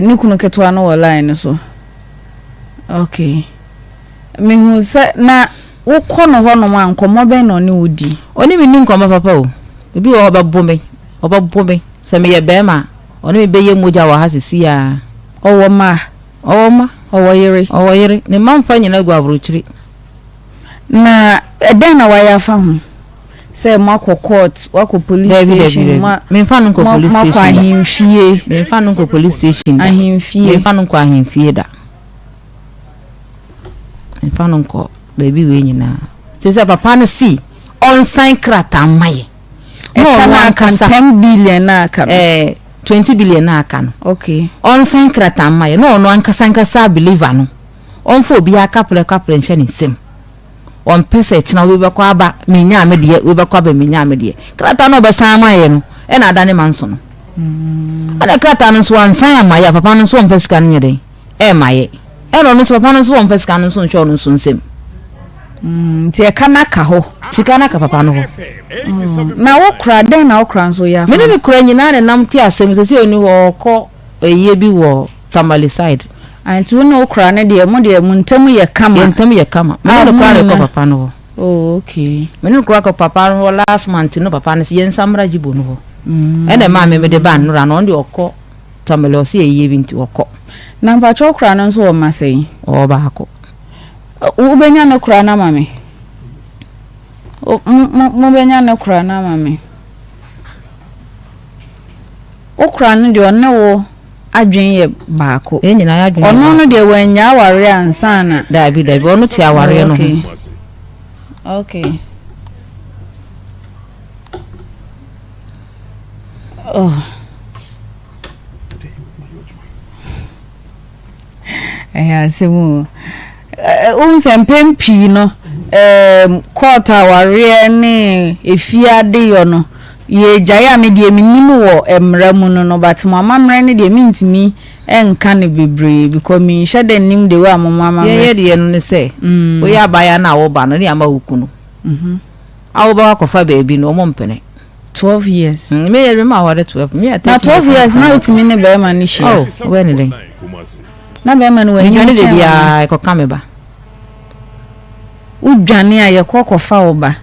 Ne kunu ketewa no wɔ line no so. Okay. Mehu sɛ na wokɔ no hɔnom a nkɔmmɔ bɛn na ɔne wo di? Ɔne me nni nkɔmmɔ papa o. Ebi wɔ hɔ ɔbɛbo me, ɔbɛbo me. Sɛ meyɛ bɛrima a, ɔne me bɛyɛ mogya wɔ ha sisi ara. Ɔwɔ mma? Ɔwɔ mma. Ɔwɔ yere? Ɔwɔ yere. Ne mma mfa nyinaa gu aburokyire. Na ɛdɛn na wayɛ afa ho? Sɛ moakɔ court, woakɔ police Dabi dabi station, dabi. mo Memfa no nkɔ mo police moakɔ station da. ahemfie. Memfa no nkɔ police station da. Ahemfie. Memfa no nkɔ ahemfie da. Memfa no nkɔ baabi wei nyinaa. Te sɛ papa no si ɔnsan krataa mma yɛ. Na Ɛka ɔno no aka ankasa 10 billion na aka no. ɛɛ 20 billion na aka no. Okay. Ɔnsan krataa mma yɛ na ɔno ankasa ankasa believer no. Ɔmfa obiara kaprɛ kaprɛ nhyɛ ne nsam. Ɔmpɛ sɛ kyena wei bɛkɔ aba menyaa me deɛ, wei bɛkɔ aba menyaa me deɛ. Krataa no a ɔbɛsan ama yɛ no ɛna adane manso no. Ɛna krataa no nso wansan amma yɛ a papa no nso ɔmfa sika no nyɛ dɛn ɛmma yɛ. Ɛna ɔno nso papa no nso ɔmfa sika no nso nhyɛ ɔno nso nsam. Mm, nti ɛka no aka hɔ. Sika no aka papa no hɔ. Na wo kora dɛn na wo kora nso yɛ afa? Me ne me kora nyinaa na nam te asɛm sɛ sɛ ɔni hɔ ɔkɔ ɛyie bi wɔ Tamale side. Ah nti wo ne wo kora no deɛ mo deɛ mo ntam yɛ kama. Yɛn ntam yɛ kama. Me ne no koraa na ɛkɔ papa no hɔ. Oh okay. Me ne no koraa kɔ papa no hɔ last month no papa no sɛ yɛn nsa mmra Jibo no hɔ. Ɛna ɛmaa me mede ba nnora no ɔno deɛ ɔkɔ Tamale ɔsɛ yɛyie bi nti ɔkɔ. Na mpakyɛ wo kora no nso wɔ mma sɛn? Ɔwɔ baako. Wobɛnya ne kora no ama me? Mobɛnya ne kora no ama me? Wo kora no deɛ ɔne wo adwene yɛ baako. Yɛn nyinaa yɛn adwene yɛ Ɔno no baako. deɛ wannyaa awareɛ ansa na. Daabi daabi ɔno te awareɛ no ho. Okay. Okay. Oh. Ɛyɛ asɛm o. Wohu sɛ mpɛn pii no, court awareɛ ne efie adeyɔ no, yɛgyae a me deɛ mennim wɔ mmara mu no no, but mo amammerɛ no deɛ mentumi nka no bebree because menhyɛ da nnim the way a mo amammerɛ. Yɛn yɛ deɛ no ne sɛ, woyɛ abaayewa no a woba no ne ama wo kunu a wobɛkɔ akɔfa baabi no, wɔn mpene. 12 years. Mm, me yɛ me ma aware 12. Me yɛ 13 Na 12 years na wotumi ne bɛrima no hyia. Oh, wobɛyɛ ne dɛn? Na bɛrima no wanyini Medwane de kyɛn wo biara ɛkɔka me ba. Wodwane a yɛkɔ kɔfa wo ba.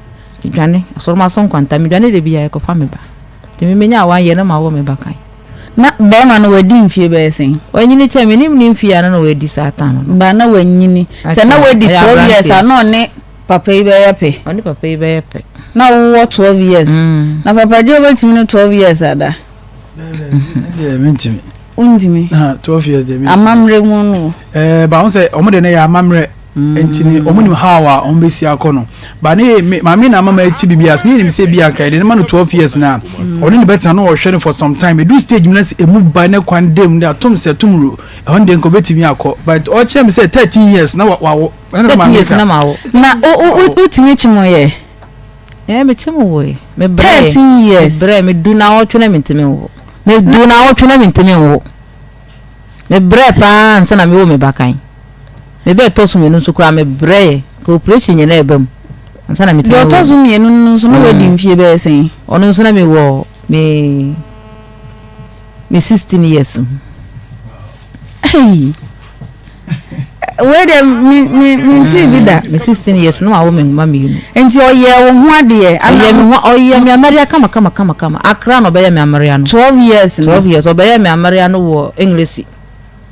Medwane, asɔrɔma so nkwanta, medwane de biara ɛkɔfa me ba. Nti me menya one year na ma wɔ me ba kan. Na bɛrima no wadi mfie bɛyɛ sɛn? Wanyini kyɛn me, nim ne mfie a na na wadi saa time no. Ba na wanyini. Sɛ na wadi 12 years a na ɔne Papa yi bɛyɛ pɛ. Ɔne papa yi bɛyɛ pɛ. Na wowɔ 12 years. Mm. Na papa gye wobɛtumi no 12 years ada. Deɛ mentumi. Wontumi. 12 years deɛ mentumi. Amammerɛ mu no. Ɛɛ ba ho sɛ ɔmo de no yɛ amammerɛ. Mm. Nti ne ɔmo nim how a ɔmo bɛsi akɔ no. Ba ne me maame na ama ma ti bibi ase ne yɛnim sɛ bi anka yɛde ne ma no 12 years na mm. ɔne ne bɛtena no ɔhwɛ no for some time. Edu stage mu na sɛ emu ba ne kwan dem de atom sɛ tom ru. Ɛhɔ deɛ nka ɔbɛtumi akɔ. But ɔkyerɛ me sɛ 13 years na wawo. 13 years na ma wo. Na wotumi kye mo yɛ? Ɛɛ me kye mo woe. Me brɛ. 13 years. Me brɛ me du na ɔtwe na me ntumi nwo. Me du na ɔtwe na me ntumi nwo. Me brɛ paa ansa na me wo me ba kan. Me bɛ tɔ so mmienu nso koraa me brɛ yɛ. Ka operation nyɛ na ɛba mu. Ansa na me tumi wo. Deɛ ɔtɔ so mmienu no nso na wadi mfie bɛyɛ sɛn? Ɔno nso na me wɔ me me 16 years. Hey. Wei deɛ me me me nti bi da. Me 16 years no awo me mma mmienu. Nti ɔyɛ wo ho adeɛ. Ɔyɛ me ho ɔyɛ me amaria kama kama kama kama. Akra na ɔbɛyɛ me amaria no. 12 years no. 12 years ɔbɛyɛ me amaria no wɔ English.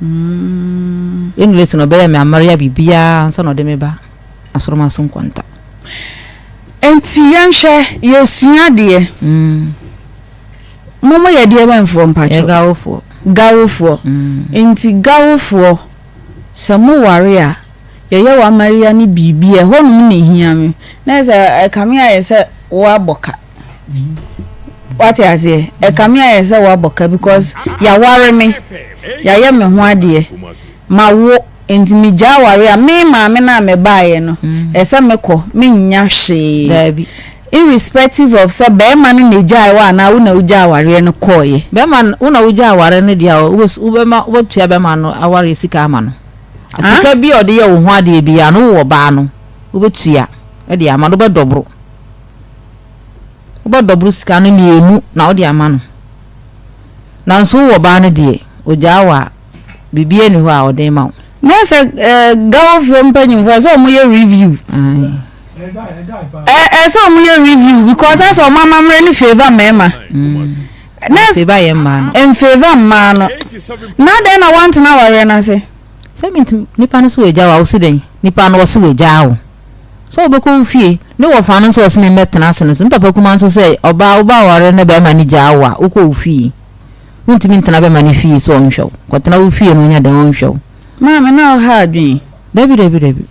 Mm. English na ɔbɛyɛ me amaria biribiara nsa na ɔde me ba asoroma so nkwanta. Nti yɛnhwɛ yɛsua adeɛ. Mm. Mo mo yɛ deɛ bɛn foɔ mpakyɛw? Yɛ Gawofoɔ. Gawofoɔ. Nti Gawofoɔ sɛ mo ware a yɛyɛ wo amaria ne biribi a ɛhɔ nom na ɛhia me na yɛ sɛ ɛkame ayɛ sɛ woabɔ ka wate aseɛ ɛkame ayɛ sɛ woabɔ ka because yɛaware me yɛayɛ me ho adeɛ ma wo Enti megyaa aware a, me maame no a mebaeɛ no, ɛsɛ mekɔ, mennya hwee. Daabi. Irrespective of sɛ barima no na ɛgyae wo anaa wo na wogyaa awareɛ no kɔeɛ. Bɛrima no, wo na wogyaa awareɛ no deɛ a, wobɛma, wobɛtua bɛrima no awareɛ sika ama no. Sika bi a ɔde yɛ wo ho adeɛ biara no, wowɔ baa no, wobɛtua de ama no, wobɛdɔboro. Wobɛdɔboro sika no mmienu na wode ama no. Nanso wowɔ baa no deɛ, ɔgyaa wo a. Biribiara nni hɔ a ɔde rema wo. Na sɛ eh, Gawofoɔ mpanyinfoɔ sɛ wɔn yɛ review. Ɛ sɛ wɔn yɛ review because asɛ wɔn amammerɛ no favour mmarima. Na favour yɛ mmaa no. Nfavour mmaa no. Na adɛn na wɔntena awareɛ no ase? Sɛ mi nipa no so wɔ agya wo a wosi dɛn? Nipa no ɔsi wɔ agya wo. Sɛ wobɛkɔ wo fie ne wɔfa no nso ɔsi mi mmɛtena ase no so. Me papa kuma nso sɛ ɔbaa woba aware ne bɛrima no gyaa wo a wokɔ wo fie. Wontumi ntena bɛma no fie sɛ ɔnhwɛ wo. Kɔtena wo fie na ɔnya dɛn ɔnhwɛ wo. Maame na ɔha adwene. Dabi dabi dabi.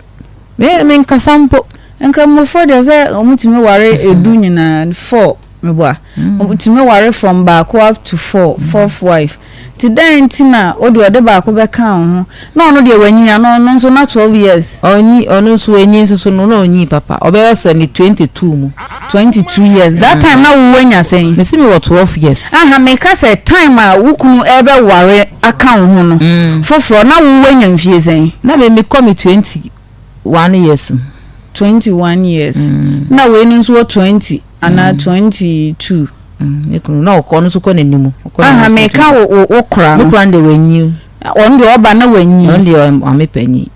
Me menkasa mpo. Nkramofoɔ deɛ sɛ wɔtumi ware edu nyinaa four meboa. Wɔtumi ware from baako up to four fourth wife. Nti dɛn nti na wo deɛ ɔde baako bɛka wo ho na ɔno deɛ wanyini ana ɔno nso na 12 years. Ɔnyi ɔno nso wanyi nso so no na ɔnyi papa ɔbɛyɛ sɛ ne 22 mu. 22 years that time na wo wanya sɛn. Mesi me wɔ 12 years. Aha meka sɛ time a wo kunu ɛbɛware aka wo ho no foforɔ na wo wanya mfie sɛn. Na me mekɔ me 21 years mu. 21 years na wei no nso wɔ 20 anaa 22. Ne kunu na ɔkɔ ɔno nso kɔ n'anim. Aha meka wo wo wo kora no. Me kora no deɛ wanyi. Ɔno deɛ ɔba na wanyi. Ɔno deɛ maame panyin.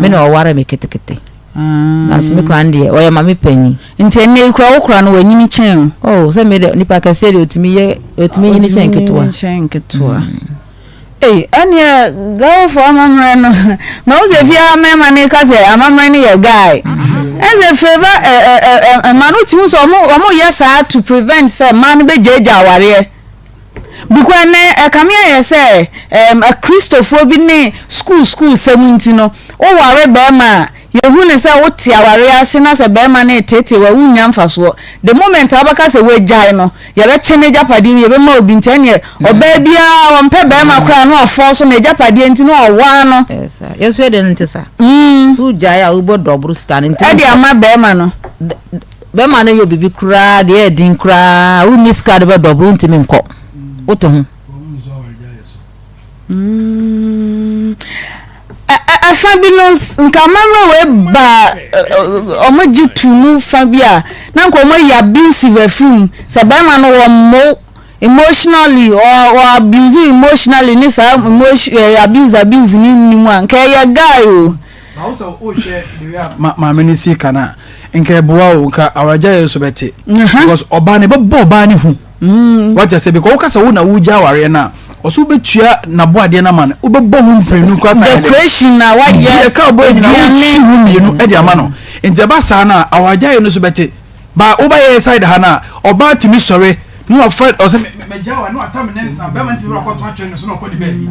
Me na ɔware me ketekete. Nanso me kora no deɛ ɔyɛ maame panyin. Nti ɛnna yi kora wo kora no wanyini kyɛn o. Oh sɛ me deɛ nipa kɛseɛ deɛ otumi yɛ otumi nyini kyɛn nketewa. Otumi nyini kyɛn nketewa. Ei ɛneɛ Gawofoɔ amammerɛ no mahu sɛ fie ha mmarima no ka sɛ amammerɛ no yɛ guy ɛsɛ favor mmaa no wotumi sɛ ɔmo ɔmo yɛ saa to prevent sɛ mmaa no bɛgyaagya awareɛ because ɛnɛ ɛkame ayɛ sɛ ɛm akristofoɔ bi ne school school sɛm nti no woware bɛrima a Yɛhu no sɛ wote awareɛ ase na sɛ barima no reteetee wo a, wonnya mfasoɔ. The moment a wobɛka sɛ woagyae no, yɛbɛkyɛ n'agyapadeɛ mu, yɛbɛma obi nti ɛnneɛ ɔbaa biara ɔmpɛ barima koraa na wafɔɔ so n'agyapadeɛ nti na ɔwaa no. Ɛyɛ saa. Yɛn nso yɛ deɛ no nte saa. Wogyae a wobɔ dɔboro sika no nti. Ɛde ama barima no. Barima no yɛ biribi koraa deɛ ɛyɛ den koraa wonni sika de bɛdɔboro wontumi nkɔ. Wote ho. Mm. Ɛfa bi no nka amammerɛ wei ba wɔn gye tu mu fa bi a na nka wɔn ayi abusive afiri mu sɛ bɛrima no wɔn mo emotionally or or abuse emotionally ne saa emotion abuse abuse ne nni mu a nka ɛyɛ guy o. Na wo sɛ wohwɛ the way a maame no si ka no a nka ɛboa o nka awaragya yɛ nso bɛte because ɔbaa no ɛbɛbɔ ɔbaa no hu mm. wate sɛ because woka sɛ wo na wogya awareɛ no a ɔsɛ wobɛtua n'aboadeɛ no ama no wobɛbɔ ho mprenu kora sa decoration na wayɛ ɛka wobɔ nyina wosi ho mmienu de ama no nti ɛba saa no a awaragya yɛ no so bɛte ba wobayɛ side ha no a ɔbaa tumi sɔre na wafa ɔsɛ mɛgya wa na watam ne nsa bɛma ntumi wakɔto atwere no so na ɔkɔ de baabi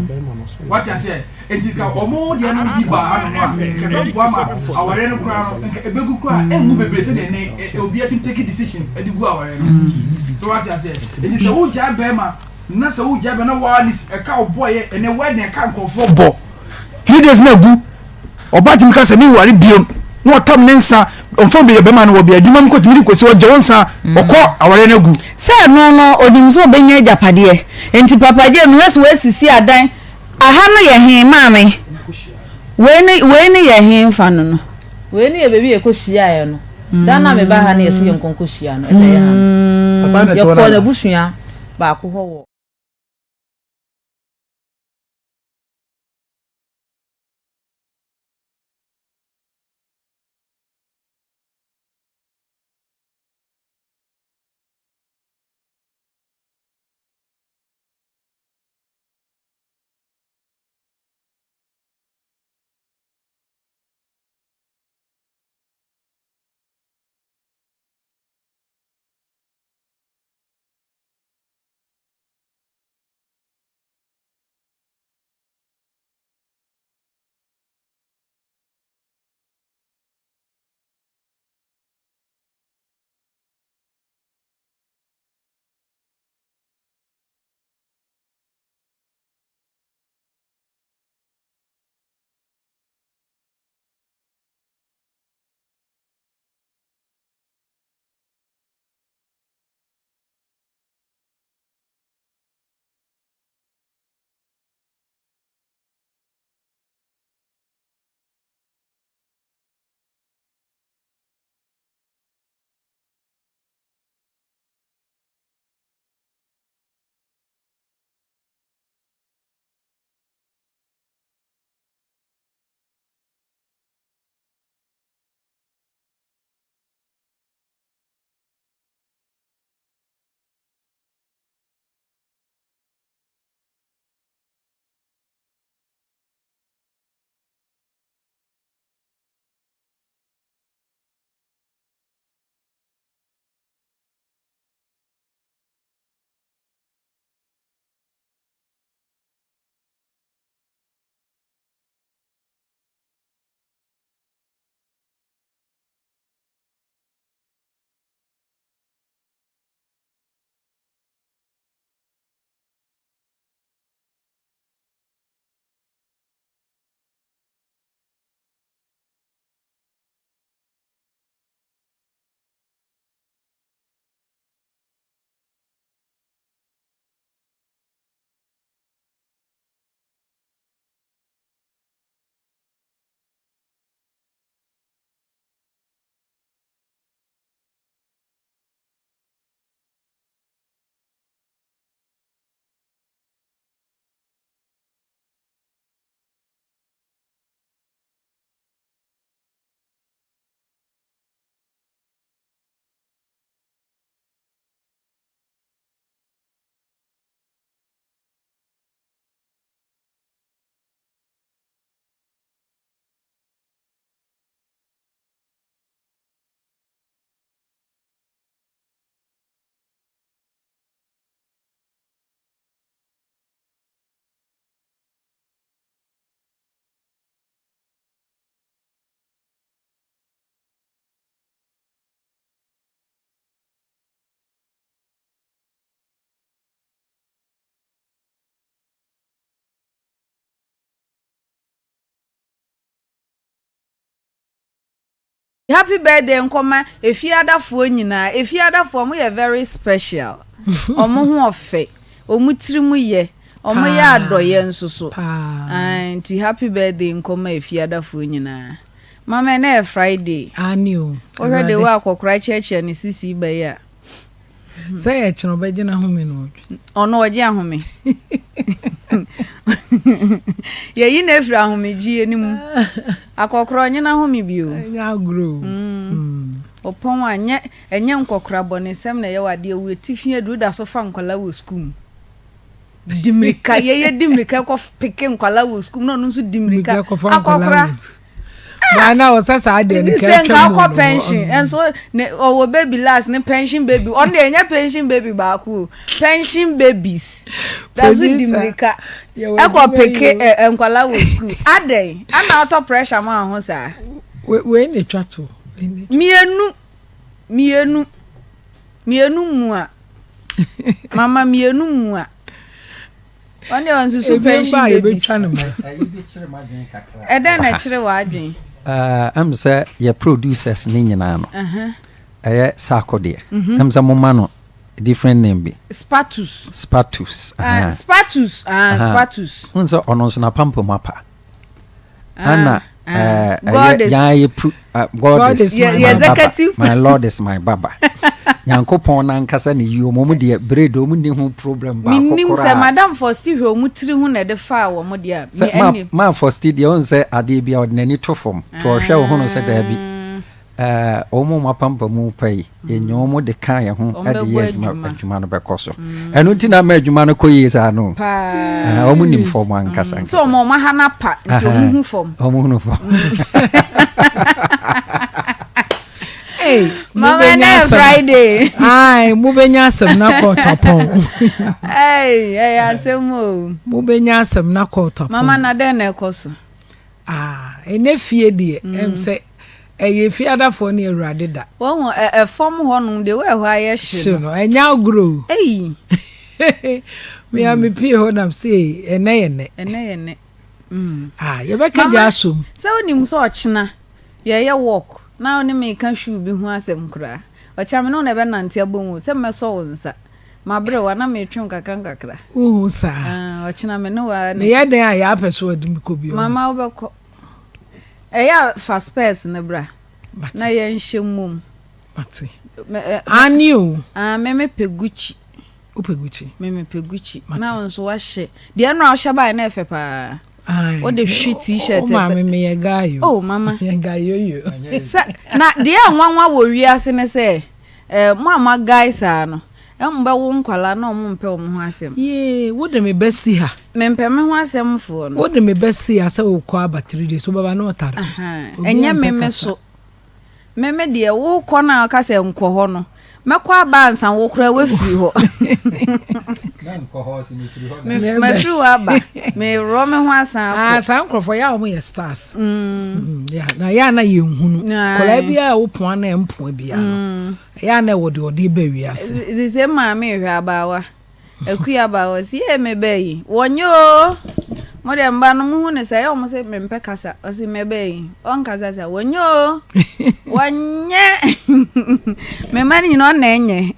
wate aseɛ Enti nka wɔn deɛ no bi baa hanom a, nka ɛbɛboa ma awareɛ no koraa no, nka ɛbɛgu koraa a, ɛngu bebree sɛdeɛ ɛnnɛ obiara tumi take decision de gu awareɛ no. So wate aseɛ? Enti sɛ wogyae bɛrima na sɛ wogyae bɛrima na waa ne ɛka ɔbɔeɛ, ɛnɛ wedding ɛka nkurɔfoɔ bɔ 3 days na agu, ɔbaa tumi ka sɛ menware biom na ɔtam ne nsa ɔmfa bi bɛrima no wɔ bia adwuma mu kɔtumi de kɔsi ɔgye wo nsa ɔkɔ awareɛ no agu. Sɛ ɛno no ɔnim sɛ ɔbɛnya agyapadeɛ nti Papa Jay mehwɛ sɛ woasisi adan Aha no yɛ he, maame? Wei ne, wei ne yɛ he fa no no? Wei ne yɛ baabi a yɛkɔhyiaeɛ no. Da no a mebaa ha no yɛse yɛnkɔ nkɔhyia no, ɛna ɛyɛ ha no. Yɛkɔɔ n'abusua baako hɔ wɔ. Happy birthday nkɔma Efiadafoɔ nyinaa. Efiadafoɔ ɔmo yɛ very special. Ɔmo ho ɔfɛ, ɔmo tiri mu yɛ, ɔmo yɛ adɔyɛ nso so. Ae, nti happy birthday nkɔma Efiadafoɔ nyinaa. Mama ɛnɛ yɛ Friday. Aane o, Wohwɛ de Awurade. wo akɔkora kyeakyea ne sisi ba yi a. Sɛ yɛ kyena ɔbɛgye n'ahome na ɔdwe. Ɔno ɔgye ahome. Yɛyi no afiri ahomegyeɛ no mu. Akɔkorɔ ɔnye n'ahome bio. Ɛnyɛ agorɔ o. Mm. Ɔpɔn a nyɛ ɛnyɛ nkɔkora bɔnesɛm na ɛyɛ wɔ adeɛ wo atifi aduru da so fa nkɔla wɔ sukuu mu. Di mmirika yɛyɛ di mmirika kɔ peke nkɔla wɔ sukuu mu na ɔno nso di mmirika akɔkora. Baa na ɔsɛ saa deɛ no Nti sɛ nka ɔkɔ pension nso ne ɔwɔ baby last ne pension baby ɔno deɛ ɛnyɛ pension baby baako o pension babies daso di mirika ɛkɔ peke ɛ nkwala wɔ school adɛn ana ɔtɔ pressure ma ho saa. Wei na etwa to. Mienu mienu mienu mua mama mienu mua. Wɔn deɛ wɔnsusu pension babies. Ɛdɛn na ɛkyere w'adwen? Ɛm sɛ yɛ producers ne nyinaa no ɛyɛ Sarko deɛ ɛm sɛ moma no different name bi. Spatus. Spatus. Spatus. Spatus. N sɛ ɔno nso n'apampam apa. Ana ɛyɛ yan yɛ pu God is my baba my Lord is my baba Nyankopɔn nankasa ne yi wɔn deɛ bread wɔn ni ho problem baako koraa. Menim sɛ Madam Fosti hwɛ wɔn tiri ho na ɛde faa wɔn deɛ a. Sɛ ma Fosti deɛ wɔn sɛ adeɛ bi a ɔde n'ani to fam to ɔhwɛ wɔn ho sɛ daabi. Ɛɛ, wɔn a wɔapampam pa yi, yɛnya wɔn de ka yɛn ho de yɛ adwuma, adwuma no bɛkɔ so. Ɛno nti na ama adwuma no kɔ yie saa no. Paa. Wɔn nim fam ankasa. Sɛ wɔn wɔn aha no apa nti wɔn hu fam. Wɔn hu fam. Hey, Mama ɛnɛ yɛ Friday. Ayi, mo bɛ nya asɛm na kɔ tɔpɔn. Ɛyi, ɛyɛ asɛm o. Mo bɛ nya asɛm na kɔ tɔpɔn. Mama na dɛn na ɛkɔ so? Ah, ɛnɛ fie deɛ, ɛm sɛ ɛyɛ fiadafoɔ ne Awurade da. Wahu, ɛ, ɛfam hɔ nom deɛ, wo ɛhɔ ayɛ hye no. Hye no, ɛnyɛ agorɔ o. Ei! Me a me pie hɔ nam se, ɛnɛ yɛ nɛ. Ɛnɛ yɛ nɛ. Mm. Ah, yɛbɛka gya asom. Mama, sɛ wonim sɛ ɔkyena yɛyɛ walk na wo ne me reka shoe bi ho asɛm koraa. Ɔkyena me ne wo na ɛbɛnante abom o, sɛ mɛsɔ wo nsa. Mabrɛ wo a, na metwe wo nkakra nkakra. Wohu saa? Ah, ɔkyena me ne wo ara ne. Meyɛ dɛn a yɛ apɛ sɛ ɔde me kɔ bio? Mama wobɛkɔ. Ɛyɛ a fa spurs no bra. Mate. Na yɛnhyɛ mmom. Mate. Aane o. Ah, me mepɛ Gucci. Wopɛ Gucci? Me mepɛ Gucci. Mate. Na wo nso wahyɛ. Deɛ ɛno a wohyɛ baeɛ na ɛfɛ paa. Ae. Wode hwe t-shirt. Wo maame meyɛ guy o. Oh, mama. Meyɛ guy yoyo. Sɛ, na deɛ nwanwa wɔ wiase ne sɛ, Eh mo a mo aguy saa no eh mo bɛ wo nkwadaa na ɔmo mpɛ ɔmo ho asɛm. Yee wo de me bɛ si ha. Me mpɛ me ho asɛm foɔ no. Wo de me bɛ si ha sɛ wo kɔ aba 3 days wo bɛba na ɔtare. Ahaa ɛnyɛ me me so me me deɛ wo kɔ no a ɔka sɛ nkɔ hɔ no mɛkɔ aba ansa wo koraa wafiri hɔ. Mafiri hɔ aba meworɔ me ho asan akɔ. Ah saa nkorɔfoɔ yɛ a wɔn yɛ stars. Mm. Yeah, na yɛ a na yɛnhunu. Kɔlaa biara a wopoa na ɛmpoa biara no, mm. ɛyɛ a na ɛwɔ deɛ ɔde ba wiase. Sise maame hwɛ abaawa, akua abaawa, si yɛ me bɛ yi, wɔnyɛ o. Mo deɛ mba no muhu ne sɛ ɛyɛ wɔn sɛ mempɛ kasa, ɔsi me bɛ yi, ɔnkasa sɛ wɔnyɛ o, wɔnyɛ. Me mma no nyina ɔna ɛnyɛ.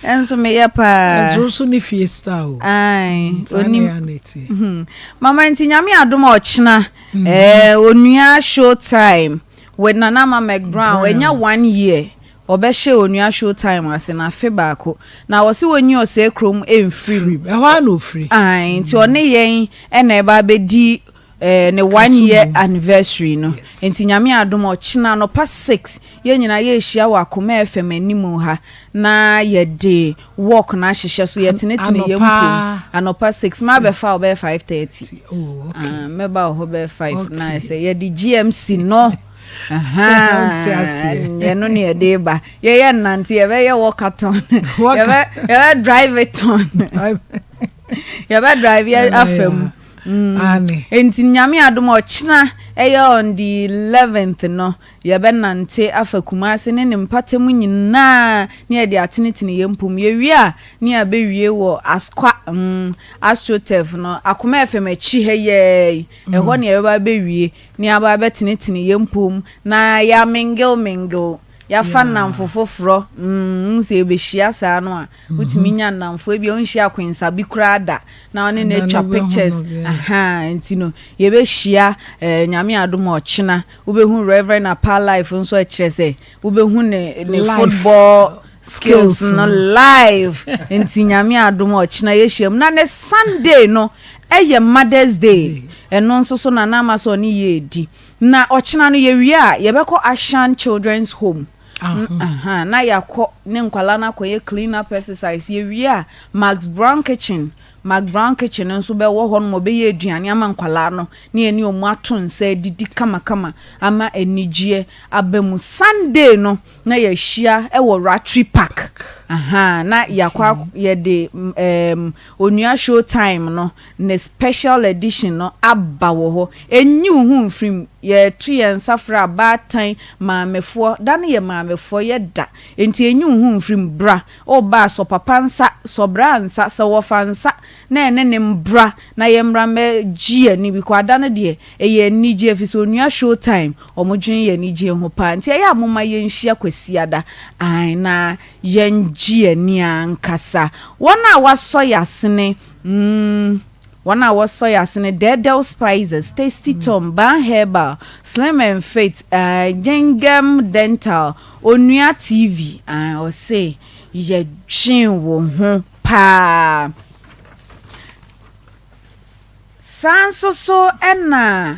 Ɛnso meyɛ paa. Ɛnso nso ne fie star o. Ae, onim. Mama nti nyame adom a ɔkyena eh, onua show time with Nana Ama McBrown ɛnya one year ɔbɛhyɛ onua show time ase na afe baako na wɔse wɔnyi ɔsɛe kurom ɛmfiri mu. Ɛhɔ ara na ɔfiri. Ae, nti ɔne yɛn ɛna ɛba abɛdi eh, ne one year anniversary no. Nti nyame adom ɔkyena anɔpa 6 Yɛn nyinaa yɛrehyia wɔ Akoma FM anim ha na yɛde walk no ahyehyɛ so, yɛtenetene yɛn mpom anɔpa 6. Mabɛfa wo bɛyɛ 5:30. Oh, okay. Ah, mɛba wɔ hɔ bɛyɛ 5 na sɛ yɛde GMC no. Yɛno ne yɛde ba. Yɛyɛ nnante, yɛbɛyɛ walkathon. Yɛbɛ drive it on. Yɛbɛ drive yɛ afa mu. Aane. Enti Nyame adom a ɔkyena ɛyɛ on the 11th no yɛbɛnante afa Kumasi ne ne mpatamu nyinaa ne yɛde atenetene yɛn mpom. Yɛwie a ne yɛabɛwie wɔ Asqua mm Astroturf no Akoma FM akyi ha yi ara yi ɛhɔ ne yɛbɛba abɛwie ne yɛaba abɛtenetene yɛn mpom na yɛamingle mingle yɛafa nnamfo foforɔ mm wohu sɛ yɛbɛhyia saa no a wotumi nya nnamfo ebia wonhyia akwensa bi koraa da na ɔne no atwa pictures ahaa nti no yɛbɛhyia eh, Nyame adom a ɔkyena wobɛhu Reverend Apa life nso ɛkyerɛ sɛ wobɛhu ne ne football skills no live nti Nyame adom a ɔkyena yɛhyia mu na ne Sunday no ɛyɛ Mother's Day ɛno nso so na na ama sɛ ɔne yɛ di na ɔkyena no yɛwie a yɛbɛkɔ Ashan Children's Home Aha, na yɛakɔ ne nkwadaa no akɔyɛ clean up exercise. Yɛwie a, Max Brown Kitchen, Max Brown Kitchen nso bɛwɔ hɔ nom, ɔbɛyɛ aduane ama nkwadaa no, na yɛne wɔn ato nsa adidi kamakama ama anigyeɛ aba mu. Sunday no, na yɛahyia wɔ Rattray Park. Aha, na yɛakɔ yɛde um, Onua Showtime no ne special edition no aba wɔ hɔ. Ɛnyi wo ho mfiri mu. Yɛto yɛn nsa frɛ abaatan, maamefoɔ. Da no yɛ maamefoɔ yɛ da. Enti ɛnyi wo ho mfiri mu. Bra. Woba a, sɔ papa nsa, sɔ bra nsa, sɔ wɔfa nsa na ɛne no mbra na yɛmmra mmɛgye yɛn ani. Because ada no deɛ, ɛyɛ anigyeɛ ɛfiri sɛ Onua Showtime, wɔdwene yɛn anigyeɛ ho paa. Nti ɛyɛ a momma yɛnhyia Kwasiada. Ae, na yɛngye yɛn ani ankasa. Wɔn a wɔasɔ yɛn asene, mm, wɔn a wɔsɔ yɛn asene, Dɛɛdɛw Spices, Tasty Tom, Ban Herbal, Slim and Fit, uh, Gengem Dental, Onua TV, uh, ɔse yɛdwen wo ho paa. Saa nso so na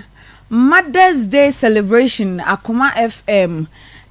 Mother's Day celebration Akoma FM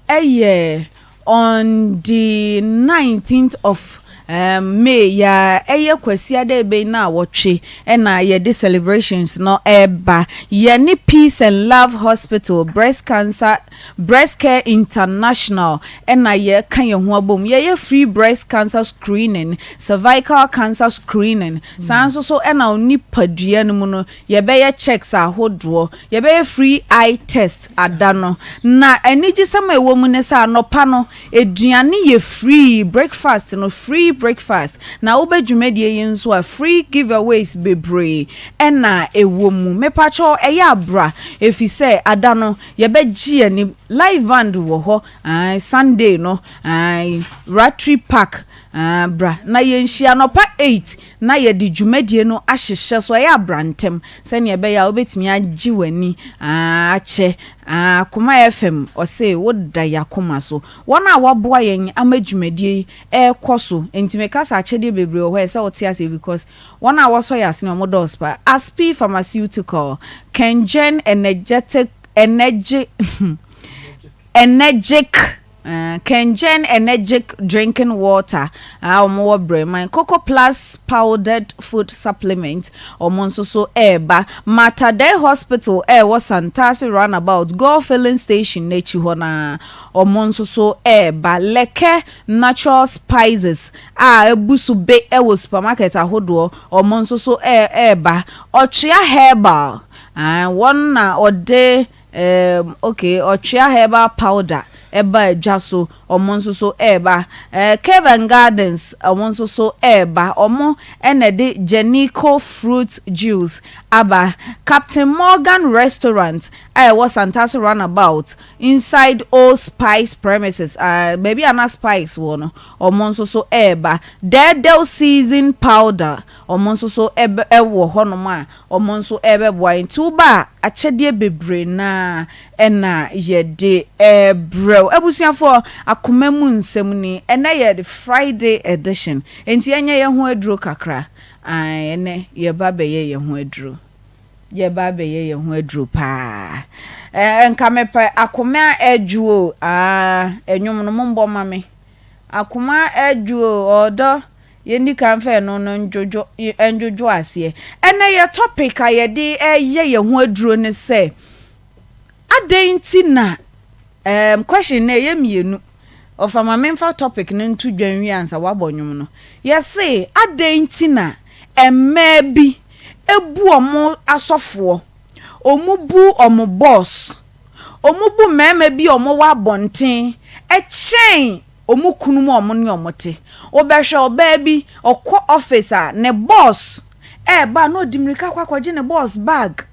yɛ on the 19th of um, May yi a ɛyɛ Kwasiada ebɛn naawɔtwe na yɛde celebrations no ɛreba. Yɛne Peace and Love Hospital, Breast Cancer, Breast Care International na yɛka yɛn ho abom. Yɛyɛ free breast cancer screening, cervical cancer screening. Saa nso so na wo nipadua no mu no yɛbɛyɛ checks ahodoɔ. Yɛbɛyɛ free eye test ada no. Na anigyesɛm a ɛwɔ mu ne sɛ anɔpa no aduane yɛ free, breakfast no free breakfast. Na wobɛ dwumadie yi nso a free giveaways bebree na ɛwɔ mu. Mepakyɛw ɛyɛ a bra efisɛ ada no yɛbɛgye yɛn ani. Live band wɔ hɔ ae Sunday no ae Rattray Park ae bra na yɛnhyia anɔpa eight na yɛde dwumadie no ahyehyɛ so. Ɛyɛ a bra ntɛm sɛdeɛ ɛbɛyɛ a wobɛtumi agye w'ani akyɛ. Akoma FM ɔse woda y'akoma so. Wɔn a wɔaboa yɛn ama dwumadie yi ɛrekɔ so nti meka sɛ akyɛdeɛ bebree wɔ hɔ a ɛsɛ sɛ wote aseɛ because wɔn a wɔsɔ yɛn asene wɔn dɔɔso paa. Aspi Pharmaceutical, Kengen Energetic Energy Energic Kengen Energic Drinking Water a wɔn wɔ Breman, Coco Plus Powdered Food Supplement wɔn nso so ɛreba, Matadei Hospital a ɛwɔ Santase Runabout, Goil Filling Station n'akyi hɔ no ara wɔn nso so ɛreba, Lɛkɛ Natural Spices a abu so be wɔ supermarket ahodoɔ wɔn nso so ɛreba, Ɔtwea Herbal wɔn na ɔde Erm ok ɔtwea herbal powder ɛba dwa so ɔmo nso so ɛɛba eh Cave and Gardens ɔmo nso so ɛɛba ɔmo ɛna ɛde Jenico fruit juice aba Captain Morgan restaurant a ɛwɔ Santase runabout inside old spice premises ah baabi a na spice wɔ no ɔmo nso so ɛɛba Dɛɛdɛw season powder ɔmo nso so ɛbɛ ɛwɔ hɔnom a Wɔn nso rebɛboa yɛn. Nti woba a, akyɛdeɛ bebree no ara na yɛde rebrɛ wo. Abusuafoɔ, akoma mu nsɛm ni. Ɛnnɛ yɛ Friday edition, nti yɛnyɛ yɛn ho aduro kakra. Ae, ɛnnɛ yɛreba abɛyɛ yɛn ho aduro. Yɛreba abɛyɛ yɛn ho aduro paa. Ɛɛ, nka mepɛ akoma adwo o. Aa, ɛnwom no mombɔ ma me. Akoma adwo o, ɔdɔ. Yɛnni kan mfa ɛno no ndwodwo ndwodwo aseɛ. Ɛnnɛ yɛ topic a yɛde reyɛ yɛn ho aduro ne sɛ, adɛn nti na um, question no ɛyɛ mmienu. Ɔfa ma memfa topic no nto dwa nwie ansa woabɔ nnwom no. Yɛse adɛn nti na mmaa bi bu wɔn asɔfoɔ, wɔbu wɔn boss, wɔbu mmarima bi a wɔwɔ abɔnten kyɛn wɔn kununom a wɔne wɔn te. Wobɛhwɛ ɔbaa bi, ɔkɔ office a, ne boss reba a, na ɔdi mmirika akɔ akɔgye ne boss bag.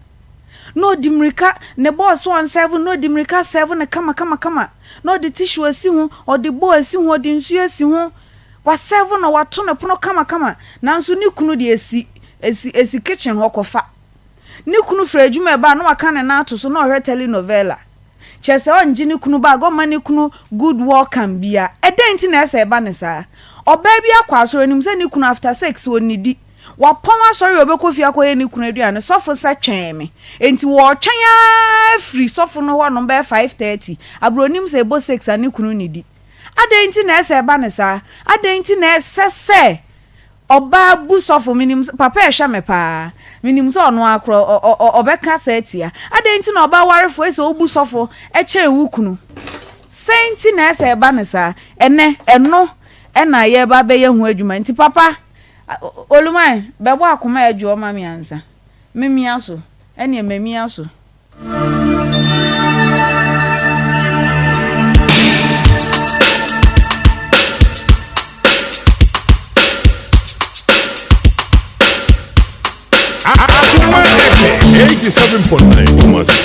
Na ɔdi mmirika, ne boss ɔnsɛɛvo no, na ɔdi mmirika sɛɛvo no kamakamakama. Na ɔde tissue asi ho, ɔde bowl asi ho, ɔde nsuo asi ho. Wasɛɛvo no, wato no pono kamakama. Nanso ne kunu deɛ, ɛsi, ɛsi, ɛsi kitchen hɔ kɔfa. Ne kunu firi adwuma ɛba a, na waka ne nan ato so na ɔhwɛ telenovela. Kyerɛ sɛ ɔngye ne kunu bag, ɔmma ne kunu good welcome bia. Ɛdɛn nti na ɛsɛ ɛba no saa? Ɔbaa bi akɔ asɔre, onim sɛ ne kunu after sex ɔnnidi. Wapɔn asɔre a ɔbɛkɔ fie akɔyɛ ne kunu aduane, sɔfo sɛ twɛn me. Enti wɔɔtwɛn ara firi sɔfo no hɔnom bɛyɛ 5:30, aberɛ onim sɛ ɛbɔ six a ne kunu nnidi. Adɛn nti na ɛsɛ ɛba no saa? Adɛn nti na ɛsɛ sɛ Ɔbaa bu sɔfo, menim sɛ, papa ɛhwɛ me paa, menim sɛ ɔno ara koraa ɔ, ɔ, ɔ, ɔbɛka saa atia. Adɛn nti na ɔbaa warefoɔ ɛsɛ wobu sɔfo kyɛn wo kunu? Sɛn nti na ɛsɛ ɛba no saa? Ɛnɛ, ɛno na yɛreba abɛyɛ ho adwuma. Nti papa, Oluman, bɛbɔ akoma a ɛdwoɔ ma me ansa. Memia so, ɛneɛ mamia so. Akoma FM 87.9 Kumasi.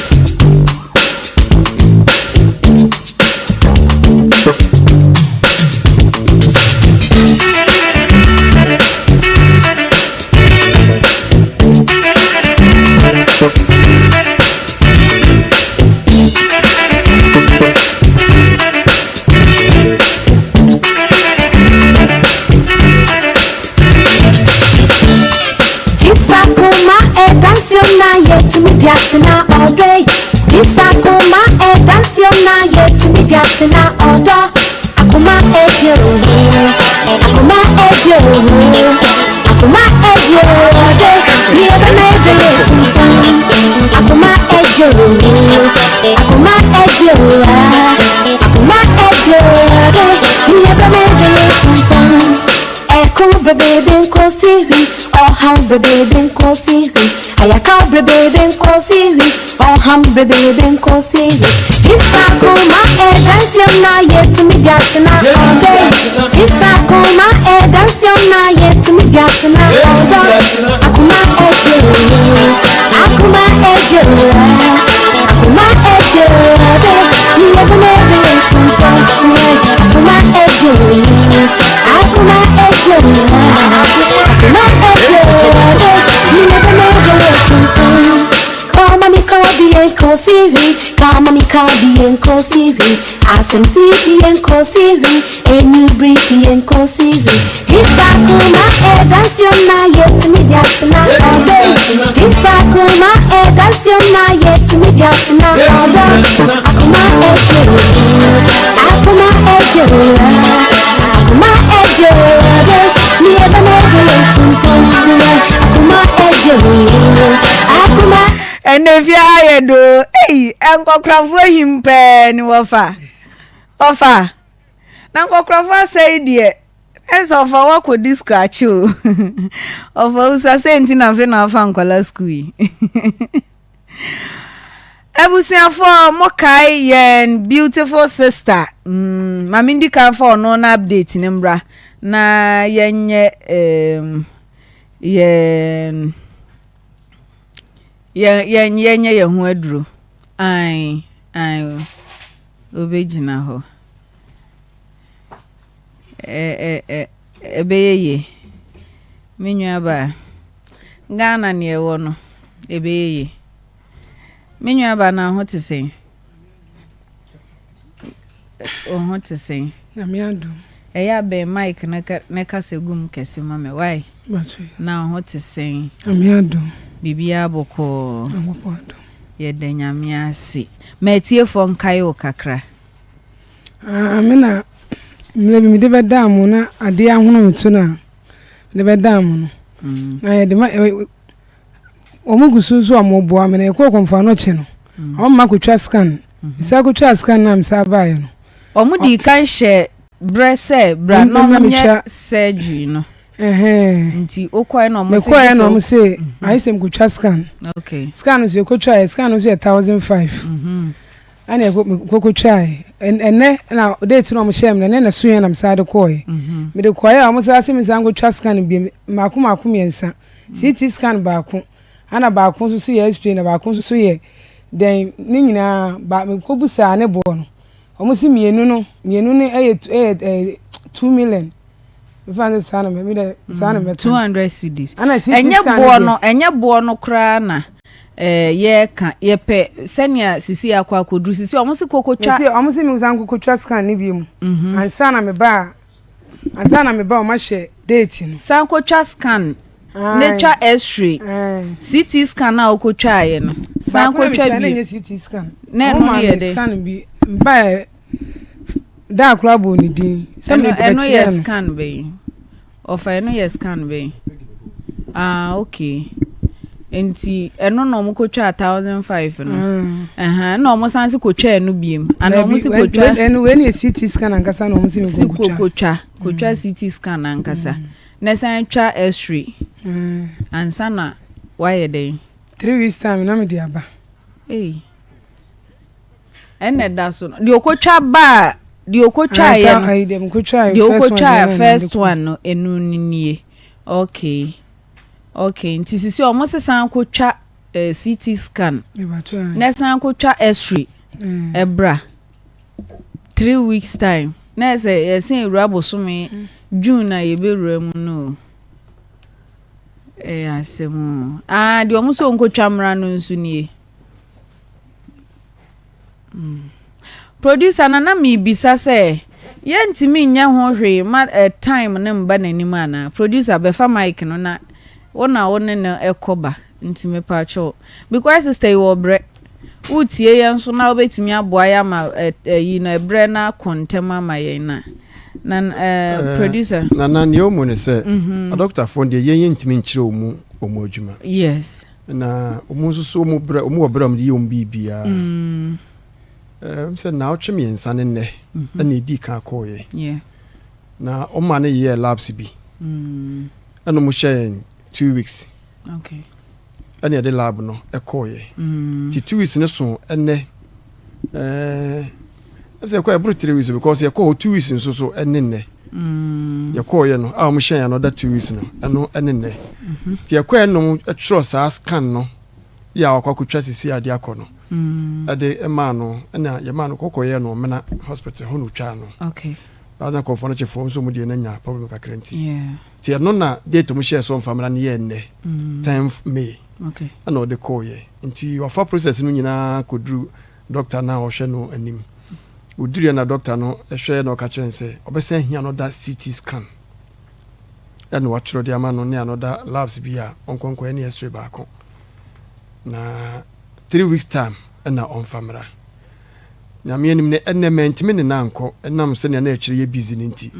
Akoma edio, akoma edio. Akoma ejo de ni ebe meze yetu Akoma ejo Akoma ejo Akoma ejo de ni ebe meze yetu Ẹkún bèbè nkó sí rí ọ̀hán bèbè nkó sí rí àyàká bèbè nkó sí rí ọ̀hán bèbè nkó sí rí. Jisakuma ẹ̀dánsìọ́nà yẹtùmí di àtúná ọ̀dọ́. Jisakuma ẹ̀dánsìọ́nà yẹtùmí di àtúná ọ̀dọ́. Akuma ẹ̀jẹ̀ akuma ẹ̀jẹ̀ akuma ẹ̀jẹ̀ ọ̀dọ́. Ní ẹgbẹ́ mẹ́rin tuntun akuma ẹ̀jẹ̀ akuma ẹ̀jẹ̀ akuma ẹ̀jẹ̀ ọ̀dọ́. Ní ẹgbẹ́ mẹ́rin tuntun. Kama mi kabi enko siri, kama mi kabi enko siri, asem ti enko siri, enu bri enko siri. Jisakuma edansiona yetumi diatuna odo. Jisakuma edansiona yetumi diatuna odo. Akuma ejo, akuma ejo, akuma ejo, ni ebe mebe yetumpo. Akuma ejo, akuma. Ɛnɛ fie ha yɛ do ei nkɔkorafoɔ him pɛɛ ni wɔfa ɔfa na nkɔkorafoɔ asɛe deɛ ɛsɛ ɔfa wakɔ disco akye o ɔfa wusua sɛ nti na afei na wafa nkɔla school yi abusuafoɔ mo kae yɛn beautiful sister mm, maame ndi kan fa ɔno na update ne mbra na yɛnyɛ um, yɛn Yɛn yɛn yɛnyɛ yɛn ho aduro. Ae ae wobɛgyina hɔ. Ɛ ɛ ɛ ɛbɛyɛ yie. Me nuabaa, Ghana neɛ ɛwɔ no, ɛbɛyɛ yie. Me nuabaa na ho te sɛn? Wo ho te sɛn? Nyame adom. Ɛyɛ a bɛn mic no ne kasa gu mu kɛse ma me wai? Na wo ho te sɛn? Nyame adom. Biribiara bɔkɔɔ. Nyankopɔn adom. Yɛda Nyame ase. Ma atiefoɔ nkae wo kakra. Ah, me na mmerɛ bi mede bɛdaa mo na adeɛ ahono me to no a mede bɛdaa mo no. Mm. Na yɛde ma Wɔn gu so nso a wɔboa me na yɛkɔɔ Kɔmfo Anokye no, wɔn mma kɔtwa scan. Mesan kɔtwaa scan no a mesan baeɛ no. Wɔn dii kan hyɛɛ berɛ sɛ bra na wɔnyɛ surgery no. Nti wokɔɛ na ɔmo se. Mekɔɛ na ɔmo se ayɛ sɛ mekotwa scan. Okay. Scan nso yɛkotwaeɛ scan nso yɛ 1005. Ɛna mekɔkotwaeɛ ɛnɛ na date na ɔmo hyɛɛ me no ɛnɛ na ɛsoeɛ na mesan de kɔɔɛ. Mede kɔɔɛ a ɔmo san se mensan nkotwa scan bio mmaako mmaako mmiɛnsa. CT scan baako ɛna baako nso so yɛ x-ray na baako nso so yɛ dɛn ne nyinaa ba mekɔbusaa ne boɔ no ɔmo se mmienu no mmienu no ɛyɛ ɛyɛ ɛɛ 2 million. Mefa no saa na me dɛ saa na mɛka. 200 cedis. Ɛna CT Ɛnyɛ scan boɔ deɛ. no, ɛnyɛ boɔ no koraa na ɛɛ yɛka yɛpɛ sɛnea sisi akɔ akɔduru sisi ɔmo si kokotwa. Mesi ɔmo si mi san kokotwa scan ne bi mu. Ansa na me ba ansa na me ba ɔmo ahyɛ date no. San kotwa scan. Ne twa x-ray. CT scan a okotwaeɛ no. San kotwa bi. Na bi. ɛnyɛ CT scan. Na ɛno Ɔmo maa yɛ me dɛ. scan bi mba yɛ da akora bɔ ne din. Sɛ Ɛno mede ɛno yɛ bɛkyerɛ no. scan bɛyi. Ɔfa ɛno yɛ scan bɛyi. Ah okay. Nti ɛno na ɔmo kotwa 1005 no. Ɛhɛn na ɔmo san si kotwa ɛno biem. Ana ɔmo si kotwa. Ɛno wei ne yɛ CT scan ankasa na ɔmo si mi si kotwa. kotwa kotwa CT scan ankasa. Na san twa x-ray. Ansa na wayɛ dɛn. 3 weeks time na me de aba. Ei. Ɛna ɛda so no deɛ okotwa baa deɛ okotwa yɛ no Ayi deɛ mekotwa deɛ first one okotwa deɛ na first mede kɔ. one no enu ni nie okay okay nti sisi ɔmo sisan kotwa CT scan Mebatɔ na san kotwa x-ray ɛbra 3 weeks time na ɛsɛ yɛsɛn ewura bosome June na yɛbɛwura mu no o ɛyɛ asɛm o aa deɛ ɔmo so nkotwa mmra no nso nie. Producer nana miribisa sɛ yɛntumi nyɛ ho hwee ma time ne mba n'anim anaa? Producer bɛfa mic no na wo na wo ne no ɛkɔ ba nti mepa because sister yi wɔ brɛ wotie yɛn nso na wobɛtumi aboa yɛ ama ɛyi no ɛbrɛ na akɔ ntɛm ama yɛn na na producer. Nana nea ɔmu ne sɛ adɔkotafoɔ deɛ yɛn yɛntumi nkyerɛ ɔmu ɔmu adwuma. Na ɔmu nso so ɔmu brɛ ɔmu wɔ brɛ ɔmu de yɛ ɔmu biribiara. Sɛ naawɔtwe 3 ne nnɛ ɛna edi kan kɔɔyɛ. Na ɔma ne yɛ labs bi. Ɛna ɔmo hyɛ yɛn 2 weeks. Ɛna yɛde lab no ɛkɔɔyɛ. Ti 2 weeks ne so ɛnɛ ɛsɛ ɛkɔ ɛboro 3 weeks because yɛkɔ hɔ 2 weeks nso so ɛne nnɛ. Yɛkɔɔyɛ no a ɔmo hyɛ yɛn another 2 weeks no ɛno ɛne nnɛ. Ti yɛkɔɛ no ɛtwerɛ saa scan no yɛ a wakɔ akɔtwa sisi adeɛ akɔ no. Ɛde ɛmaa no ɛna yɛmaa no kɔkɔyɛ no ɔmena hospital hɔ na otwaa no. Ɛna kɔnfɔ no kyefoɔ nso mo deɛ n'anya problem kakra nti. Ti ɛno na date mo hyɛɛ so mfamra no yɛ nnɛ 10th May. Ɛna ɔde kɔɔyɛ nti wafa process no nyinaa kɔduru doctor na ɔhwɛ no anim. Oduru yɛ na doctor no ɛhwɛ na ɔka kyerɛ no sɛ ɔbɛsan hia another CT scan ɛna watwerɛ de ama no ne another labs bi a ɔnkɔnkɔɛ ne x-ray baako na 3 weeks time ɛna ɔmfa mmra. Nyame anim ne ɛnɛ mɛntumi ne na nkɔ ɛnam sɛnea na akyire yɛ busy no nti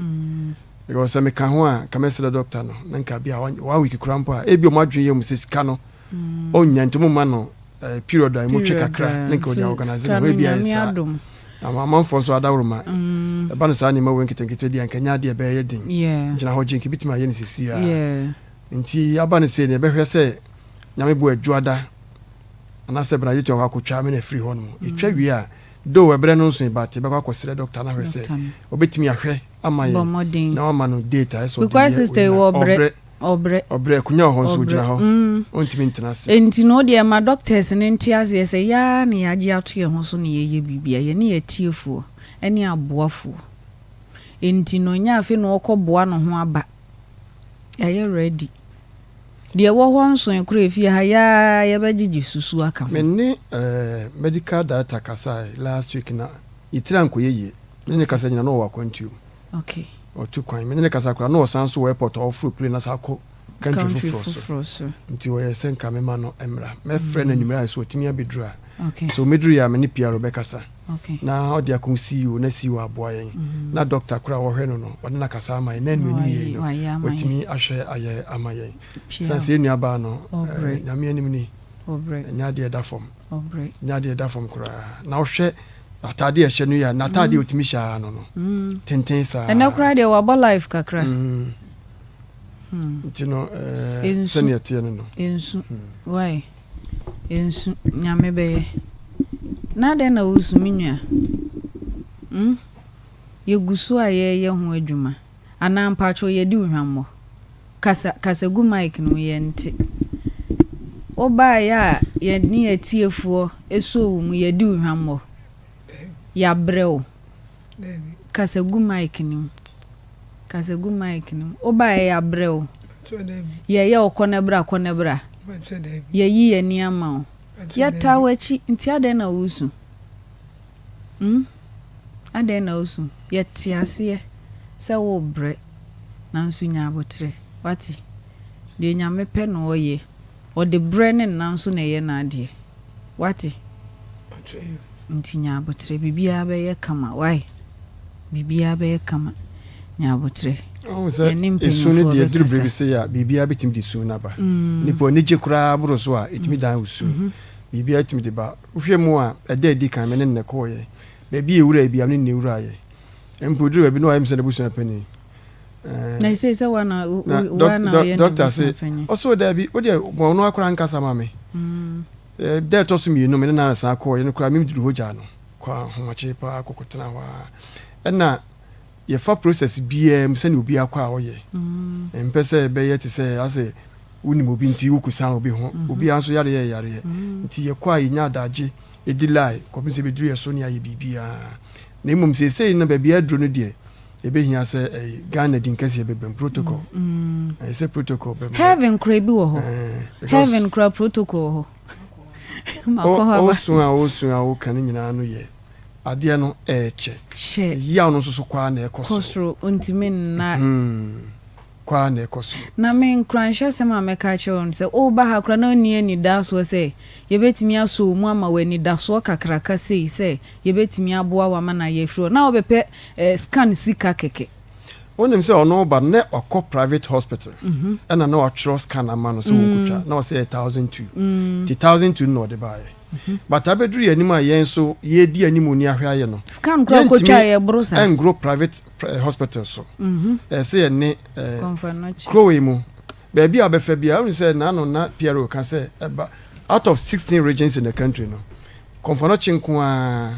because sɛ meka ho a nka mɛsrɛ doctor no na nka bi a one week kora mpo a ebi ɔmo adwene yɛ mu sɛ sika no ɔnya nti mo ma no period a emu twe kakra ne nka ɔde organise ne ho ebi ayɛ saa ama amanfoɔ nso adaworoma ɛba no saa nneɛma wɔ nketenkete deɛ nka nya adeɛ ɛbɛyɛ den gyina hɔ gye nka bitumi ayɛ no sisi a nti aba no sei ne ɛbɛhwɛ sɛ Nyame bo adwuada anaasɛ bena yɛtumi akɔ akɔtwa me na afiri hɔ nom ɛtwa wie a do ɛberɛ no nso ba te bɛkɔ akɔsrɛ doctor no ahwɛ sɛ ɔbɛtumi ahwɛ ama yɛn na wama no date a ɛsɛ ɔde yɛ ɔbrɛ ɔbrɛ. Ɔbrɛ akonnwa wɔ hɔ nso ogyina hɔ ɔntumi ntena ase. Nti no deɛ ma doctors ne nte aseɛ sɛ yaa na yɛagye ato yɛn ho so na yɛyɛ biribia yɛne yɛtiefoɔ ne aboafoɔ nti no nyɛ afei na ɔkɔboa no ho aba yɛayɛ ready deɛ ɛwɔ hɔ nso kora efie ha yaa yɛbɛgyegye susu aka ho. Me ne medical director kasa last week na yɛtiri ankɔyɛ yie me ne ne kasa nyina na ɔwɔ akwantuo mu. Ɔtu kwan me ne ne kasa koraa na ɔsan so wɔ airport a ɔforo plane na sa akɔ country foforɔ so nti ɔyɛ sɛ nka mema no mmra mɛfrɛ no anwummerɛ a sɛ ɔtumi abɛduru a so mɛduru yɛ a me ne PRO bɛkasa na ɔde akɔ CEO na CEO aboa yɛn na doctor koraa wɔhwɛ no no ɔde no akasa ama yɛn na ɛnu anim yɛn no watumi ahwɛ ayɛ ama yɛn san sɛ yɛn nuabaa no Nyame anim ni ɛnyɛ adeɛ ɛda fam ɛnyɛ adeɛ ɛda fam koraa na ɔhwɛ ataade a ɛhyɛ no yɛ n'ataade a otumi hyɛ ara no no tenten saa. Ɛnɛ koraa deɛ wabɔ life kakra. Nti no eh, sɛnea ɛteɛ no no. Nsu, why? Nsu, Nyame bɛyɛ. Na adɛn na wosu me nua? Hmm? Yɛgu so a yɛreyɛ ho adwuma. Anaa mpakyɛw yɛadi wo hwammɔ? Kasa, kasa gu mic no mu yɛnte. Wobaeɛ a yɛne atiefoɔ soo wo mu, yɛadi wo hwammɔ? Yɛabrɛ wo? Kasa gu mic no mu. Kasa gu mic no mu. Wobaeɛ yɛabrɛ wo? Yɛyɛ wo kɔ na bra kɔ na bra? Yɛayi yɛn ani ama wo? Yɛtaa w'akyi nti adɛn na woresu? Hmm? Adɛn na wosu? Yɛte aseɛ sɛ worebrɛ, nanso nya aboterɛ. Woate? Deɛ Nyame pɛ na ɔyɛ. Ɔde berɛ ne nna nso na ɛyɛ n'adeɛ. Woate? Nti nya aboterɛ. Biribiara bɛyɛ kama. Wai? Biribiara bɛyɛ kama. Nya aboterɛ. Wohu sɛ Yɛne esu no mpanimfoɔ deɛ ɛduru berɛ bɛkasa. bi sei a, biribiara bɛtumi de su no aba. Nnipa ani gye koraa boro so a, ɛtumi dan wo su. Biribiara tumi de ba. Wohwɛ mu a, ɛda a edi kan, me ne no na ɛkɔeɛ. Baabi a yɛwuraeɛ biara, me ne no na ɛwuraeɛ. Mpo ɛduruu baabi no, na wayɛ me sɛ n'abusua panin. Na ɛsei sɛ woa na woyɛ n'abusua panin. Ɔse o daabi, wo deɛ ma ɔno ara koraa nkasa ma me. Da a ɛtɔ so mmienu, me ne no san kɔeɛ no koraa, me duru hɔ gyaa no kɔ ahomakye paa kɔkɔtenaa hɔ ara. Ɛna yɛfa process biara mu sɛnea obiara kɔ a ɔyɛ. Ɛmpɛ sɛ ɛbɛyɛ te sɛ asɛ wonim obi nti wokosan obi ho. Obiara nso yareɛ yɛ yareɛ. Nti yɛkɔ a yɛnya adagye, yɛdi line kɔpem sɛ ɛbɛduru yɛn so ne yɛayɛ biribiara. Na mmom seesei no baabi a aduru no deɛ, ɛbɛhia sɛ ɛyi Ghana din kɛseɛ bɛba mu, protocol. Ɛyɛ sɛ protocol ba mu. Heaven koraa bi wɔ hɔ. Heaven koraa protocol wɔ hɔ. Makɔ hɔ aba. Wosu a wosu a woka no nyinaa no yɛ adeɛ no ɛɛkyɛ. Kyɛ. Yaw no nso so kɔ ara na ɛkɔ soro. Kɔ soro, ɔntumi nna. Kɔ ara na ɛkɔ soro. Na me nkuranhyɛsɛm a mɛka akyerɛ wo ne sɛ, woreba ha koraa na wonni anidasoɔ sɛ yɛbɛtumi asɔ wo mu ama wo anidasoɔ kakraka sei sɛ yɛbɛtumi aboa wo ama no ayɛ afiri hɔ, na wobɛpɛ scan sika kɛkɛ. Wonim sɛ ɔno ba no na wakɔ private hospital ɛna na watwerɛ scan ama no sɛ wɔnkɔtwa na ɔsɛ ɛyɛ 1002 nti 1002 no na ɔde baeɛ but abɛduru yɛn anim a yɛn nso yɛredi anim ni ahwɛ ayɛ no Scan koraa kɔtwa yɛntumi yɛ boro saa. ɛngoro private hospital so ɛsɛ sɛ yɛne Kɔmfa kuro wei mu baabi a wobɛfa biara wonim sɛ naano na PRO ka sɛ ɛba out of 16 regions in the country no Kɔmfa nko ara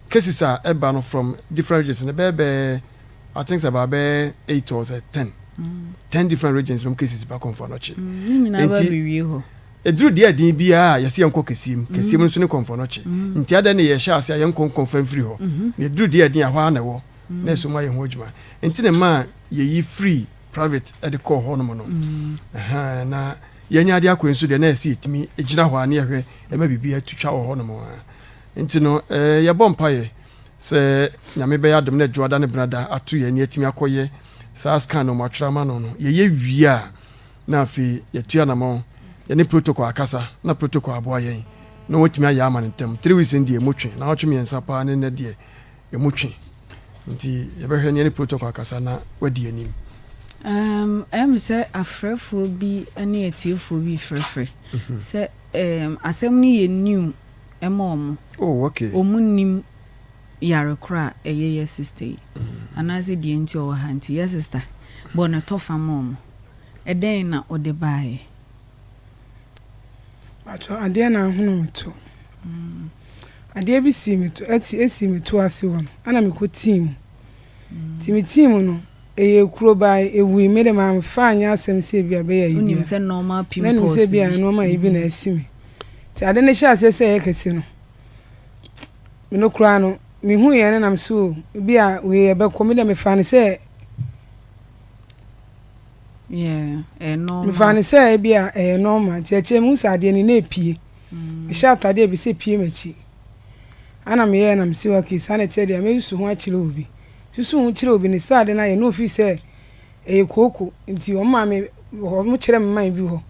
cases a ɛba no from different regions no bɛyɛ bɛyɛ I think sɛ about bɛyɛ 8 or sɛ 10 10 different regions nom cases ba Kɔmfa ne nyinaa ba nti bɛwie hɔ. ɛduru deɛ ɛden biara a yɛsɛ yɛnkɔ kɛseɛ mu kɛseɛ mu nso ne Kɔmfa nti adɛn ne yɛhyɛ ase a yɛnkɔ nkɔmfa mfiri hɔ na ɛduru deɛ ɛden a hɔ ara na ɛwɔ na ɛso mu ayɛ ho adwuma nti ne ma yɛyi free private ɛde kɔɔ hɔ nom no ɛhɛn na yɛnya ade akɔ nso deɛ na ɛsɛ yɛtumi gyina hɔ a ne yɛhwɛ ɛma biribi atutwa wɔ hɔ nom a nti no ɛɛ yɛbɔ mpaeɛ sɛ Nyame bɛyɛ adom na adwoada ne benada ato yɛn ne yɛatumi akɔyɛ saa scan no ɔmo ama no no yɛyɛ wie a na afei yɛtu anamɔn yɛne protocol akasa na protocol aboa yɛn na wɔatumi ayɛ ama no ntɛm 3 weeks no deɛ ɛmu twe na wɔtwe mmiɛnsa paa ne nnɛ deɛ ɛmu twe nti yɛbɛhwɛ ne yɛne protocol akasa na wadi anim. Ɛyɛ me sɛ afrɛfoɔ bi ne atiefoɔ bi frɛfrɛ sɛ asɛm no yɛ new ma wɔn. Oh, okay. Wɔn nnim yare korɔ a ɛyɛ yɛ sister yi anaasɛ deɛ nti ɔwɔ ha nti yɛ sister bɔ ne tɔfa ma wɔn. Ɛdɛn na ɔde baeɛ? Pakyɛ adeɛ na ahono me to. Adeɛ bi sii me to ɛti esii me to ase hɔ no ɛna me kɔ tii mu. Nti me tii mu no ɛyɛ kuro baa ɛwui me de maa fa anyɛ asɛm sɛ ebi a bɛyɛ ayi Wonim bia. sɛ normal Na nim sɛ pimples ebi a bi. nneɛma ayi bi na asi me. Nti ade no hyɛ aseɛ sɛ ɛyɛ kɛse no me no koraa no me hu yɛ no nam so ebi a wei ɛbɛkɔ me de me fa no sɛ Yeah, ɛyɛ normal. Mefaa no sɛ ebia ɛyɛ normal nti akyire mehu sɛ adeɛ no na ɛpue. Mehyɛ atadeɛ a ebi sɛ ɛpue m'akyi. Ana meyɛɛ na mese okay saa na ɛteɛ deɛ a mɛsusu ho akyerɛ obi. Susu ho kyerɛ obi no sɛ ade no ayɛ na ofii sɛ ɛyɛ kooko nti wɔn maa me wɔn kyerɛ me man bi hɔ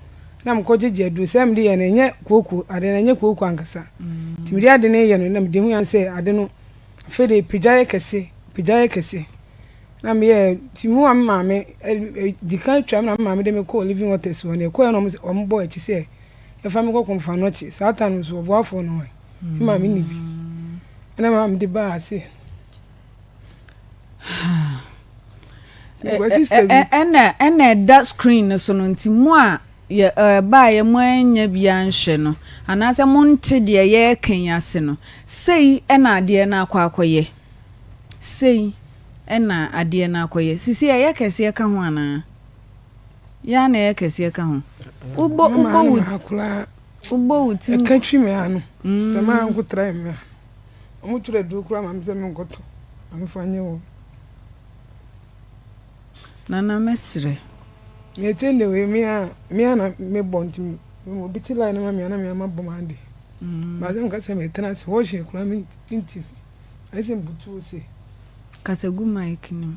na mekɔ gyegye aduro sɛ mede yɛ no ɛnyɛ kooko ade no ɛnyɛ kooko ankasa nti mede ade no yɛ no na mede hu yan sɛ ade no afei de pagya yɛ kɛse pagya yɛ kɛse. Na meyɛɛ nti mu a me maame di kan twa me na me maame de me kɔɔ Living Waters hɔ na ɛkɔɛ na wɔn bɔɔ akyi sɛ yɛfa me kɔ Komfo Anokye saa time no nso ɔboafoɔ no hɔ me maame nni bi ɛna maame de baa ase. Ɛna ɛna ɛda screen no so no nti mo a yɛ ɛbaeɛ mo annya bi anhwɛ no anaasɛ monte deɛ yɛreka yi ase no, sei ɛna adeɛ no akɔ akɔyɛ. Sei ɛna adeɛ no akɔyɛ. Sisi ɛyɛ kɛseɛ ka ho anaa? Yɛ ara na ɛyɛ kɛseɛ ka ho. Wobɔ wobɔ wo ti wobɔ wo ti. Ɛka twi me ano. Sɛ maa nkotra me a. Wɔn twerɛ aduro koraa ma me sɛ menkɔtɔ na mefa nyɛ wɔn. Nana mɛsrɛ. Nea ɛkyɛn deɛ wei me a me a na mebɔ nti me obi te line no ma me a na me a mabɔ m'ade. Baasɛ meka sɛ metena ase hɔ hyɛ koraa mentimi. Ayɛ sɛ mbutuo se. Kasa gu mic no mu.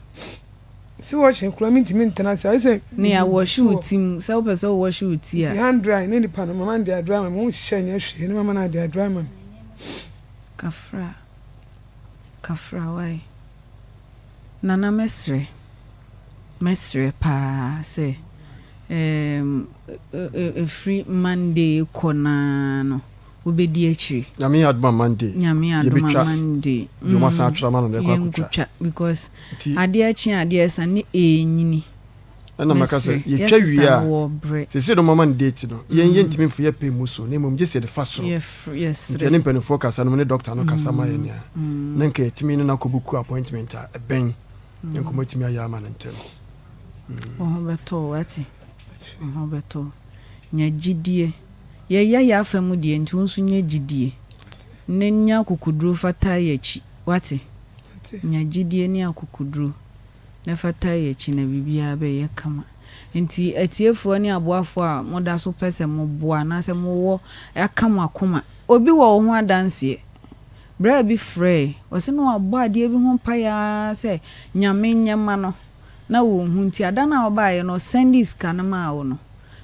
Se wɔhyɛ koraa mentimi ntena ase ayɛ sɛ. Nea wɔhye wo ti mu sɛ wopɛ sɛ wɔhye wo ti a. Nti hand dry ne nipa no mama no de adry ma me wonhyɛ nyɛ hwee ne mama no ade adry ma me. Kafra kafra wai. Nana mɛsrɛ mɛsrɛ paa sɛ ɛɛm ɛfiri Monday kɔ no ara no wobɛdi akyire. Nyame yɛ adom a Monday Nyame adom a yɛbɛtwa Monday deɛ wɔn asan atwerɛ ama no no yɛkɔ akɔtwa. Yɛnkɔtwa because Nti adeɛ kye a adeɛ sa ne ɛɛnyini. Ɛna mɛka sɛ Mɛsrɛ yɛ yɛtwa sister wie a no wɔ brɛ. seesei no mama no date no yɛn yɛntumi mfa yɛ pɛ mmu so na mmom gye sɛ yɛde fa soro. Yɛfr Nti yɛsrɛ. yɛne mpanimfoɔ kasa no mo ne doctor no kasa ma yɛn a na nka yɛtumi ne no akɔ book appointment a ɛbɛn na nka wɔatumi ayɛ ama no ntɛm. Wo ho bɛtɔ wo wate. Wo ho bɛtɔ wo. Nya gyidie. Yɛyɛ yɛn afa mu deɛ nti wo nso nya gyidie ne nya akokoduro fa taa yɛn akyi wate. Nya gyidie ne akokoduro na fa taa yɛn akyi na biribiara bɛyɛ kama. Nti atiefoɔ ne aboafoɔ a moda so pɛ sɛ moboa anaasɛ mowɔ aka mo akoma. Obi wɔ wo ho adanseɛ. Braa bi frɛɛ, ɔse na wabɔ adeɛ bi ho mpaeɛ ara sɛ Nyame nyɛ ma no na wɔnhu nti ada no a ɔbaeɛ no ɔsɛndee sika no maa wo no.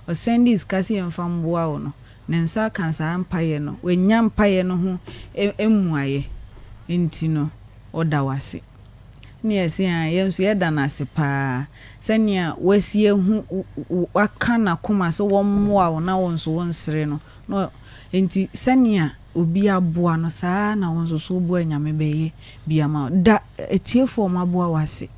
Ɔsɛndee sika sɛ yɛmfa mboa wo no, ne nsa aka saa mpaeɛ no, wanya mpaeɛ no ho mmuaeɛ nti no ɔda wo ase. Ɛna yɛse aane, yɛn nso yɛda no ase paa sɛnea wasi ahu waka n'akoma sɛ wɔmmoa wo na wo nso wonsere no, na nti sɛnea obi aboa no saa ara na wo nso so woboa Nyame bɛyɛ bi ama wo. Da atiefoɔ a wɔaboa wo ase.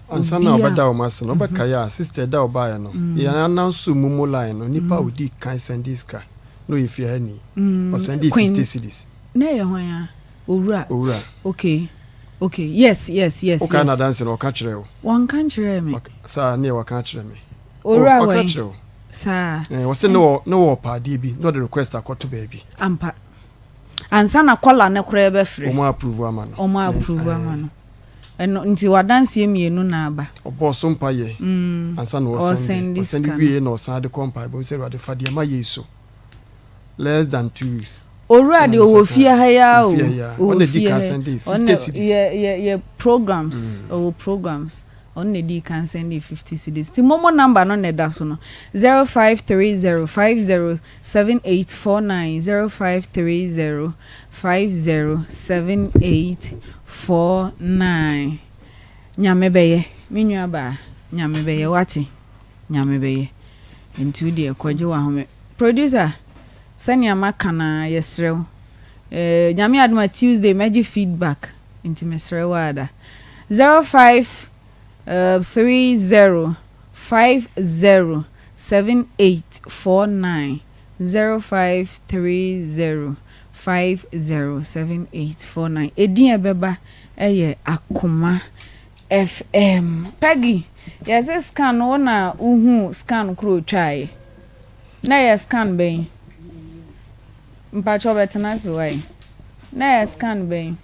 Ansa na ɔbɛda wɔn ase no, wobɛkae a, sister da a ɔbaeɛ no, yɛn ananso momo line no, nipa a ɔdii kan sɛndee sika, na ɔyɛ fiahani. Ɔsɛndee 50 cedis. Na ɛyɛ hwan a? Owura. Owura. Okay, okay, yes, yes, yes, Wokae yes. n'adanse no, ɔka kyerɛɛ wo? Wɔnka nkyerɛɛ me. Saa, ne yɛ waka akyerɛ me. Owura Ɔka wɛn? kyerɛ wo. Saa. Ɛɛ, ɔse ne wɔ, ne wɔ ɔpɛ adeɛ bi, na ɔde request akɔto baabi. Ampa. Ansa na kɔla no koraa bɛfrɛ. Wɔn approve ama no. Wɔn approve ama no. Ɛno nti w'adanseɛ mmienu na aba. Ɔbɔɔ so mpaeɛ ansa na ɔresɛnde. Ɔsɛnde wieeɛ na ɔsan de kɔɔ mpaebɔ mu sɛ, Awurade fa deɛ mayɛ yi so. Less than 2 weeks. Owura deɛ ɔwɔ fie ha yi ara o. Ɔwɔ fie ha yi ara. Ɔno na ɛdi kan sɛndee 50 cedis. Yɛ yɛ yɛ programs ɔwɔ programs ɔno na ɛdii kan sɛndee 50 cedis. Nti momo number no na ɛda so no 0530 50 7849 0530 507849 Nyame bɛyɛ me nua baa Nyame bɛyɛ wate Nyame bɛyɛ nti wo deɛ kɔgye wahome Producer sɛnea maka no ara yɛsrɛ wo eh, Nyame adom a Tuesday mɛgye feedback nti mesrɛ wo ara da 05 30 50 7849 0530 507849 Edin a ɛbɛba yɛ Akoma FM. Peggy, yɛse scan no wo na wohuu scan koro otwaeɛ? Na ɛyɛ scan bɛn? Mpakyɛw bɛtena ase wai. Na ɛyɛ scan bɛn?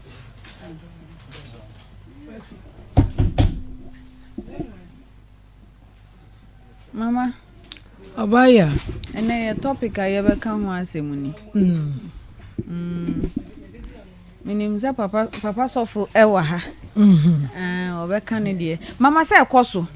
Mama. Ɔbaa Ɛnɛ yɛ topic a yɛbɛka ho asɛm ni. Mm. Menim sɛ papa papa sɔfo ɛwɔ ha. Mm-hmm. Ɔbɛka ne deɛ. Mama sɛ ɛkɔ so.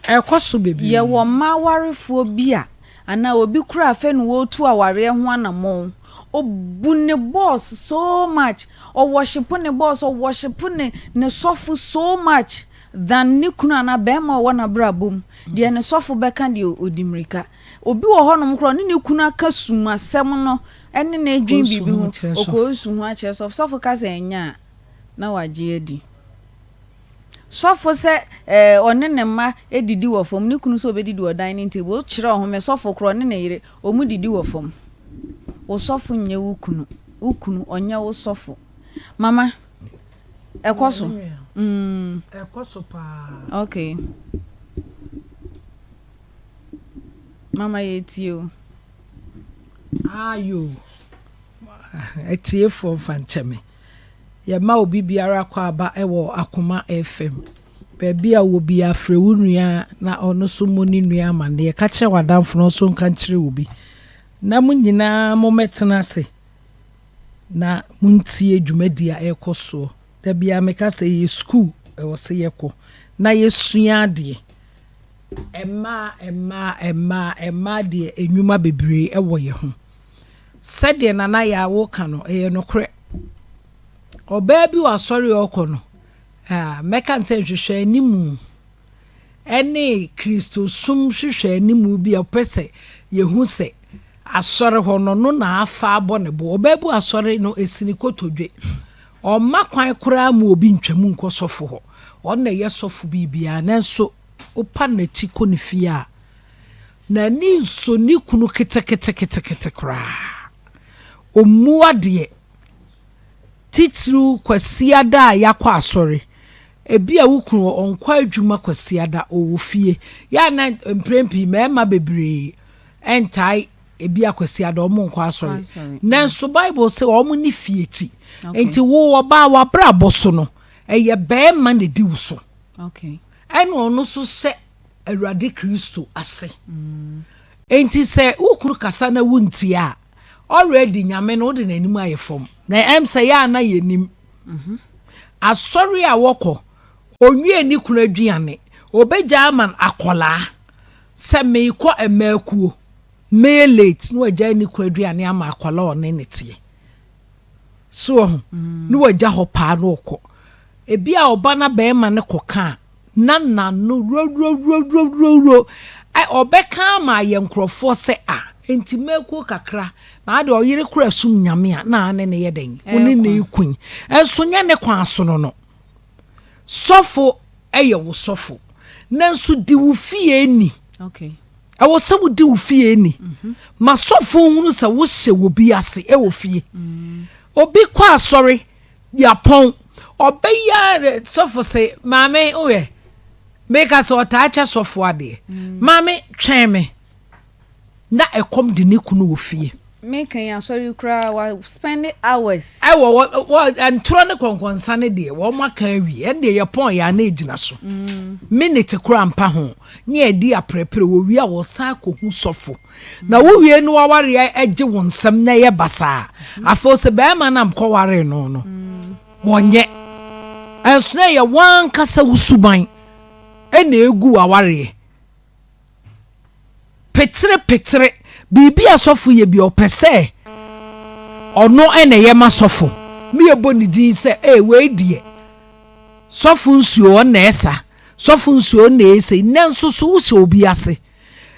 Ɛkɔ so bebree. Yɛwɔ mma awarefoɔ bi a anaa obi kura afɛ no wɔretu awareɛ ho anammɔn. Obu ne boss so much. Ɔwɔhyepo ne boss, ɔwɔhyepo ne ne sɔfo so much. Than ne kunu anaa barima a ɔwɔ n'abrabɔ mu. Deɛ ne sɔfo bɛka deɛ ɔdi mmirika. Obi wɔ hɔnom koraa ɔne ne kunu aka sum asɛm no ne no redwen biribi ho, ɔkɔsu ho akyerɛ sɔfo. Sɔfo ka sɛ ɛnyɛ a, na wagye adi. Sɔfo sɛ ɛɛ ɔne ne mma didi wɔ fam, ne kunu sɛ ɔbɛdidi wɔ dining table. Wokyerɛ ɔho me sɔfo korɔ ɔne ne yere, wɔn didi wɔ fam. Wo sɔfo nyɛ wo kunu, wo kunu ɔnyɛ wo sɔfo. Mama, ɛkɔ so. Mm. Ɛkɔ so paa. Okay. Mama yɛtie o. Ayo. Atiefoɔ mfa nkyɛ me. Yɛma obi biara akwaaba wɔ Akoma FM. Baabi a wowɔ biara frɛ wo nua na ɔno nso mmɔ ne nua amanneɛ. Ka kyerɛ w'adamfo na ɔnso nka nkyerɛ obi. Na mo nyinaa mommɛtena ase na montie dwumadi a ɛrekɔ soɔ. Da biara meka sɛ ɛyɛ sukuu, ɛwɔ sɛ yɛkɔ na yɛsua adeɛ. Mmaa, mmaa, mmaa, mmaa deɛ nnwuma bebree wɔ yɛn ho. Sɛdeɛ Nana Yaa woka no, ɛyɛ nokorɛ. Ɔbaa bi wɔ asɔre a ɔkɔ no, mɛka no sɛ nhwehwɛanimu ne Kristosom nhwehwɛanimu bi a ɔpɛ sɛ yɛhu sɛ asɔre hɔ no, ɔno na afa abɔ ne bo. Ɔbaa bi wɔ asɔre no, ɛsi ne kotodwe. Ɔmma kwan koraa ma obi ntwam nkɔ sɔfo hɔ. Ɔno na ɛyɛ sɔfo biribiara, nanso wopa n'akyi kɔ ne fie a, N'ani nsɔ ne kunu keteketekete koraa. Ɔmmu adeɛ. Titiriw Kwasiada a yɛakɔ asɔre. Ebia wo kunu ɔnkɔ adwuma Kwasiada, ɔwɔ fie. Yɛ a na mprɛn pii mmarima bebree ntae ebia Kwasiada wɔn nkɔ asɔre. Nanso Bible sɛ wɔn ne fie ti. Nti wo ɔbaa w'abrabɔ so no, ɛyɛ barima na ɛdi wo so. Ɛna ɔno nso hyɛ Awurade Kristo ase. Enti sɛ wo kunu kasa na wontie a, already Nyame no wode n'anim ayɛ fam. Na ɛm sɛ yɛ a na yɛnim. Mhm. Asɔre a wɔkɔ, onwie ne kunu aduane, obɛgya ama no akɔlaa sɛ meekɔ mmaakuo, mɛyɛ late na wagyae ne kunu aduane ama akɔlaa ɔne ne teɛ. So wɔ ho? Mm. Na wagya hɔ paa na ɔkɔ. Ebi a ɔba na bɛrima no kɔka a, na n'ano wurowurowurowuro. Ɛ, ɔbɛka ama ayɛ nkurɔfoɔ sɛ, a, enti mɛkuo kakra, na ade ɔyere kora sum nyame a, na ane ne yɛ dɛn? Wo ne ne reko yi. Nso nyɛ ne kwan so no no. Sɔfo yɛ wo sɔfo, nanso di wo fie ni. Okay. Ɛwɔ sɛ wodi wo fie ni. Mhm. Ma sɔfo nhunu sɛ wohyɛ wɔ bi ase wɔ fie. Mm. Obi kɔ asɔre, Yapɔn, ɔbɛyɛ ara sɔfo se, Maame, woyɛ, meka sɛ ɔtaa kyɛ sɔfo adeɛ. Mm. Maame, twɛn me. Na ɛkɔm de ne kunu wɔ fie. Meka yi asɔre koraa wa spend hours. Ɛwɔ wɔ ntorɔ ne kɔnkɔnsa ne deɛ wɔn aka awie ɛne deɛ yɛpɔn yɛ ana egyina so. Mm. Minute koraa mpa ho ne ɛdi aprɛprɛ wɔ wie a wɔsan akɔhu sɔfo. Na wo wie no w'awareɛ gye wo nsam na ɛyɛ basaa. Afei sɛ bɛrima no a mekɔwaree no no, wɔnyɛ. Ɛnso na ɛyɛ w'ankasa wo suban ɛna egu w'awareɛ. Petere petere, biribi a sɔfo yɛ bi ɔpɛ sɛ ɔno ɛna ɛyɛ ma sɔfo. Me yɛbɔ ne din sɛ ee wei deɛ sɔfo nsuo ɔna ɛsa, sɔfo nsuo ɔna ɛsɛ, nanso so wohyɛ obi ase.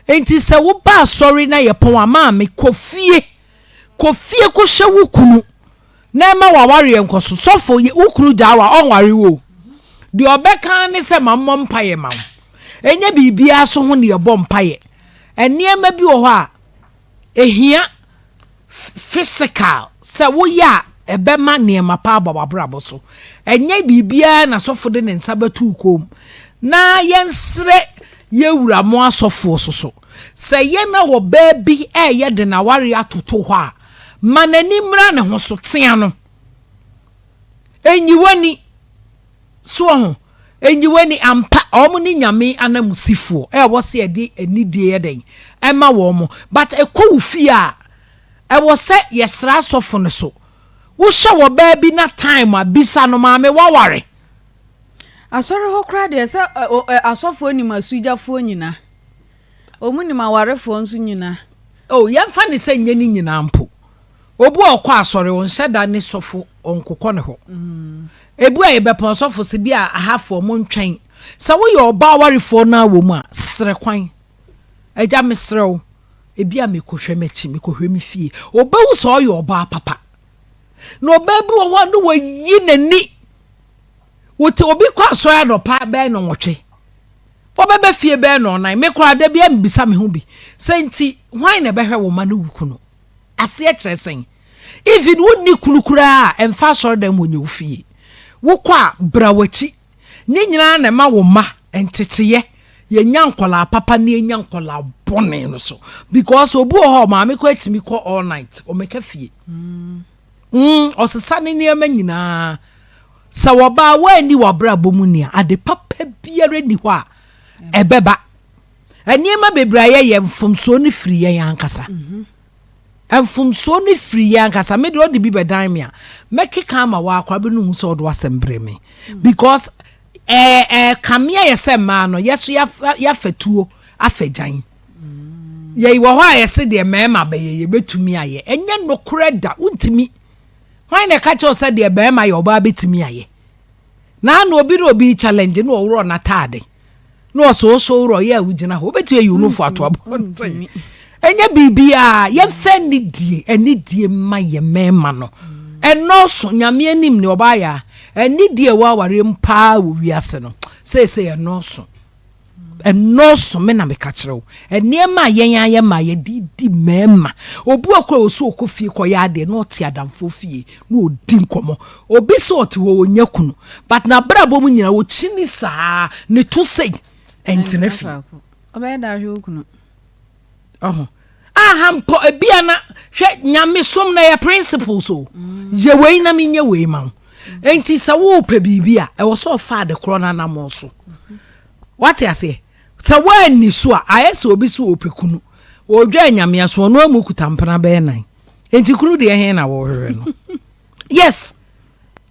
Enti sɛ woba asɔre na yɛpɔn a, maame, kɔ fie. Kɔ fie kɔhyɛ wo kunu na ɛma w'awareɛ nkɔ so. Sɔfo, wo kunu gyaa wo a, ɔnware wo o. Deɛ ɔbɛka ara ne sɛ ma mmɔ mpaeɛ ma wo. Ɛnyɛ biribiara so ho na yɛbɔ mpaeɛ. Nneɛma bi wɔ hɔ a, ɛhia physical sɛ woyɛ a ɛbɛma nneɛma pa aba w'abrabɔ so. Ɛnyɛ biribiara na sɔfo de ne nsa bɛto wo kɔn mu. Na yɛnsrɛ yɛn wura mo asɔfoɔ so so, sɛ yɛn a ɔbaa bi reyɛ de n'awareɛ atoto hɔ a, ma n'ani mmra ne ho so, tea no. Nyi w'ani. So wahu? Enyi w'ani, ampa, wɔn ne Nyame ananmusifoɔ, ɛwɔ sɛ yɛde anidie yɛ dɛn? Ɛma wɔn. But ɛkɔ wo fie a, ɛwɔ sɛ yɛsra asɔfo no so. Wohyɛ wɔ baa bi na time a, bisa no, maame waware? Asɔre hɔ koraa deɛ sɛ asɔfoɔ nim asugyafoɔ nyina. Wɔn nim awarefoɔ nso nyina. Oh, yɛmfa no sɛ nyɛ ne nyinaa mpo. Obi a ɔkɔ asɔre, ɔnhyɛ da ne sɔfo, ɔnkokɔ ne hɔ. Ebi a yɛbɛpɔn sɔfo sɛ bi a ahafoɔ montwɛn. Sɛ woyɛ ɔbaa warefoɔ no ara wɔ mu a, srɛ kwan. Agya mesrɛ wo, ebi a mekɔhwɛ m'akyi, mekɔhwɛ me fie. Ɔbɛhu sɛ ɔyɛ ɔbaa papa. Na ɔbaa bi wɔ hɔ a ne wayi n'ani. Wote obi kɔ asɔre anɔpa bɛyɛ nnɔnwɔtwe, wɔbɛba fie bɛyɛ nnɔnnan. Me koraa da biara mebisa me ho bi sɛ nti hwan na ɛbɛhwɛ wo mma ne wo kunu? Aseɛ kyerɛ sɛn? Even wonni kunu koraa a, ɛmfa asɔredan mu nyɛ wo fie. Wokɔ a, bra w'akyi. Ne nyinaa na ɛma wo mma nteteyɛ. Yɛnya nkwadaa papa na yɛnya nkwadaa bɔne no so. Because obi wɔ hɔ a, maame koraa tumi kɔ all night, ɔmmɛka fie. Mm, ɔsesa ne nneɛma nyinaa. Sɛ wɔbaa woanni w'abrabɔ mu ni a, ade papa biara nni hɔ a ɛbɛba. Nneɛma bebree a yɛyɛ mfomsoɔ no firi yɛn ankasa. Mhm. Mfomsoɔ no firi yɛn ankasa. Me deɛ ɔde bi bɛdan me a, mɛkeka ama wakora bɛnu hu sɛ ɔde wasɛm brɛ me. Mm. Because ɛɛ ɛɛ kame ayɛ sɛ mmaa no yɛso yɛafa tuo afa gyan. Mm. Yɛyi wɔ hɔ a yɛse deɛ mmarima bɛyɛ yɛbɛtumi ayɛ. Ɛnyɛ nokorɛ da, wontumi. Hwan na ɛka kyerɛ wo sɛ deɛ barima yɛ ɔbaa bɛtumi ayɛ? Na ano obi ne obi challenge na ɔworɔ n'ataade na ɔsooso worɔ yɛ a wogyina hɔ wobɛtumi ayi wo nofo ato abɔnten. Ɛnyɛ biribiara yɛmfa anidie anidie mma yɛ mmarima no ɛnɔɔso nyame anim ne ɔbaa yɛ a anidie ɛwɔ awareɛ mu paa wɔ wiase no seesei ɛnɔɔso. Ɛnnɔɔso, me na meka kyerɛ wo. Nneɛma a yɛn ara yɛma yɛde di mmarima. Obi wɔ koraa ɔsɛ ɔkɔ fie kɔyɛ adeɛ na ɔte adamfoɔ fie na ɔdi nkɔmmɔ. Obi sɛ ɔte hɔ ɔnya kunu but n'abrabɔ mu nyinaa ɔkyini saa ne to sei ɛntena fie. Ɔbɛyɛ da ahwɛ wo kunu. Ɔho. Aha mpo ebia na hwɛ nyamesom na yɛ principles o. Mm. Yɛ wei na menyɛ wei ma wo. Enti sɛ wopɛ biribi a ɛwɔ sɛ ɔfa ade korɔ no anammɔn so. Wate aseɛ? Sɛ woanni so a ayɛ sɛ obi so ɔpɛ kunu. Ɔdwa anyame aso ɔno amu kuta mpena bɛyɛ nan. Enti kunu deɛ he na wɔhwehwɛ no. Yes.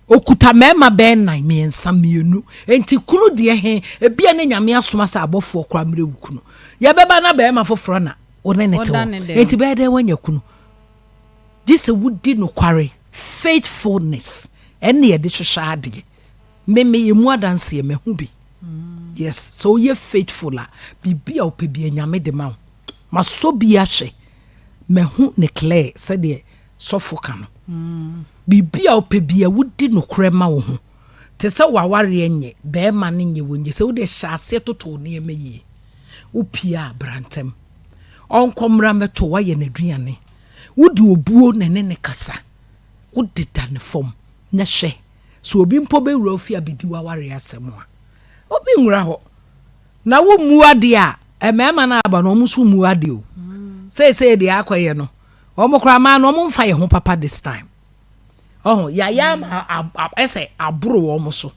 Ɔkuta mmarima bɛyɛ nnan, mmiɛnsa, mmienu. Enti kunu deɛ he, ebia ne Nyame asoma sɛ abɔfoɔ koraa mmerɛ wo kunu. Yɛbɛba na barima foforɔ na wo ne no te hɔ. Enti bɛyɛ dɛn woanya kunu? Gye sɛ wodi nokware, faithfulness, ɛnne yɛde hwehwɛ adeɛ. Me meyɛ mu adanseɛ, mahu bi. Yes, sɛ woyɛ faithful a, biribi a wopɛ biara Nyame de ma wo. Masɔ bi ahwɛ, mahu ne clear sɛdeɛ sɔfo ka no. Biribi a wopɛ biara wodi nokorɛ ma wo ho. Te sɛ w'awareɛ nyɛ, barima no nyɛ, wonyɛ. Sɛ wode hyɛ aseɛ toto wo nneɛma yie, wopie a bra ntɛm. Ɔnkɔ mmra mmɛto wo, woayɛ no aduane. Wode obuo na ɛne no kasa. Wodeda no fam na hwɛ. Sɛ obi mpo bɛwura wo fie abɛdi w'awareɛ asɛm a, obi nwura hɔ. Na wommu adeɛ a, mmarima no aba no, wɔn nso mmu adeɛ o. Seesei deɛ akɔyɛ no, Wɔn koraa maa no wɔn nfa yɛ ho papa this time. Ɔho yaya ama ɛsɛ aboro wɔn so.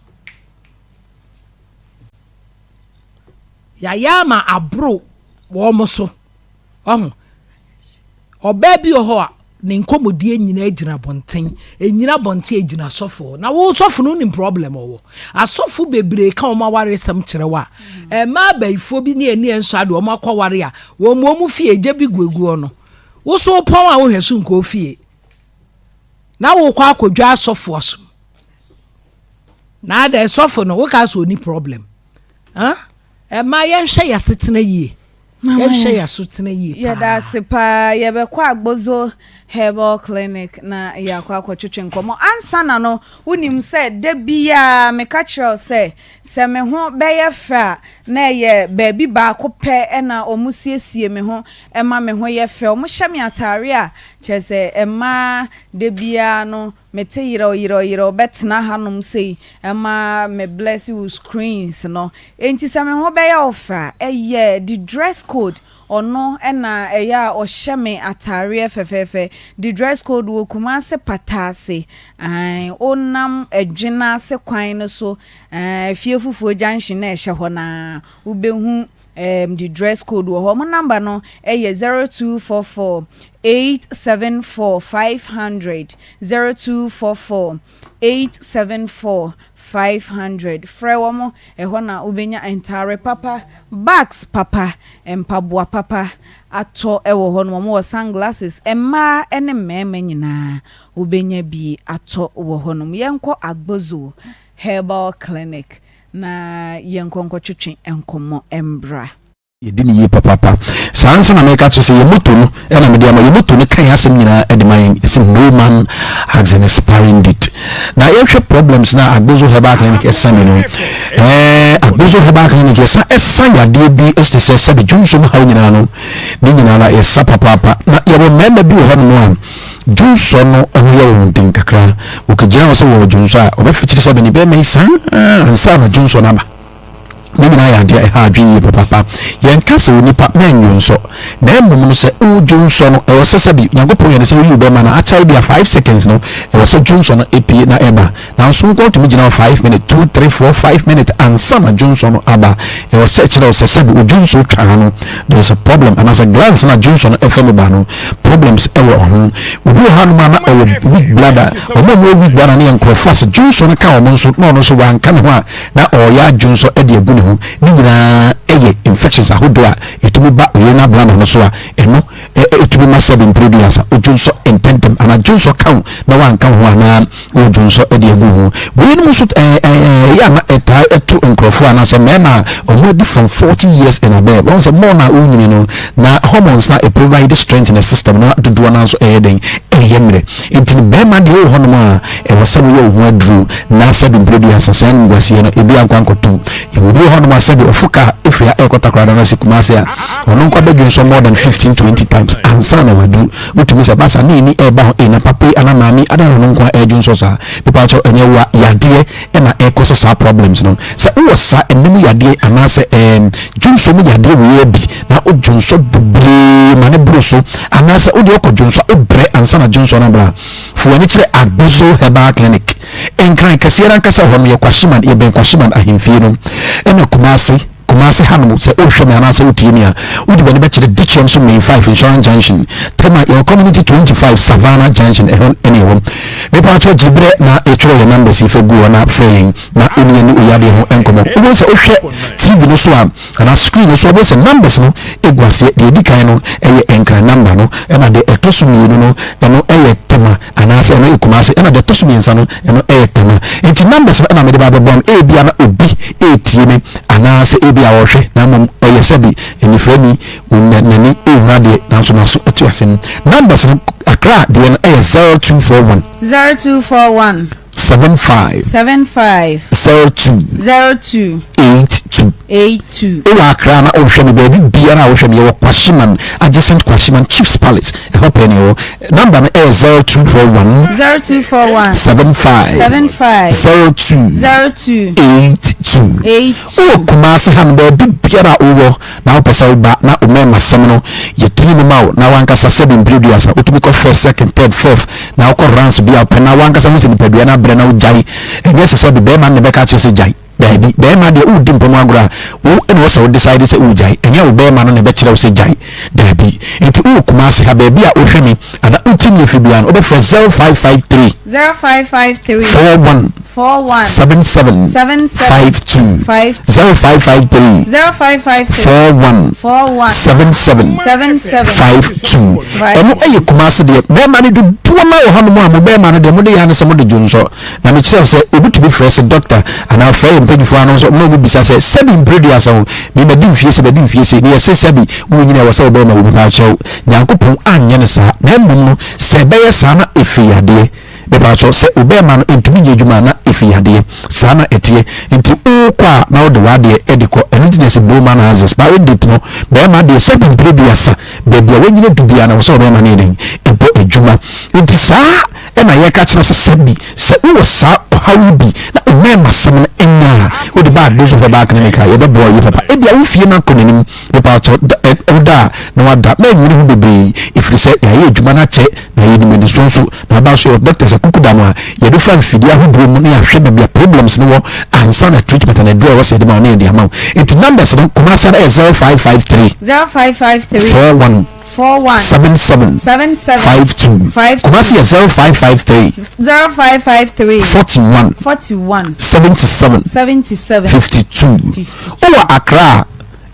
Yaya ama aboro wɔn so. Ɔho ɔbaa bi wɔ hɔ a ne nkɔmmɔdie nyinaa gyina abɔnten. Ɛnyina abɔnten ɛgyina asɔfo. Na wo sɔfo no wonim problem ɔwɔ. Asɔfo bebree ka wɔn awaresɛm kyerɛ wo a, mmaa abayifoɔ bi ne ani ɛnsɔ adeɛ wɔn akɔware a wɔn wɔn fie egya bi guaguo no. Wo so wopɔn a wohwɛ so nkɔɔ fie na wokɔ akɔdwa asɔfo asom. Na adɛ sɔfo no woka sɛ ɔni problem. Huh? Ɛma yɛnhwɛ yɛasetena yie. Yɛnhwɛ yɛasetena yie paa. Yɛda ase paa. Yɛbɛkɔ Agbozo Herbal Clinic na yɛakɔ akɔtwetwe nkɔmmɔ. Ansa na no, wonim sɛ da biara meka kyerɛ wo sɛ, sɛ me ho bɛyɛ fɛ a, na ɛyɛ baabi baako pɛ na wɔsiesie me ho ma me ho yɛ fɛ. Wɔhyɛ me atare a, kyerɛ sɛ ɛma da biara no mete yerɛw yerɛw yerɛw bɛtena hanom sei ma me bless wo screens no. Enti sɛ me ho bɛyɛ wo fɛ a, ɛyɛ the dress code. Ɔno na ɛyɛ a ɔhyɛ me atareɛ fɛfɛɛfɛ. The dress code wɔ Kumase Pata ase. Ae, wonam Adwene ase kwan no so, ae, Fie Fufuo junction na ɛhyɛ hɔ no ara, wobɛhu Erm de dress code wɔ hɔ. Ɔmo number no yɛ 0244 874 500, 0244 874 500. Frɛ wɔn, ɛhɔ na wobɛnya ntaare papa, bags papa, mpaboa papa atɔ wɔ hɔ nom. Wɔn wɔ sunglasses, mmaa ne mmarima nyinaa wobɛnya bi atɔ wɔ hɔ nom. Yɛnkɔ Agbozo Herbal Clinic. Na yɛnkɔ nkɔtwetwe nkɔmmɔ mbra. Yɛdi no yie papaapa. Saa nso na meka kyerɛ sɛ yɛn moto no na mede ama. Yɛn moto no ka yɛn asɛm nyinaa de ma yɛn. Ɛsɛ no man has an expiring date. Na yɛhwɛ problems na Agbozo Herbal Clinic ɛsa bi no. Ɛɛ Agbozo Herbal Clinic yɛsa ɛsa yadeɛ bi ɛsɛ sɛ sɛbi dwonso mu haw nyinaa no ne nyinaa na yɛsa papaapa. Na yɛwɔ mmarima bi wɔ hɔnom a dwonsɔ no ɛho yɛ wɔn den kakra. Wɔkɔgyina hɔ sɛ wɔwɔ dwonsɔ a wɔbɛfikyiri sɛ bɛne bɛrima yi saa ansa na dwonsɔ no aba. Ne nyinaa yɛ adeɛ a ɛha adwene yie papaapa. Yɛnka sɛ onipa mɛnnwonsɔ, na mmom no sɛ wodwonsɔ no, ɛwɔ sɛ sɛbi Nyankopɔn yɛ no sɛ woyi wo bɛma no akyɛre bi a 5 seconds no, ɛwɔ sɛ dwonsɔ no epie na ɛba. Nanso wo nkoa wotumi gyina hɔ 5 minutes, 2, 3, 4, 5 minutes ansa na dwonsɔ no aba. Ɛwɔ sɛ ɛkyerɛ wo sɛ sɛbi wo dwonsɔ twaa no, there is a problem, anaasɛ glands no a dwonsɔ no ɛfa mu ba no, problems ɛwɔ ho. Obi wɔ hanom a na ɔwɔ weak bladder, wɔn a wɔwɔ weak bladder no yɛ nkorɔfoɔ a sɛ dwonsɔ no ka wɔn nso na ɔno nso wanka ne ho a, na ɔreyɛ adwonsɔ de agu ne ho, ne nyinaa yɛ infections ahodoɔ a ɛtumi ba urinary bladder no so a ɛno ɛtumi ma sɛbe mprɛduasa odwonsɔ ntɛntɛm anaa dwonsɔ ka wo na wanka wo ho anaa wodwonsɔ de agu ho. Weinom nso ɛyɛ a na ɛtaa ɛto nkurɔfoɔ anaasɛ mmarima a wɔn adi from 40 years and above. Wɔn sɛ more na wonyini no na hormones na provide strength in the system na dodoɔ no nso ɛyɛ den ɛyɛ mmerɛ. Enti no barima deɛ wowɔ hɔnom a, ɛwɔ sɛ woyɛ wo ho aduro na sɛbe mprɛ duasa saa animguaseɛ no ebi ankɔ ankɔto. Yɛwɔ obi wɔ hɔnom a sɛbe ɔfo kaa ɛfiri ha ɛrekɔ Takoradi anaasɛ Kumasi a, ɔno nko abɛdwensɔ more than 15, 20 times ansa na waduru. Wotumi sɛ basa ne ani ɛreba ho, ei na papa yi anaa maame yi adɛn na ɔno nko ara ɛredwensɔ saa? Mepakyɛw ɛnyɛ wo a, yadeɛ ɛna ɛkɔ so saa problems no. Sɛ wowɔ saa ɛnɛ mu yadeɛ anaasɛ ɛɛm dwonsɔ mu yadeɛ wei bi na wo dwonsɔ bebree ma ne boro so anaasɛ wodeɛ wokɔ dwonsɔ a wobrɛ ansa na dwonsɔ no abra, fa w'ani kyerɛ Agbozo Herbal Clinic. Nkran kɛseɛ no ankasa hɔ no yɛ Kwashiman, yɛbɛn Kwashiman ahemfie no ɛna Kumasi. Kumasi hanom, sɛ wohwɛ me anaasɛ wotie me a, wode w'ani bɛkyerɛ Dikyerɛm so Main 5 Insurance Junction, Tema, yɛwɔ Community 25 Savannah Junction, ɛhɔ ne yɛwɔ. Mepaakyɛw gye berɛ na twerɛ yɛn numbers yi fa gu hɔ na frɛ yɛn na wo ne yɛn nni oyadeɛ ho nkɔmmɔ. Wobɛhu sɛ wohwɛ TV no so a anaa screen no so a, wobɛhu sɛ numbers no gu aseɛ. Deɛ ɛdi kan no yɛ Nkran number no, ɛna deɛ ɛtɔ so mmienu no, ɛno yɛ Tema. Anaasɛ ɛno yɛ Kumasi, ɛna deɛ ɛtɔ so mmiɛnsa no, ɛno yɛ Tema. Nti numbers no na mede ba abɛbɔ no. Ebia na obi retie me, anaasɛ ebia ɔrehwɛ, na mmom ɔyɛ sɛbi anifirani, n'ani nhunu adeɛ, nanso n'aso te asɛm. Numbers no, Accra deɛ no yɛ 0241. 0241. 75. 75. 02. 02. 82. 82. Wowɔ Accra na wohwɛ me baabi biara a wohwɛ me yɛwɔ Kwashiman adjacent Kwashiman Chiefs Palace ɛhɔ pɛɛ na yɛwɔ. Number no ɛyɛ 0241. 0241. 75. 75. 02. 02. 82. 82. Wowɔ Kumasi ha no baabi biara a wowɔ na wopɛ sɛ woba na wo mmarima sɛm no yɛtumi no ma wo na wankasa sɛbi mpere duasa wotumi kɔ first second third fourth na wokɔ rounds bi a wopɛ na wankasa hu sɛ nipadua no abrɛ na wogyae ɛnyɛ sɛ sɛbi bɛrima no na ɛbɛka akyerɛ sɛ gyae. Daabi, barima deɛ woredi mpa mu agorɔ a, wo na ɛwɔ sɛ wo decide sɛ woregyae, ɛnyɛ wo barima no na ɛbɛkyerɛ wo sɛ gyae. Daabi. Nti wowɔ Kumasi ha, baabi a wohwɛ me anaa wotie me afiri biara no, wobɛfrɛ 0553 0553 41 41 77 77 52 52 0553 0553 41 41 77 77 52. Ɛno ɛyɛ Kumasi deɛ. Barima no dodoɔ no ara wɔ hanom a mo barima no deɛ mode yɛ ara ne sɛ mode dwonsɔ. Na mekyerɛ wo sɛ obi tumi frɛ sɛ dɔkta anaa ɔfrɛ yɛn mpanyinfoɔ ano nso na wɔn bisa sɛ sɛbi mprɛduasa o me madi mfie sei madi mfie sei na yɛse sɛbi wonyini a ɛwɔ sɛ wobɛyɛ ma obi paakyɛw Nyankopɔn anyɛ no saa na mmom no sɛ ɛbɛyɛ saa na ɛfiri yadeɛ mepaakyɛw sɛ obɛɛma no ntumi nyɛ adwuma a na ɛfiri yadeɛ saa na ɛteɛ nti wokɔ a na wode w'adeɛ de kɔ ɛno nti na yɛse no man has expiring date no bɛɛma deɛ sɛbi mprɛduasa baabi a wanyini adu biara na ɛwɔ sɛ ɔbɛɛma no yɛ dɛn ɛbɔ adwuma nti saa Ɛna yɛka kyerɛ wo sɛ sɛbi sɛ wowɔ saa ɔhaw yi bi na wo mmɛɛmasɛm no nyɛ a, wode ba Adozo Herbal Clinic a, yɛbɛboa wo yie papa. Ebia wo fie no akɔ n'anim, mepakyɛw, da ɛ, woda a na wada. Mɛnnwene ho bebree, ɛfiri sɛ yɛayɛ adwuma no akyɛ na yɛnim anisoɔ nso. Na aba nso yɛwɔ doctors akukudam a yɛde fa mfidie ahodoɔ mu na yɛahwɛ baabi a problems no wɔ ansa na treatment anaa aduro a ɛwɔ sɛ yɛde ma wo no yɛde ama wo. Nti numbers no, Kumasi ara yɛ 0553 0553 41 41 77 77 52 52 Kumasi yɛ 0553 0553 41 41 77 77 52 52 Wowɔ Accra a,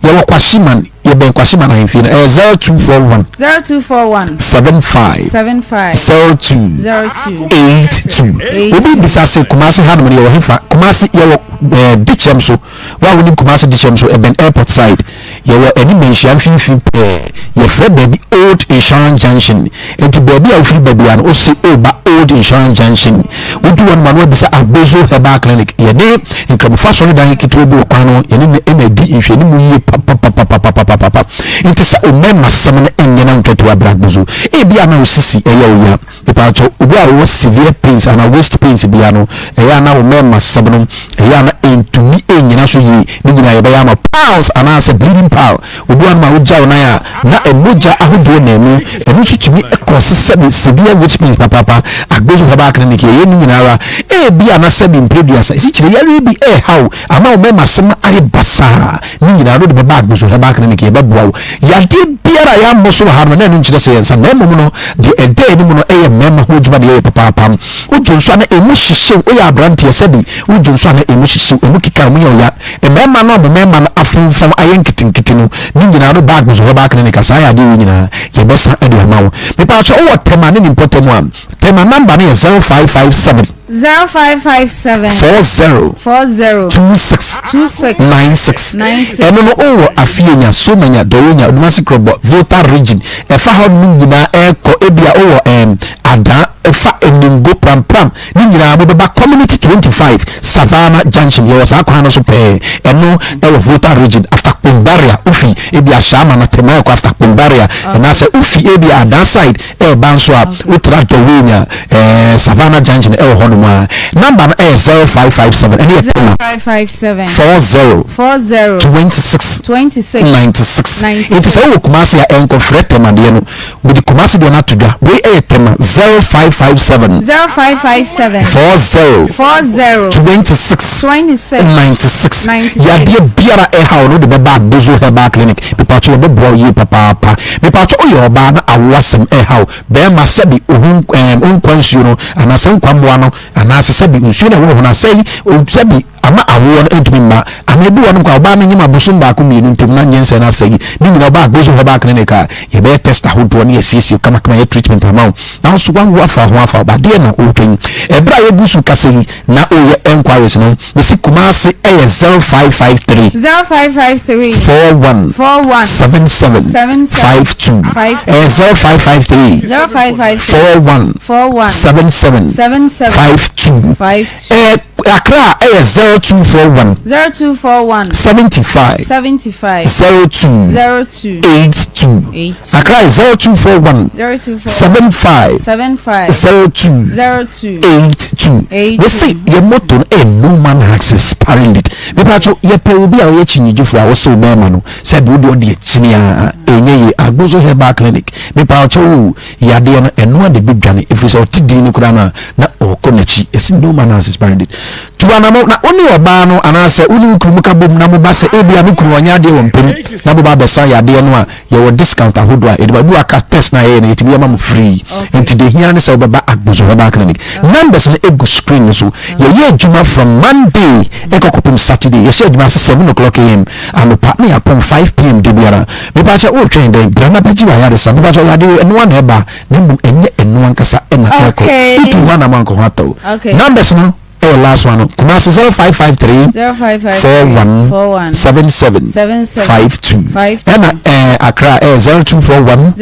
yɛwɔ Kwashiman, yɛbɛn Kwashiman ahemfie no, ɛyɛ 0241 0241 75 75 02 02 82 Obi bisa se Kumasi hanom no yɛwɔ hefa? Kumasi yɛwɔ eh, Dikyɛm so. Wo a wonim Kumasi Dikyɛm so, ɛbɛn airport side. Yɛwɔ ɛne Manhyia mfimfini pɛɛ. Yɛfrɛ baabi Old Insurance Junction. Enti baabi a wofiri ba biara no, wose woreba Old Insurance Junction. Wodu hɔ nom a na wabisa Agbozo Herbal Clinic. Yɛne Nkramofo asɔredan ketewa bi wɔ kwan no ho, yɛne no na adi nhwɛanimu yie papapapapapapa. Enti sɛ wo mmarimasɛm no nyɛ na wontwa tu a, bra Agbozo. Ebia na wo sisi yɛ wo ya. Mepaakyɛw, obi a ɔwɔ severe pains anaa waist pains biara no, ɛyɛ a na wo mmarimasɛm no, ɛyɛ a na ɛntumi nnyina so yie. Ne nyinaa yɛbɛyɛ ama wo. Piles anaasɛ bleeding pile, obi wɔ hɔnom a wogya wo nan a, na mogya ahodoɔ nam mu. Ɛno nso tumi kɔɔse sɛbe severe waist pains papaapa. Agbozo Herbal Clinic, yɛyɛ ne nyinaa ara. Ebia na sɛbe mprɛduasa, esikyire yareɛ bi reha wo ama wo mmarimasɛm ayɛ basaa. Ne nyinaa no de bɛba Agbozo Herbal Clinic, yɛbɛboa wo. Yadeɛ biara a yɛammɔ so wɔ ha no, na ɛno nkyerɛ sɛ yɛnsa, na mmom no, deɛ ɛda anim no yɛ mmarima ho adwuma na yɛyɛ papaapa. Wodwo nso a na ɛmu hyehye wo, woyɛ aberanteɛ sɛbi, wodwo nso a na ɛmu hyehye wo, ɛmu keka wo, ɛmu yɛ wo ya. Mmarima no a mo mmarima no afomfam ayɛ nketenkete no, ne nyinaa no ba Agbozo Herbal Clinic a saa yadeɛ wei nyinaa yɛbɛsa de ama wo. Mepaakyɛw wowɔ Tema ne ne mpɔtam a, Tema number no yɛ 0557. 0557. 40. 40. 26. 26. 96. 96. Ɛno no wowɔ Afienya, Somanya, Dɔwonya, Odumasi Krɔbɔ, Volta Region, ɛfa hɔ nom nyinaa ɛkɔ, ebia wowɔ ɛɛm Adaa, ɛfa Eningo, Prampram, ne nyinaa mobɛba Community 25, Savannah Junction, yɛwɔ saa kwan no so pɛɛ, ɛno ɛwɔ Volta Region, after Kpongbaria, wofi ebia Shama na Tema ɛkɔ after Kpongbaria, anaasɛ wofi ebia Adaa side, Ɛreba nso a, wotra Dɔwenya, eh, Savannah Junction ɛwɔ hɔ nom a. Number no ɛyɛ 0557, ɛne yɛ Tema, 0557 40 40 26 26 96. 96. Nti sɛ wowɔ Kumasi a, ɛnkɔfrɛ Tema deɛ no. Mede Kumasi deɛ no ato dwa. Wei ɛyɛ Tema 0557 0557 40 40 26 26 96. 96. Yadeɛ biara ɛha wo no wode bɛba Agbozo Herbal Clinic. Mepatwo yɛbɛboa wo yie papaapa. Mepatwɔ woyɛ ɔbaa na awo asɛm ɛha wo, bɛɛma sɛbi ohu ɛɛm wo nkwa nsuo no anaasɛ nkwa mmoa no anaasɛ sɛbi nsuo no a ɛwɔ wo ho no asɛe sɛbi ama awoɔ no ɛntumi mma anaa ebi wɔ nom koraa ɔbaa no nyem abosom baako mmienu ntem na nyinsɛn no asɛe ne nyinaa ɔbaa Agbozo Herbal Clinic a yɛbɛyɛ test ahodoɔ ne yɛasiesie wo kamakama yɛ treatment ama wo nanso wawo afa ho afa wo adeɛ na wotwa yi ɛberɛ a yɛgu so kasa yi na woyɛ enquiries no Mesi Kumasi ɛyɛ 0553. 0553. 41. 41. 77. 77. 52. 52. Ɛyɛ 0553. 0553. 41. 41. 77. 77. 52. 52. Ɛyɛ Accra ɛyɛ 0241. 0241. 75. 75. 02. 02. 82. 82. Accra yɛ 0241. 0241. 75. 75. 02. 02. 82. 82. Mese yɛ motto no ɛyɛ no man has expiring date. Mepatwo yɛpɛ obi a ɔyɛ kyinnyegyefo a ɔsew bɛrima no sɛ de wode ɔde akyini a ɛnyɛ yie. Agbozo Herbal Clinic mepatwo o yadeɛ no ɛno a na ɛbɛdwane ɛfiri sɛ ɔte din no koraa no a na ɔrekɔ n'akyi. Yɛse no man has expiring date. Tu anamo na wo ne ɔbaa no anaasɛ wo ne wo kunu mo ka bom na moba sɛ ebia me kunu ɔnyɛ adeɛ wɔ mpam na moba abɛsa yadeɛ no a Yɛwɔ discount ahodoɔ a yɛde ma. Ebi wɔ aka test no a yɛyɛ no yɛtumi yɛ ma mo free. Nti deɛ ehia ne sɛ wobɛba Agbozo Herbal Clinic. Numbers no egu screen no so. Yɛyɛ adwuma from Monday ɛkɔ kɔpem Saturday. Yɛhyɛ adwuma ase 7 o'clock am anɔpa na yɛapɔn 5 pm da biara. Mepakyɛ woretwɛn dɛn? Bra na bɛgye w'ayaresa. Mepakyɛ yadeɛ wei ɛno ara na ɛba na mmom ɛnyɛ ɛno ankasa ɛna ɛrekɔ. Wotu ho anam a anka ho atɔ wo. Numbers no. Ɛyɛ last one no Kumasi 0553 41 77 52 ɛna ɛɛ Accra ɛyɛ 0241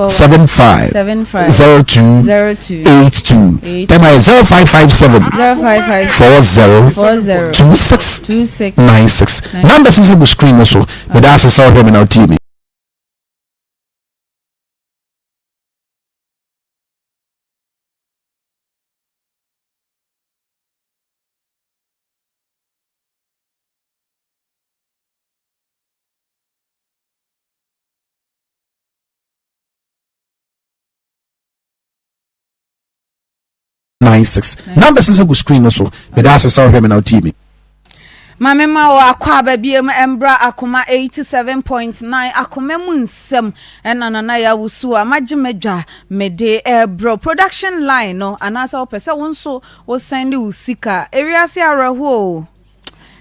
75 02 82 Tema yɛ 0557 40 26 96 Numbers nso gu screen no so meda ase sɛ ɔhwɛ me na ɔtie me. 96 numbers no sɛ gu screen no so meda ase sɛ wohwɛ me na wotie me. Ma me ma wo akwaaba biom mbra akoma 87.9 akoma mu nsɛm ɛna Nana Yaw Wusu a magye madwa mede ɛbrɛ production line no anaasɛ wopɛ sɛ wo nso wo sɛnde wo sika ewiase awerɛhoɔ o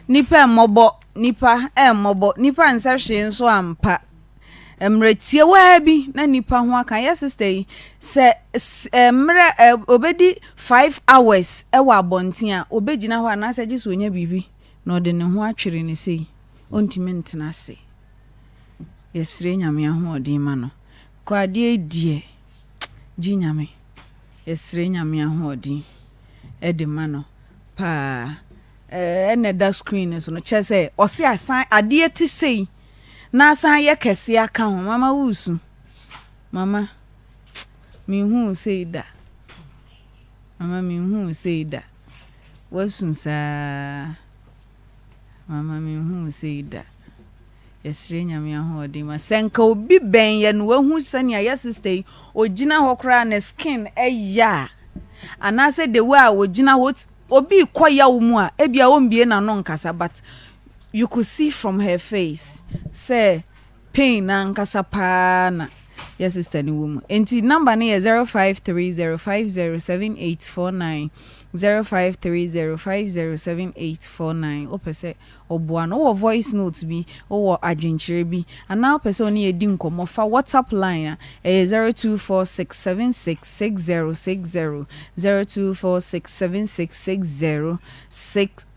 nipa mmɔbɔ nipa ɛmmɔbɔ nipa nsɛ hwee nso ampa Mmerɛ tiawaa bi na nipa ho aka yɛ sister yi sɛ mmerɛ ɔbɛdi 5 hours wɔ abɔnten a ɔbɛgyina hɔ anaasɛ gye sɛ ɔnya biribi na ɔde ne ho atwere ne sei ɔntumi ntena ase. Yɛsrɛ Nyame ahoɔden ma no. Kɔ adeɛ yi deɛ gye Nyame. Yɛsrɛ Nyame ahoɔden de ma no paa. Ɛna ɛda screen no so no kyerɛ sɛ ɔse asan adeɛ te sei na asan yɛ kɛseɛ aka ho. Mama woresu. Mama menhuu wo sei da. Mama menhuu wo sei da. Woasu saa. Mama menhuu wo sei da. Yɛsrɛ Nyame ahoɔden ma sɛ nka obi bɛn yɛ no wahu sɛnea yɛ sister yi ogyina hɔ koraa ne skin ɛyɛ a anaasɛ the way a ogyina hɔ obi kɔ yaw mu a ebia ombie n'ano nkasa but you could see from her face sɛ pain ankasa paa na yɛ sister no wɔ mu. Enti number no yɛ 0530507849 0530507849 wopɛ sɛ Ɔboa no. Wowɔ voice note bi, wowɔ adwenkyerɛ bi, anaa wopɛ sɛ wo ne yɛn di nkɔmmɔ fa WhatsApp line a, ɛyɛ 0246766060, 0246766060.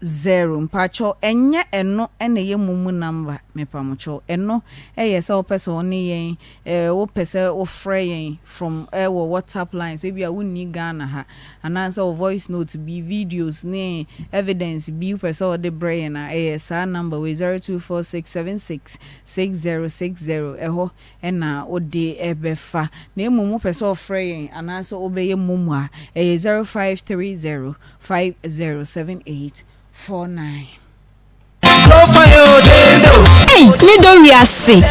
Mpakyɛw, ɛnyɛ ɛno na ɛyɛ momo number, mepamokyɛw. Ɛno yɛ sɛ wopɛ sɛ wo ne yɛn Eh wo pɛ sɛ wo frɛ yɛn from eh wɔ WhatsApp line so ebia wo nni Ghana ha anaasɛ wo voice note bi, videos ne evidence bi wo pɛ sɛ wo de brɛ yɛn a ɛyɛ saa number wei 0246766060 ɛhɔ na wo de bɛfa na mmom wo pɛ sɛ wo frɛ yɛn anaasɛ wo bɛyɛ momo a ɛyɛ 0530507849. Ei me dɔ wiase.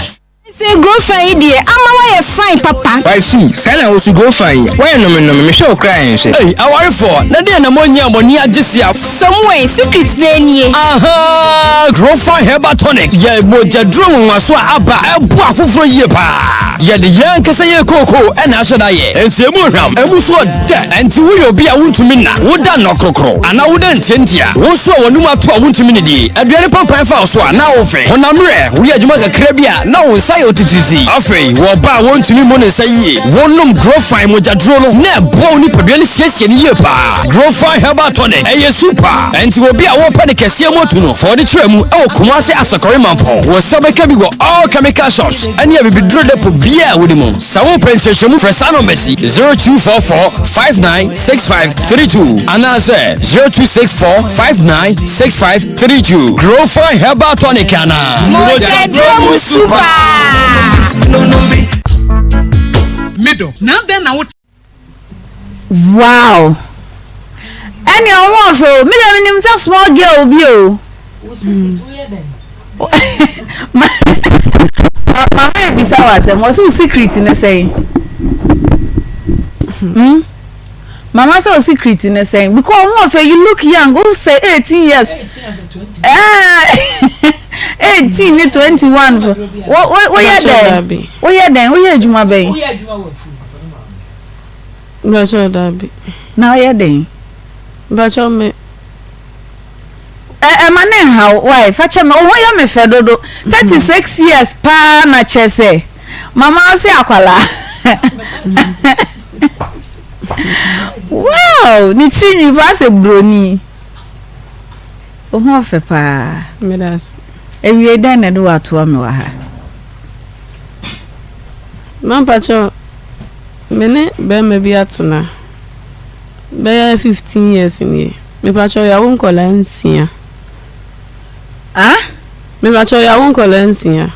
Sɛ grofa yi deɛ ama wayɛ fine papa. Wifey, saa na wosu grofa yi, woayɛ nome nome, mehwɛ wo koraa ɛnhwɛ. Ei awarefoɔ, na deɛn na moanyi a moani agye sea. Samuel, secret no nie. Ahaa! Grofa Herbal Tonic yɛ mogyaduro nwonwaso a aba a ɛboa afoforɔ yie paa. Yɛde yɛn ankasa yɛn kookoo na ahyɛ da yɛ. Enti emu hwam, emu nso ɔdɛ. Enti woyɛ obi a wontumi nna, woda nnɔkrokro, anaa woda ntiantia, wo nso a w'anom ato a wontumi nnidi, aduane pampan fa wo so a na wofe, honam werɛ, woyɛ adwuma kakra bi a na wo nsa yɛ otitiritii. Afei, wɔ ɔbaa a wontumi mmu ne nsa yie, wonom Grofine mogyaduro no na ɛboa wo nipadua no siesie no yie paa. Grofine Herbal Tonic, ɛyɛ super! Enti obi a wɔpɛ ne kɛseɛ mu atu no, fa ɔde kyerɛ mu wɔ Kumasi Asɔkɔre Mampɔn. Wo nsa bɛka bi wɔ all chemical shops ne abibiduro depot biara a wode mu. Sɛ wopɛ nkyerɛkyerɛmu frɛ saa nɔmba yi, 0244 596532 anaasɛ 0264 596532. Growfine Herbal Tonic anaa? Mogyaduro mu super! Medɔ, na adɛn na wo. Wow! Ɛnea wo ho ɔfɛ o. Me deɛ menim sɛ small girl bi o. Mama ebisa wɔ asɛm. Wɔsɛ wo secret ne sɛn? Hmm? Mama sɛ wo secret ne sɛn? Because wo ho ɔfɛ you look young. Wo sɛ 18 years. Eh, 18 ne 21. Wo yɛ dɛn? Wo yɛ dɛn? Wo yɛ adwuma bɛn? Mpakyɛw dabi. Na ɔyɛ den? Mpakyɛw me. Ɛ ɛma ne nhaw why fa kyɛ me wo ho yɛ me fɛ dodo 36 years paa na kyɛ sɛ mama ɔse akwalaa wow ne tiri nwi paa sɛ broni wo ho ɔfɛ paa. Medase. Awiei dɛn na ɛde wo atoa me wɔ ha? Mampakyɛw, me ne bɛrima bi atena bɛyɛ 15 years nie. Mepakyɛw yɛawo nkwadaa nsia. Ah? Mepakyɛw yɛawo nkwadaa nsia.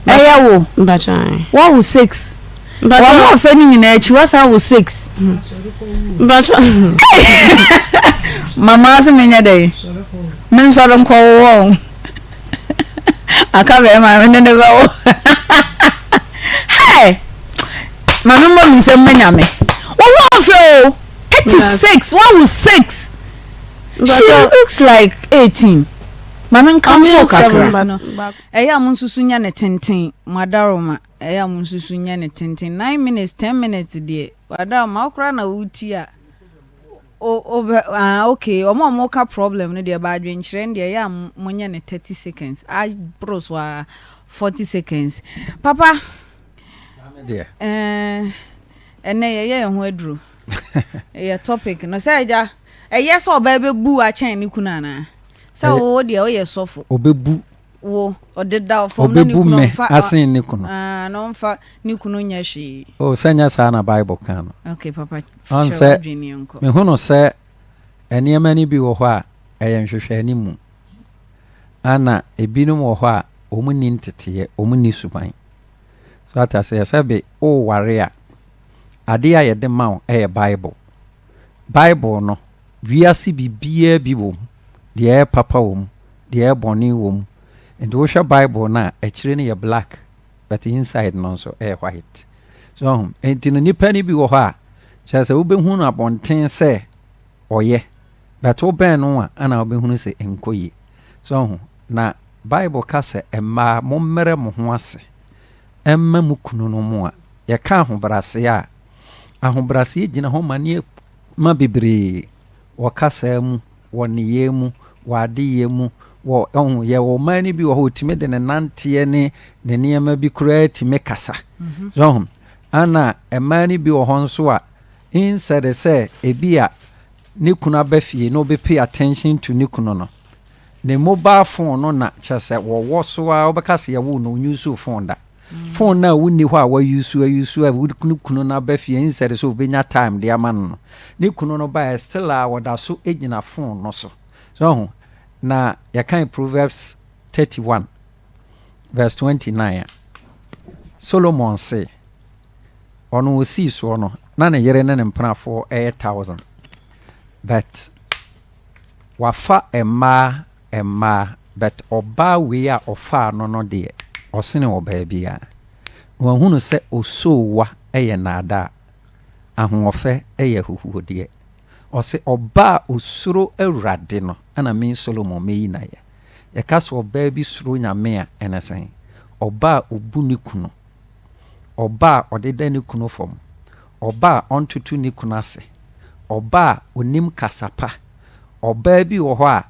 Ɛyɛ wo? Mpakyɛw ae. Woawo six? Wɔn ho ɔfɛ no nyinaa akyi wasan wo six. Mpakyɛw. Mama ase menyɛ dɛn? Mensɔre nkɔwo wɔn. Aka bɛrima me ne ne bɛwo. Hey! Maame mmɔ me nsam ma nyame. Wo ho ɔfɛ o. 36 wawo six. She looks like 18. Maame nkamfo kakra. Ɛyɛ a mo nsusu nyɛ ne tenten. Mo adaroma. Ɛyɛ a mo nsusu nyɛ ne tenten. 9 minutes, 10 minutes deɛ. Adaroma wo koraa na wotie a. O o bɛ ah okay ɔmo a ɔmo ka problem no deɛ ba adwenkyerɛ no deɛ ɛyɛ a mo nyɛ no 30 seconds aboro so a 40 seconds. Papa. Maame deɛ. Ɛɛ ɛnɛ yɛyɛ yɛn ho aduro. Yɛ topic no sɛ agya ɛyɛ sɛ ɔbaa bɛbu akyɛn ne kunu anaa? Sɛ wo deɛ woyɛ sɔfo. Ɔbɛbu. wo ɔdeda fam na ne Ɔbɛbu kunu me ɔmfa asen ne kunu. Ah, na ɔmfa ne kunu nyɛ hwee. Oh, sɛ nyɛ saa na Bible ka no. Okay, papa, Ɔn kyerɛ sɛ, w'adwene nkɔ. mehunu sɛ nneɛma no bi wɔ hɔ a, ɛyɛ nhwehwɛanimu. Ɛna ebinom wɔ hɔ a, wɔn nni nteteeɛ, wɔn nni suban. So ate aseɛ? Sɛbe woware a, adeɛ a yɛde ma wo yɛ Bible. Bible no, wiase biribiara bi wɔ mu. Deɛ ɛyɛ papa wɔ mu, deɛ ɛyɛ bɔne wɔ mu. Nti wohwɛ Bible no a, akyire no yɛ black, but inside no nso ɛyɛ white. So ahu? Nti no nipa no bi wɔ hɔ a, kyerɛ sɛ wobɛhu no abɔnten sɛ ɔyɛ, but wobɛn no a, ɛna wobɛhunu sɛ ɛnkɔ yie. So ahu? Na Bible ka sɛ, Mmaa, mommrɛ mo ho ase mma mo kununom a. Yɛka ahobrɛaseɛ a, ahobrɛaseɛ gyina hɔ ma nneɛma bebree wɔ kasa mu, wɔ nneyɛɛ mu, wɔ adeyɛ mu, wɔ, ɔho, yɛwɔ ɔman no bi wɔ hɔ, ɔtumi de ne nanteɛ ne ne nneɛma bi koraa tumi kasa. So ɔho, ana mmaa no bi wɔ hɔ nso a, instead sɛ ebi a ne kunu aba fie na ɔbɛ pay attention to ne kunu no, ne mobile phone no na kyerɛ sɛ wɔwɔ so ara, wobɛka sɛ yɛwoo no ɔnyusu phone da. Phone no a wonni hɔ a wayusu ayusu a ne kunu no aba fie instead sɛ ɔbɛnya time de ama no no, ne kunu no baeɛ still a wɔda so gyina phone no so. So ahu? Na yɛkan Proverbs 31 verse 29 a, Solomon se, ɔno ɔsii soɔ no, na ne yere ne ne mpenafoɔ yɛ thousand. But wafa mmaa mmaa but ɔbaa wei a ɔfaa no no deɛ ɔsene ɔbaa biara. Na wahunu sɛ osoowa yɛ nnaadaa, ahoɔfɛ yɛ ahuhuodeɛ. Ɔse ɔbaa a osuro Awurade no na me Solomon mɛyi no ayɛ. Yɛka sɛ ɔbaa bi suro Nyame a ɛne sɛn? Ɔbaa a ɔbu ne kunu, ɔbaa a ɔdeda ne kunu fam, ɔbaa a ɔntoto ne kunu ase, ɔbaa a ɔnim kasa pa. Ɔbaa bi wɔ hɔ a,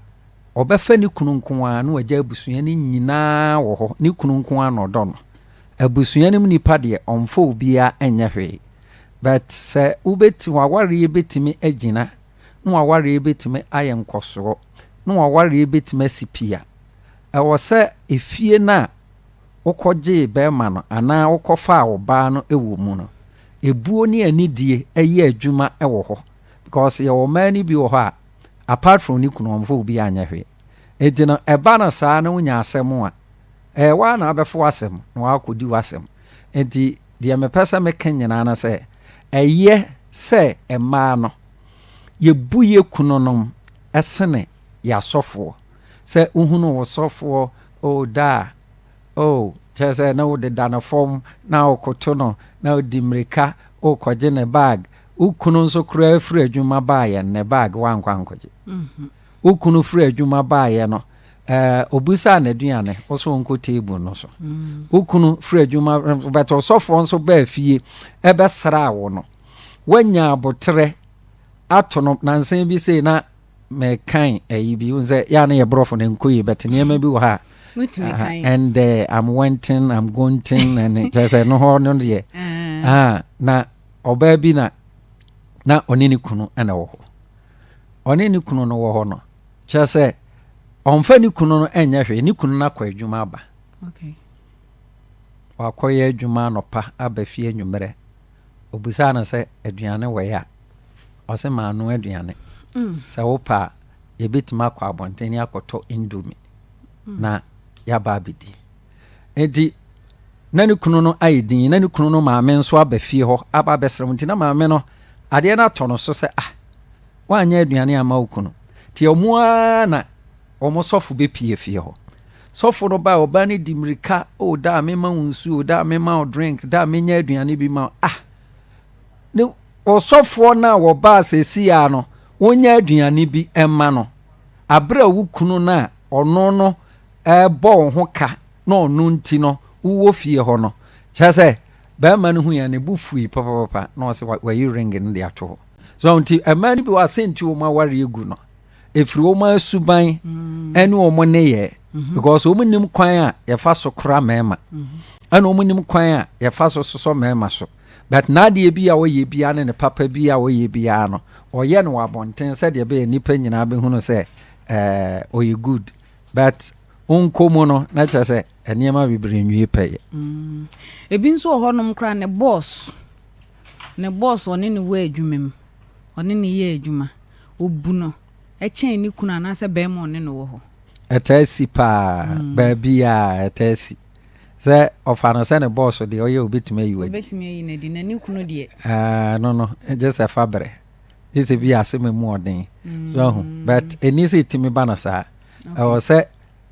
ɔbɛfa ne kunu nko ara na wagya abusua no nyinaa wɔ hɔ. Ne kunu nko ara na ɔdɔ no. Abusua no mu nipa deɛ, ɔmfa obiara nyɛ hwee. But sɛ wobɛti, w'awareɛ bɛtumi agyina, na w'awareɛ bɛtumi ayɛ nkɔsoɔ, na w'awareɛ bɛtumi asi pi a, ɛwɔ sɛ efie no a wokɔgyee barima no anaa wokɔfaa ɔbaa no wɔ mu no, ebuo ne anidie yɛ adwuma wɔ hɔ because yɛwɔ mmaa no bi wɔ hɔ a apart from ne kunu ɔmfa obi anyɛ hwee. Enti no ɛba no saa na wonya asɛm a, ɛyɛ woa na wabɛfa w'asɛm na wakɔdi w'asɛm. Enti deɛ mepɛ sɛ meka nyinaa no sɛ ɛyɛ sɛ mmaa no yɛbu yɛ kununom sene yɛ asɔfoɔ. Sɛ wohunu wo sɔfoɔ oh daa Oh, kyerɛ sɛ na wodeda no fam, na wokoto no, na wodi mmirika wokɔgye ne bag. Wo kunu nso koraa firi adwuma baeɛ no, ne bag woankɔ ankɔgye. Wo kunu firi adwuma baeɛ no, eh, obisaa n'aduane, wo so ɔnkɔ table no so. Wo kunu firi adwuma, but ɔsɔfoɔ nso baa fie ɛbɛsraa wo no, woanya aboterɛ ato no nansa bi sei na mekan ayi bi wohu sɛ yɛ a na yɛ borɔfo no nkɔ yie but nneɛma bi wɔ ha a and uh, I'm wanting I'm going and kyerɛ sɛ no hɔ no deɛ ah, na ɔbaa bi na na ɔne ne kunu na wɔ hɔ ɔne ne kunu no wɔ hɔ no kyerɛ sɛ ɔmfa ne kunu no nyɛ hwee ne kunu no akɔ adwuma aba wakɔyɛ adwuma anɔpa aba fie anwummerɛ Obisaa no sɛ, Aduane wɔ he a? Ɔse, Maanoa aduane. Sɛ wopɛ a, yɛbɛtumi akɔ abɔnten ne akɔtɔ indomie na yɛaba abɛdi. Enti, na ne kunu no ayɛ din, na ne kunu no maame nso aba fie hɔ aba abɛsrɛ mu. Nti na maame no, adeɛ no atɔ no so sɛ, ah, woanyɛ aduane amma wo kunu. Nti ɔmo ara na wɔn sɔfo bɛpie fie hɔ. Sɔfo no bae, ɔbaa no di mmirika, oh, da a mema wo nsuo, da a mema wo drink, da a menya aduane bi ma wo. Ah! Ne ɔsɔfoɔ no a wɔbaa seesei ara no, wɔnya aduane bi mma no. Aberɛ a wo kunu no a ɔno no ɛrebɔ wo ho ka na ɔno nti no wowɔ fie hɔ no, kyerɛ sɛ barima no huiɛ ne bo fui papapapa na ɔsɛ wayi ring no de ato hɔ. So nti mmaa no bi wɔ asɛnti wɔn awareɛ gu no. ɛfiri wɔn asuban mm. ne wɔn nneyɛɛ mm-hmm. because wɔn nim kwan a yɛfa so kora mmarima mm-hmm. ɛna wɔn nim kwan a yɛfa so sosɔ mmarima so but n'adeɛ bi a ɔyɛ biara ne ne papa bi a ɔyɛ biara no ɔyɛ no wɔ abɔnten sɛdeɛ ɛbɛyɛ nnipa nyinaa bɛhunu sɛ ɛɛ ɔyɛ good but. Wonkɔ mu no, na kyerɛ sɛ nneɛma bebree nwie pɛyɛ. Mm. Ebi nso wɔ hɔnom koraa ne boss, ne boss ɔne no wɔ adwuma mu, ɔne no yɛ adwuma, obu no kyɛn ne kunu anaasɛ barima ɔne no wɔ hɔ. Ɛtaa si paa, mm. baabiara ɛtaa si. Sɛ ɔfa no sɛ ne boss deɛ ɔyɛ obetumi ayi wadi. Obetumi ayi n'adi na ne kunu deɛ. Ɛɛ no no, gye sɛ fa brɛ. Gye sɛ bi asɛm emu ɔden. So ahu, but ɛni sɛ ɛtumi ba no saa. Ɛwɔ sɛ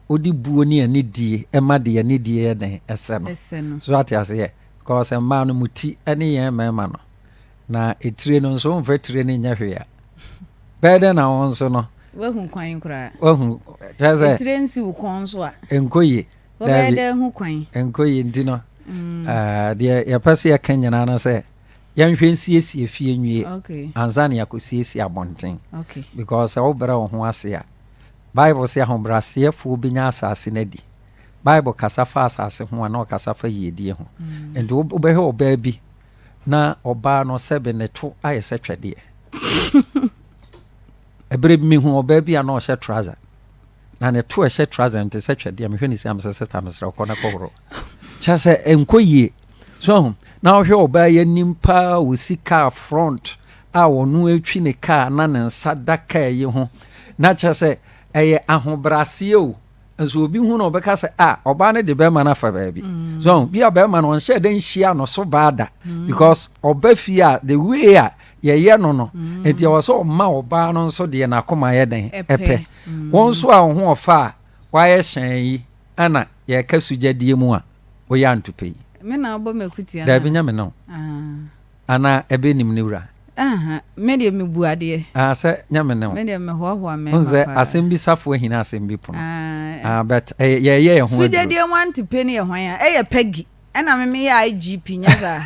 wode buo ne anidie ma deɛ anidie yɛ dɛn ɛsɛ no. So ate aseɛ? Because mmaa no mo ti ne yɛn mmarima no. Na etire no nso womfa tire no nyɛ hwee a. Bɛyɛ dɛn na wo nso no. Wahu kwan koraa. Wahu kyerɛ sɛ. Etire nsi wo kɔn so a. Nkɔ yie. Wobɛyɛ dɛn ahu kwan? Nkɔ yie nti no. Mm. Deɛ yɛpɛ sɛ yɛka nyinaa no sɛ yɛnhwɛ nsiesie fie nwie ansa na yɛakɔsiesie abɔnten. Because sɛ wobrɛ wo ho ase a Bible se ahobrɛaseɛfoɔ bɛnya asase no adi. Bible kasa fa asase ho a, na ɔkasa fa yiedie ho. Nti wobɛhwɛ ɔbaa bi na ɔbaa no sɛbe ne to ayɛ sɛ twɛdeɛ. Ɛberɛ bi mehu ɔbaa bi a na ɔhyɛ trouser. Na ne to ɛhyɛ trouser nti sɛ twɛdeɛ mehwɛ ne si a mesɛ sista mesrɛ kɔ na kɔhoro. Kyɛ sɛ ɛnkɔ yie. So ho na wohwɛ ɔbaa yi anim paa ɔsi kaa front a ɔno retwi ne kaa na ne nsa da kaa yi ho na kyerɛ sɛ ɛyɛ ahobrɛaseɛ o nso obi hu no ɔbɛka sɛ a ɔbaa no de bɛrima no afa baabi mm. so bi a bɛrima no ɔnhyɛ dɛ nhyia no so baa da mm. because ɔba fie a the way a yɛyɛ no no mm. nti ɛwɔ sɛ ɔma ɔbaa no nso deɛ n'akoma yɛ dɛn ɛpɛ wɔn nso a wɔn ho ɔfa a wɔayɛ hyɛn yi ɛna yɛka sugyadie mu a woyɛ antopɛ yi. Me na wobɔ m'akutia. Daabi nyɛ me no. Ah. Anaa ɛbɛ nim ne wura. Aha, me deɛ me bu adeɛ. Ah, sɛ nyɛ me ne wo. Me deɛ me hoahoa mmarima paa. Wohu sɛ asɛm bi safo ahina asɛm bi pono. Ah, but ɛyɛ yɛyɛ yɛn ho aduro. Sugyadeɛ mu antepe no yɛ hwan a? Ɛyɛ Peggy. Ɛna me meyɛ IGP, nyɛ saa?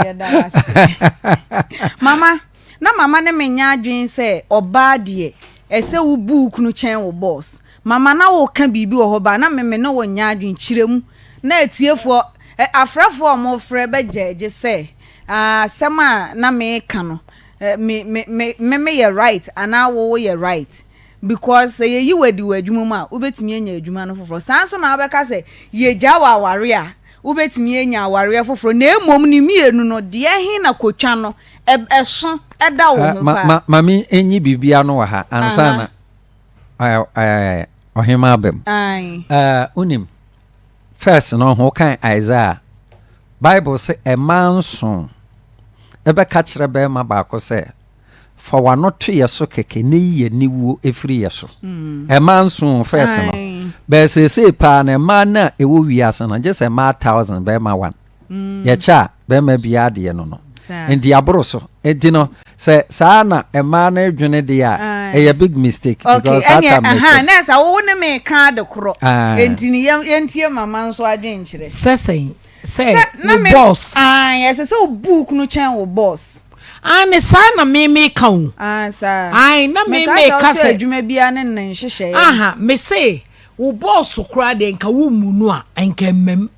Yɛda wo ase. Mama, na mama ne me nyɛ adwene sɛ ɔbaa deɛ ɛsɛ wo bu wo kunu kyɛn wo boss. Mama na woka biribi wɔ hɔ baa na me me ne wo nyɛ adwene, kyerɛ mu na atiefoɔ Afrɛfoɔ a wɔrefrɛ bɛgyɛɛgye sɛ asɛm a na mereka no me me me me meyɛ right anaa wo woyɛ right because sɛ yɛyi wo adi wɔ adwuma mu a wobɛtumi anya adwuma no foforɔ. Saa nso na wobɛka sɛ yɛgyaa wo awareɛ a wobɛtumi anya awareɛ foforɔ na mmom ne mmienu no deɛ he na kotwa no ɛso ɛda wo ho paa. Ma ma me nyi biribi ano wɔ ha ansa na ɔhema aba mu. Wonim First no ho wokan Isaiah a, Bible se mmaa nson bɛka kyerɛ barima baako sɛ, Fa w'ano to yɛ so kɛkɛ na yi yɛ aniwuo firi yɛ so. Mmaa nson first no. Bɛɛ seesei paa no mmaa no a ɛwɔ wiase no gye sɛ mmaa thousand barima one. Yɛkyɛ a bɛrima biara deɛ no no. Nti aboro so. Nti no sɛ saa na mmaa no dwene deɛ a ɛyɛ big mistake. Okay, because saa ɛneɛ time no ɛha atwam. na ɛsɛ wo ne me ka ade korɔ. Ae. Nti no yɛn yɛntie mama nso adwenkyerɛ. Sɛ sɛn? Sɛ Sɛ na wo me boss. ae ɛsɛ sɛ wo bu wo kunu kyɛn wo boss. Aane saa na me meka o. Ae saa. Ae na me Meka sɛ meka wo sɛ sɛ. adwuma biara ne ne nhyehyɛeɛ. Aha mese wo boss koraa deɛ nka wo mmu no a nka ɛmmam.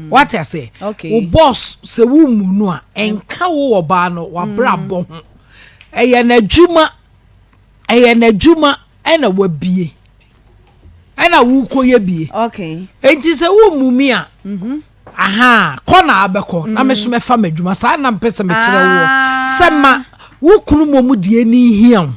Wate aseɛ? Wo boss sɛ wo mmu no a, ɛnka wo ɔbaa no w'abrabɔ ho. Ɛyɛ n'adwuma, ɛyɛ n'adwuma ɛna wabie, ɛna wokɔyɛ bie. Enti sɛ wo mmu mi a, mhm. aha, kɔ na abɛkɔ na me so mm. mɛfa m'adwuma. Saa na mpɛ sɛ mekyerɛ woɔ ah. sɛ ma wo kunu mmom deɛ ni hia wo.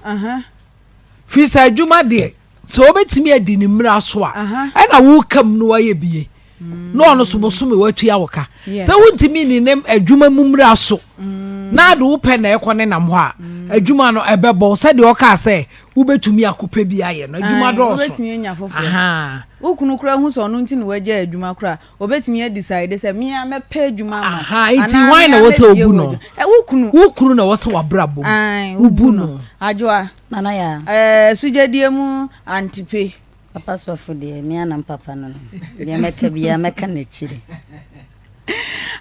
Firi sɛ adwuma deɛ Sɛ wobɛtumi adi ne mmara so a, ɛna woka mu no wayɛ bie na ɔno so bosome watua wo ka. Sɛ wontumi nni ne adwuma mu mmara so na ade wopɛ na ɛkɔ ne nam hɔ a, adwuma no ɛbɛbɔ sɛdeɛ ɔkaa sɛ wobɛtumi akɔpɛ bi ayɛ no, adwuma dɔɔso. Wobɛtumi anya foforɔ. Wo kunu koraa hu sɛ ɔno nti na wagyae adwuma koraa a, Obetumi a decide sɛ me ara mɛpɛ adwuma ama wo. Aha, nti Anaa hwan me na ara ɛwɔ sɛ mɛbie obu wo no? adwuma. Ɛ, wo kunu. Wo kunu na ɛwɔ sɛ w'abrabɔ mu, Ae, wobu wobu no. no. Adwoa. Nana Yaa. Ɛɛ, sugyadie mu antipe. Papa sɔfo deɛ, me ara na mpapa no no. Deɛ mɛka biara, mɛka no akyire.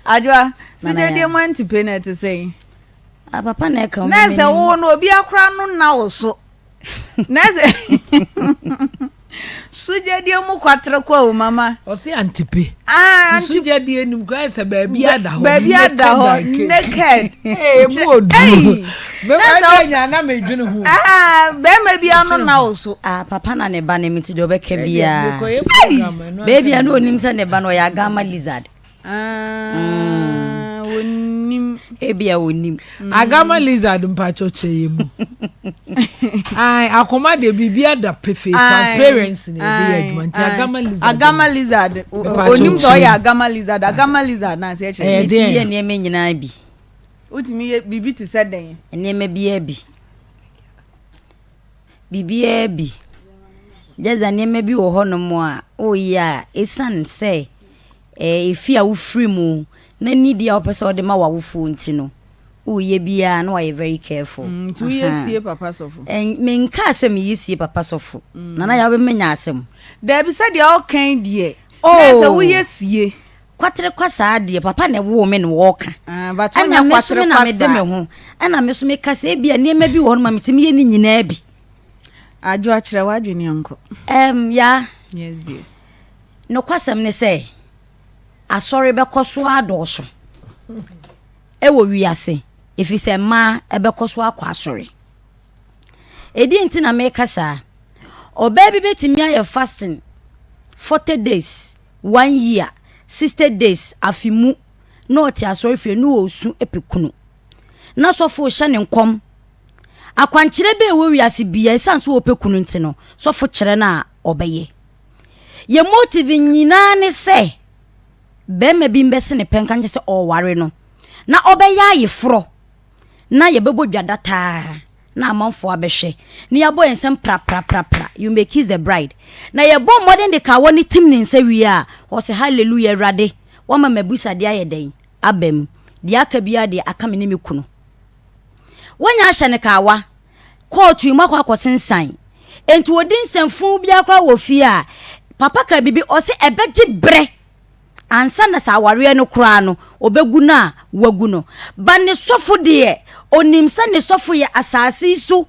Adwoa, Nana sugyadie Yaa. mu antipe no ɛte sɛn? Ah, papa na ɛka wo, Na me ɛsɛ menim. wo no, obi akora no nna wo so. Na ɛsɛ. Sogyadeɛ mu kwatere kɔ o mama. Ɔse antepe. Ah, ante. Sogyadeɛ nim kora sɛ baabi ada hɔ. Baabi ada hɔ naked. Ee mu odu. Mɛma ɛna nya na medwene ho. Ah, bɛrima bi ano na wo so. Ah, papa na ne ba ne meti deɛ ɔbɛka biara. Baabi a na onim sɛ ne ba no ɔyɛ agama lizard. Ah, wɔnim. Ebia wɔnim. Mm. Agama lizard mpakyɛ kyerɛ yɛ mu. Ai, akoma deɛ biribi ada pefee transparency na yɛde yɛ adwuma nti agama lizard. Agama lizard onim sɛ ɔyɛ agama lizard agama lizard na aseɛ kyerɛ sɛ. Ɛtumi yɛ nneɛma nyinaa bi. Wotumi yɛ biribi te sɛ dɛn? Nneɛma biara bi. Biribiara bi. Gyɛ dza nneɛma bi wɔ hɔnom a woyɛ a esiane sɛ Efi a wofiri mu na nidi a wopɛ sɛ wode ma w'awofoɔ nti no, woyɛ biara na wayɛ very careful. Mm, nti woyɛ sie papa sɔfo? Menkaa sɛ meyɛ sie papa sɔfo. Mm. Nana yɛ wobɛmanya asɛm. Daabi sɛ deɛ ɔka yi deɛ. Oh. Na sɛ woyɛ sie. Kwatere kwa saa deɛ papa na ɛwoo me na wɔɔka. Ah, but wonya kwatere kwa saa. Ɛna me so me na mede me ho. Ɛna me so meka sɛ ebia nneɛma bi wɔ hɔ no ma metumi yɛ ne nyinaa bi. Adwo akyerɛ w'adwene nkɔ. Um, ya. Yes dear. Nokwasɛm ne sɛ, asɔre bɛkɔ so adɔɔso wɔ wiase efisɛ mmaa bɛkɔ so akɔ asɔre. Ɛdeɛn nti na meka saa? Ɔbaa bi bɛtumi ayɛ fasting 40 days, one year, 60 days, afe mu na ɔte asɔre fie na ɔresu pɛ kunu. Na sɔfo rehyɛ ne nkɔm. Akwankyerɛ bɛɛ wɔ wiase bia ɛsiane sɛ ɔpɛ kunu nti no, sɔfo kyerɛ no a ɔbɛyɛ. Yɛn motive nyinaa ne sɛ barima bi mbɛse ne pɛ nka nkyɛ sɛ ɔreware no na ɔbɛyɛ ayeforɔ na yɛbɛbɔ dwa dataa na amanfoɔ abɛhwɛ na yɛabɔ yɛn nsam prapraprapra you may kiss the bride na yɛbɔ mmɔden de kawa no tim ne nsa wie a ɔsɛ hallelujah awurade wama m'abusadeɛ ayɛ dɛn aba mu deɛ aka biara deɛ aka me ne me kunu Woanya ahyɛ no kawa, kɔɔto yi mu akɔ akɔsensan. Enti wɔdi nsɛmfuu biara koraa wɔ fie a, papa ka biribi, ɔse ɛbɛgye berɛ ansa na sɛ awareɛ no koraa no, ɔbɛgu no a wagu no. Ba ne sɔfo deɛ, ɔnim sɛ ne sɔfo yɛ asase yi so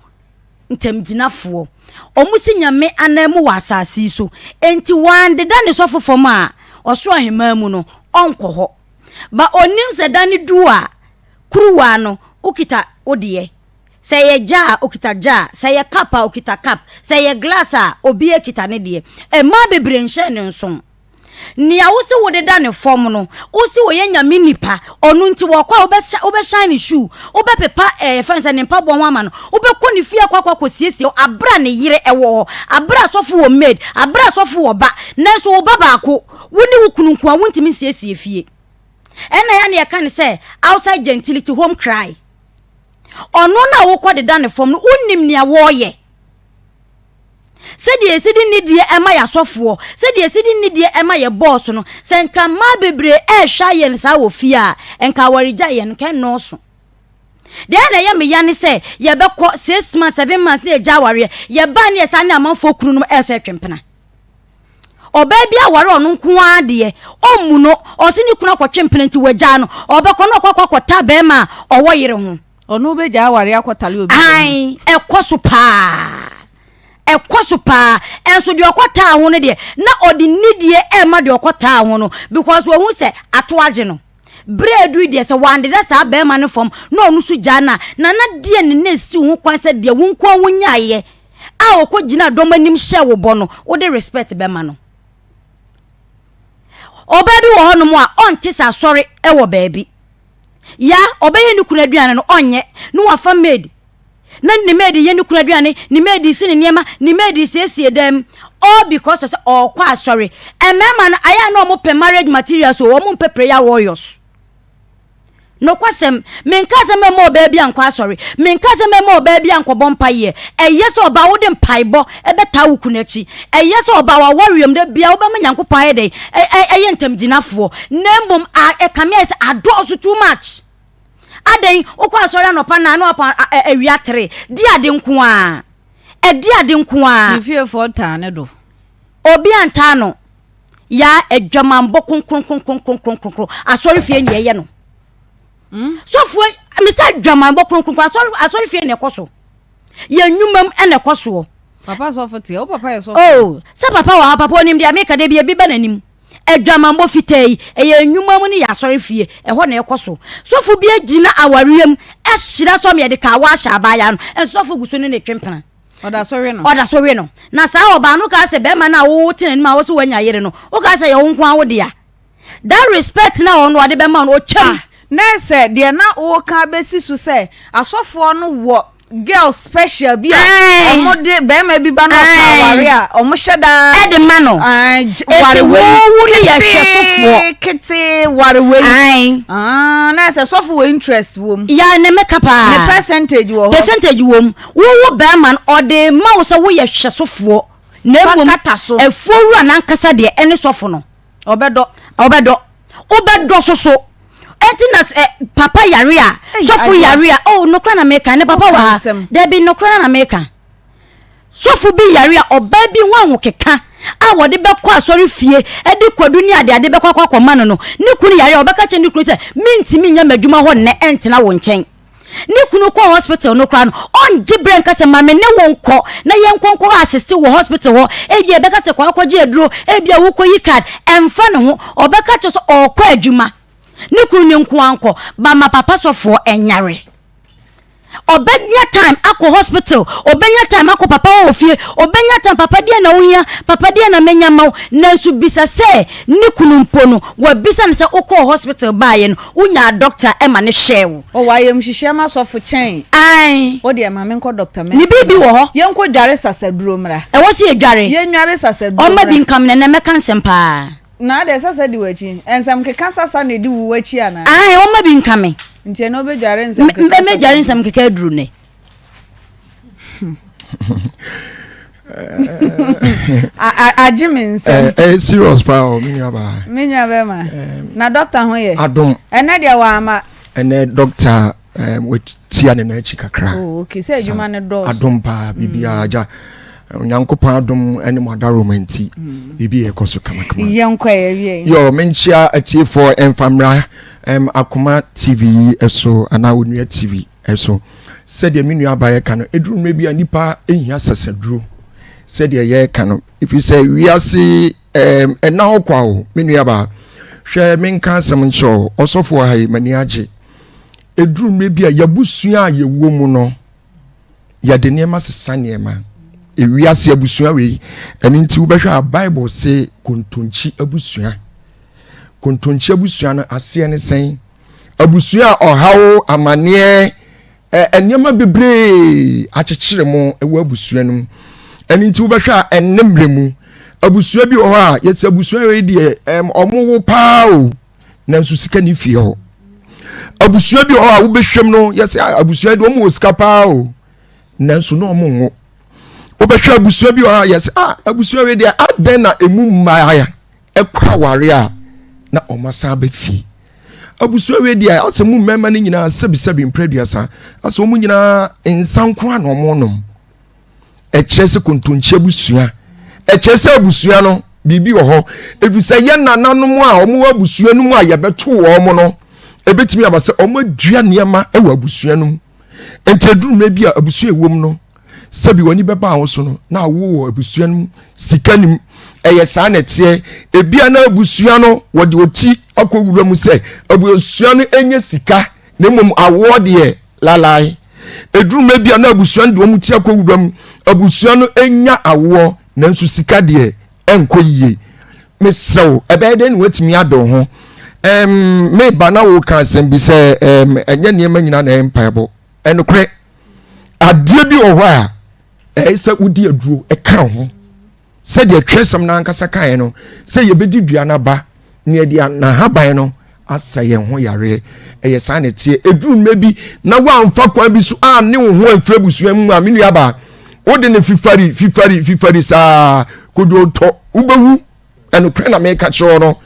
ntamgyinafoɔ. Wɔsi Nyame ananmu wɔ asase yi so. Enti wandeda ne sɔfo fam a, ɔsoro aheman mu no, ɔnkɔ hɔ. Ba ɔnim sɛ da no du a, Kuruwa no, wokita wo deɛ. Sɛ ɛyɛ jar a, okita jar. Sɛ ɛyɛ cup a, okita cup. Sɛ ɛyɛ glass a, obiara kita ne deɛ. Mmaa bebree nhyɛɛ no nso. Nea wose wode da no fam no, wose ɔyɛ Nyame nipa, ɔno nti wɔkɔ a wobɛshine ne shoe, wobɛpepa ɛɛ yɛfrɛ no sɛ ne mpaboa ho ama no, wobɛkɔ ne fie akɔ akɔ akɔsiesie hɔ aberɛ a ne yere wɔ hɔ, aberɛ a sɔfo wɔ maid, aberɛ a sɔfo wɔ ba, nanso wo ba baako, wo ne wo kunu nko a wontumi nsiesie fie. Ɛna ya na yɛka no sɛ outside gentility home cry. Ɔno no a wokɔ deda ne fam no wonim nea wɔreyɛ. Sɛdeɛ yɛsi de nidie ɛma yɛ asɔfoɔ, sɛdeɛ yɛsi de nidie ɛma yɛ bɔɔso no, sɛ nka mmaa bebree ɛrehwɛ ayɛ no saa wɔ fie a, nka awaregya yɛ no nka ɛnnɔɔso. Deɛ na ɛyɛ me ya ne sɛ yɛbɛkɔ 6 months, 7 months na yɛgya awareɛ, yɛbaa ne yɛsan ne amanfoɔ kunu nom ɛresɛ twempena. Ɔbaa bi aware ɔno nko ara deɛ, ɔmmu no, ɔse ne kunu akɔtwe mpena nti wagyaa no, ɔbɛkɔ na ɔkɔ akɔ akɔta bɛrima a ɔwɔ yere ho. Ɔno bɛgyaa aware akɔtale obi deɛ ho. Ae, ɛkɔ so paa. Ɛkɔ so paa. Ɛnso deɛ ɔkɔtaa ho no deɛ, na ɔde nidie ɛrema deɛ ɔkɔtaa ho no because wahu sɛ ato agye no. Berɛ aduru yi deɛ sɛ wandeda saa bɛrima no fam na ɔno nso gyaa no a, Nana deɛ ne na ɛsi wo ho kwan sɛ deɛ wo nko ara wonyaeɛ a ɔkɔgyinaa dɔm anim hyɛɛ wo bɔ no, wode respect bɛma no. Ɔbaa bi wɔ hɔnom a ɔnte sɛ asɔre wɔ baabi. Ya, ɔbɛyɛ ne kunu aduane no, ɔnyɛ, na wafa maid. Na ne maid yɛ ne kunu aduane, ne maid si ne nneɛma, ne maid siesie dan mu. All because sɛ ɔrekɔ asɔre. Mmarima no, ayɛ a na wɔpɛ marriage materials o, wɔmpɛ prayer warriors. Nokwasɛm, menkaa sɛ mɛmma ɔbaa bi ankɔ asɔre. Menkaa sɛ mɛmma ɔbaa bi ankɔbɔ mpaeɛ. Ɛyɛ sɛ ɔbaa wode mpaebɔ bɛtaa wo kunu akyi. Ɛyɛ sɛ ɔbaa w'awareɛ mu da biara wobɛma Nyankopɔn ayɛ dɛn? Ɛyɛ ntamgyinafoɔ. Na mmom a ɛkame ayɛ sɛ adɔɔso too much. Adɛn, wokɔ asɔre anɔpa na na wapɔn awia tere. Di ade nko ara. Ɛdi ade nko ara. Ne fiefoɔ taa ne do. Obi antaa no. Yaa adwamanbɔ kronkronkronkronkronkron asɔre fie na ɛyɛ no. Hmm? Sɔfoɔ mesɛ adwamanbɔ kronkronkron asɔre asɔre fie na ɛkɔ so. Yɛn nnwuma mu na ɛkɔ soɔ. Papa sɔfo teɛ, wo papa yɛ sɔfo. Oh, sɛ papa wɔ ha, papa onim deɛ meka da bi ebi ba n'anim. Adwamammɔ fitaa yi, ɛyɛ nnwuma mu ne yɛ asɔre fie, ɛhɔ na ɛkɔ so. Sɔfo bi agyina awareɛ mu ahyira sɛ ɔma yɛde kawa ahyɛ abaayaa no, nso sɔfo gu so ne no retwe mpena. Ɔda so we no. Ɔda so we no. Na saa ɔbaa no kaa sɛ bɛrima no a wote n'anim a wo sɛ woanya yere no, wokaa sɛ ɛyɛ wo nko ara wo dea. That respect no a ɔno ɔde bɛma no, ɔkyɛm. Ah, na sɛ deɛ na woka bɛsi so sɛ asɔfoɔ no wɔ girl special bi a ɔmo de bɛrima bi ba na ɔpɛ aware a ɔmo hyɛ daa ɛde ma no. Ware Eti wei wo no yɛ hwɛsofoɔ. ketee ware wei. Na sɛ sɔfo wɔ interest wɔ mu. Ya ne meka paa. Ne percentage wɔ hɔ. Percentage wɔ mu. Wowo bɛrima no ɔde ma wo sɛ woyɛ hwɛsofoɔ. Na mmom afuo wura n'ankasa deɛ ɛne sɔfo no. Ɔbɛdɔ. Ɔbɛdɔ. Wobɛdɔ so so. Eti na sɛ papa yare a, sɔfo yare a, oh nokora na meka, ne papa wɔ ha. Dabi nokora na meka. Sɔfo bi yare a, ɔbaa bi ho ahokeka a wɔde bɛkɔ asɔre fie de kwadu ne adeade bɛkɔ akɔ akɔma no no, ne kunu yare a, ɔbɛka kyerɛ ne kunu sɛ, mentumi nyɛ m'adwuma hɔ nnɛ ɛntena wo nkyɛn. Ne kunu kɔɔ hospital no koraa no, ɔngye berɛ nka sɛ ma me ne wo nkɔ na yɛnkɔ nkɔ assist wɔ hospital hɔ. Ebia ɛbɛka sɛ kɔ akɔgye aduro, ebia wokɔyi card, ɛmfa ne ho. Ɔbɛka kyerɛ sɛ ɔrekɔ adwuma. Ne kunu ne nko ara nkɔ, ba ma papa sɔfoɔ nyare. Ɔbɛnya time akɔ hospital, ɔbɛnya time akɔ papa hɔ wɔ fie, ɔbɛnya time papa deɛ na wohia, papa deɛ na menya ma wo. Nanso bisa sɛ ne kunu mpo no, wabisa no sɛ wokɔɔ hospital baeɛ no, Wonyaa doctor ma no hwɛɛ wo. Ɔwɔ ayamhyehyeɛ ma sɔfo kyɛn. Ae. Wo deɛ ma menkɔ doctor Mercy. Ne biribi wɔ hɔ. Yɛnkɔ dware sasaduro mmra. Ɛwɔ sɛ yɛdware. Yɛnware sasaduro mmra. Ɔmma bi nka me na ɛnɛ mɛka nsɛm paa. Na adɛn sasa di w'akyi? Nsɛm keka sasa na ɛdi wo w'akyi anaa? Ae, ɔmma bi nka me. Nti ɛnɛ wobɛdware nsɛm keka sasa. Mɛdware nsɛm keka aduru nnɛ. Agye me nsɛm. Ɛyɛ eh, serious paa o, me nua baa. Me nua bɛma. Na dɔkta ho yɛ. Adom. Ɛnɛ deɛ wama. Ɛnɛ dɔkta watia ne nan akyi kakra. Oh, okay. Sɛ adwuma no dɔɔso. Adom paa, biribiara mm. agya. Onyankopɔn adom ne mo adaroma nti, mm. biribi yɛ kɔ so kamakama. Yɛnkɔ yɛ wie. Yɔ, menkyia atiefoɔ ɛmfa mmra Akoma TV yi so anaa Onua TV. So sɛdeɛ me nua abaa yɛka no, ɛduru mmerɛ bi a nnipa hia sasaduro sɛdeɛ yɛreka no, ɛfiri sɛ wiase ɛna hɔ kwa o, me nua baa. Hwɛ menka asɛm nkyerɛ wo, ɔsɔfo wɔ ha yi, m'ani agye. Ɛduru mmerɛ bi a yɛabusua a yɛwɔ mu no, yɛde nneɛma sesa nneɛma. Ewiase abusua wei, ɛno nti wobɛhwɛ a Bible se kontonkyi abusua. Kontonkyi abusua no aseɛ ne sɛn? Abusua a ɔhaw, amaneɛ, nneɛma bebree akyekyere mo wɔ abusua no mu. Ɛno nti wobɛhwɛ a ɛnne mmerɛ mu. Abusua bi wɔ hɔ a yɛsɛ abusua wei deɛ ɔmo wo paa o, nanso sika ni fie hɔ. Abusua bi wɔ hɔ a wobɛhwɛm no yɛsɛ abusua deɛ ɔmo wɔ sika paa o, nanso na ɔmo nwo. Wobɛhwɛ abusua bi wɔ hɔ a yɛsɛ ah abusua wei deɛ adɛn na emu mmaa ɛkɔ aware a na wɔn asan aba fie abusua wei deɛ asɛ mu mmarima no nyinaa sɛbisɛbi mprɛduasa asɛ wɔn nyinaa nsa nko a na wɔn nom ɛkyerɛ sɛ kontonkyi abusua ɛkyerɛ sɛ abusua no biribi wɔ hɔ efisɛ yɛ nananom a wɔn wɔ abusua no mu a yɛbɛto wɔn no ebetumi aba sɛ wɔn adua nneɛma wɔ abusua no mu nti eduru mmerɛ bi a abusua ɛwɔ mu no sɛbi w'ani bɛba wo so no na awo wɔ abusua no mu sika nim ɛyɛ saa na ɛteɛ ebia na abusua no wɔde ɔti akɔ wura mu sɛ abusua no ɛnyɛ sika na mmom awoɔ deɛ lalae ɛduru mmerɛ bia na abusua no de wɔn ti akɔ wura mu abusua no ɛnya awoɔ nanso sika deɛ ɛnkɔ yie mesrɛ wo ɛbɛyɛ dɛn na woatumi ade wo ho ɛm meba na woka asɛm bi sɛ ɛm ɛnyɛ nneɛma nyinaa na ɛyɛ mpaebɔ ɛnokorɛ adeɛ bi wɔ hɔ a ɛyɛ sɛ wodi aduro ɛka ho sɛdeɛ twerɛsɛm no ankasa kaeɛ no sɛ yɛbɛdi dua no aba na yɛde n'ahaban no asa yɛn ho yareɛ ɛyɛ saa na ɛteɛ ɛduru mmerɛ bi na woamfa kwan bi so a ne wo ho amfiri abusua mu a me nuabaa wode ne fifari fifari fifari saa kodwo tɔ wobɛwu ɛnokorɛ na meka kyerɛ no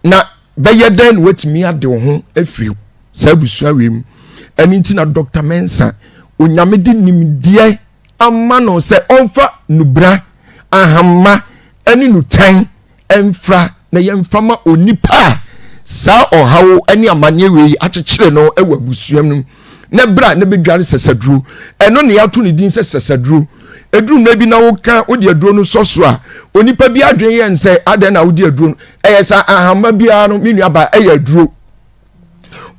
na bɛyɛ dɛn na woatumi ade wo ho afiri saa abusua wei mu ɛno nti na Dr. Mensah onyame de nimdeɛ ama no sɛ ɔmfa nubra ahama ne nutan mfra na yɛmfa ma onipa a saa ɔhaw ne amanneɛ wei akyekyere no wɔ abusua no mu na berɛ a na bɛdware sɛsɛduro ɛno na yɛato ne din sɛ sɛsɛduro. Ɛduru mmerɛ bi na woka wode aduro no sɔ so a, onipa bi adwene yɛ nsɛ adɛn na wode aduro no. Ɛyɛ saa ahama biara no, me nua ba, ɛyɛ aduro.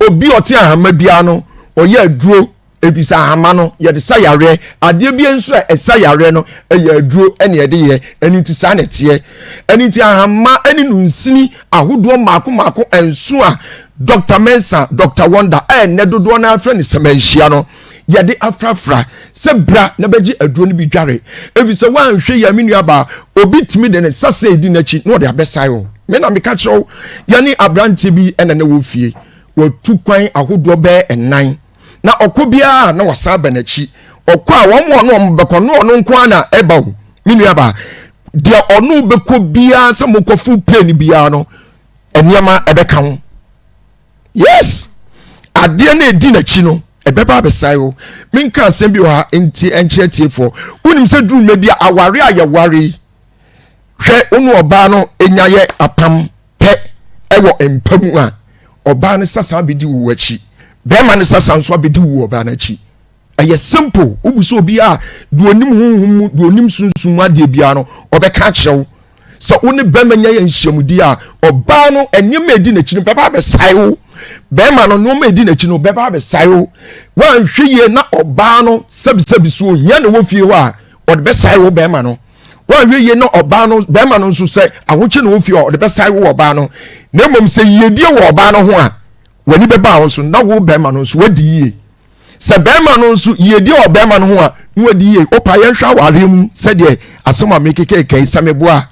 Obi ɔte ahama biara no, ɔyɛ aduro. Efisɛ ahama no, yɛde sa yareɛ. Adeɛ bi nso a ɛsa yareɛ no, ɛyɛ aduro ɛna yɛde yɛ. Ɛno nti saa na ɛteɛ. Ɛno nti ahama ne nunsini ahodoɔ mmaako mmaako nso a Dɔkta Mensah, Dɔkta Wonder, a ɛnnɛ dodoɔ no ara frɛ no sɛmɛnhyia no, yɛde afrafra sɛ bra na bɛgye aduro no bi dware. Efisɛ woanhwɛ yie a, me nuabaa, obi tumi de ne sasa edi n'akyi na ɔde abɛsae wo. Me na meka kyerɛ wo, yɛne aberanteɛ bi na na ɛwɔ fie. Watu kwan ahodoɔ bɛyɛ nnan. Na ɔkɔ biara na wasan aba n'akyi. Ɔkɔ a wɔn a ɔne wɔn bɛkɔ no ɔno nko ara na ɛba o. Me nuabaa, deɛ ɔno bɛkɔ biara sɛ mokɔ full plane biara no, nneɛma ɛbɛka ho. Yes, adeɛ no ɛdi n'akyi no ɛbɛba abɛsae o. Menka asɛm bi wɔ ha nti ɛnkyerɛ tiefoɔ. Wonim sɛ duru mmerɛ bi a aware a yɛware yi, hwɛ wo ne ɔbaa no nya yɛ apam pɛ wɔ mpa mu a, ɔbaa no sasa abɛdi wo akyi, bɛrima no sasa nso abɛdi wo ɔbaa no akyi. Ɛyɛ simple. Wobu sɛ obi a deɛ onim honhom mu, deɛ onim sunsum mu adeɛ biara no, ɔbɛka akyerɛ wo sɛ wo ne bɛrima nya yɛ nhyiamudi a, ɔbaa no nneɛma edi n'akyi no bɛba abɛsae wo. Bɛrima no nneɛma edi n'akyi no bɛba abɛsae wo. Woanhwɛ yie na ɔbaa no sɛbisɛbi so ohia na ɛwɔ fie hɔ a, ɔde bɛsae wo bɛrima no. Woanhwɛ yie na ɔbaa no bɛrima no nso sɛ ahokye na ɛwɔ fie hɔ a, ɔde bɛsae wo ɔbaa no. Na mmom sɛ yiedie wɔ ɔbaa no ho a, w'ani bɛba wo so na wo bɛrima no nso wadi yie. Sɛ bɛrima no nso yiedie wɔ bɛrima no ho a, na wadi yie. Wopa yɛnhwɛ awareɛ mu sɛdeɛ asɛm a mekekeka yi sɛ meboa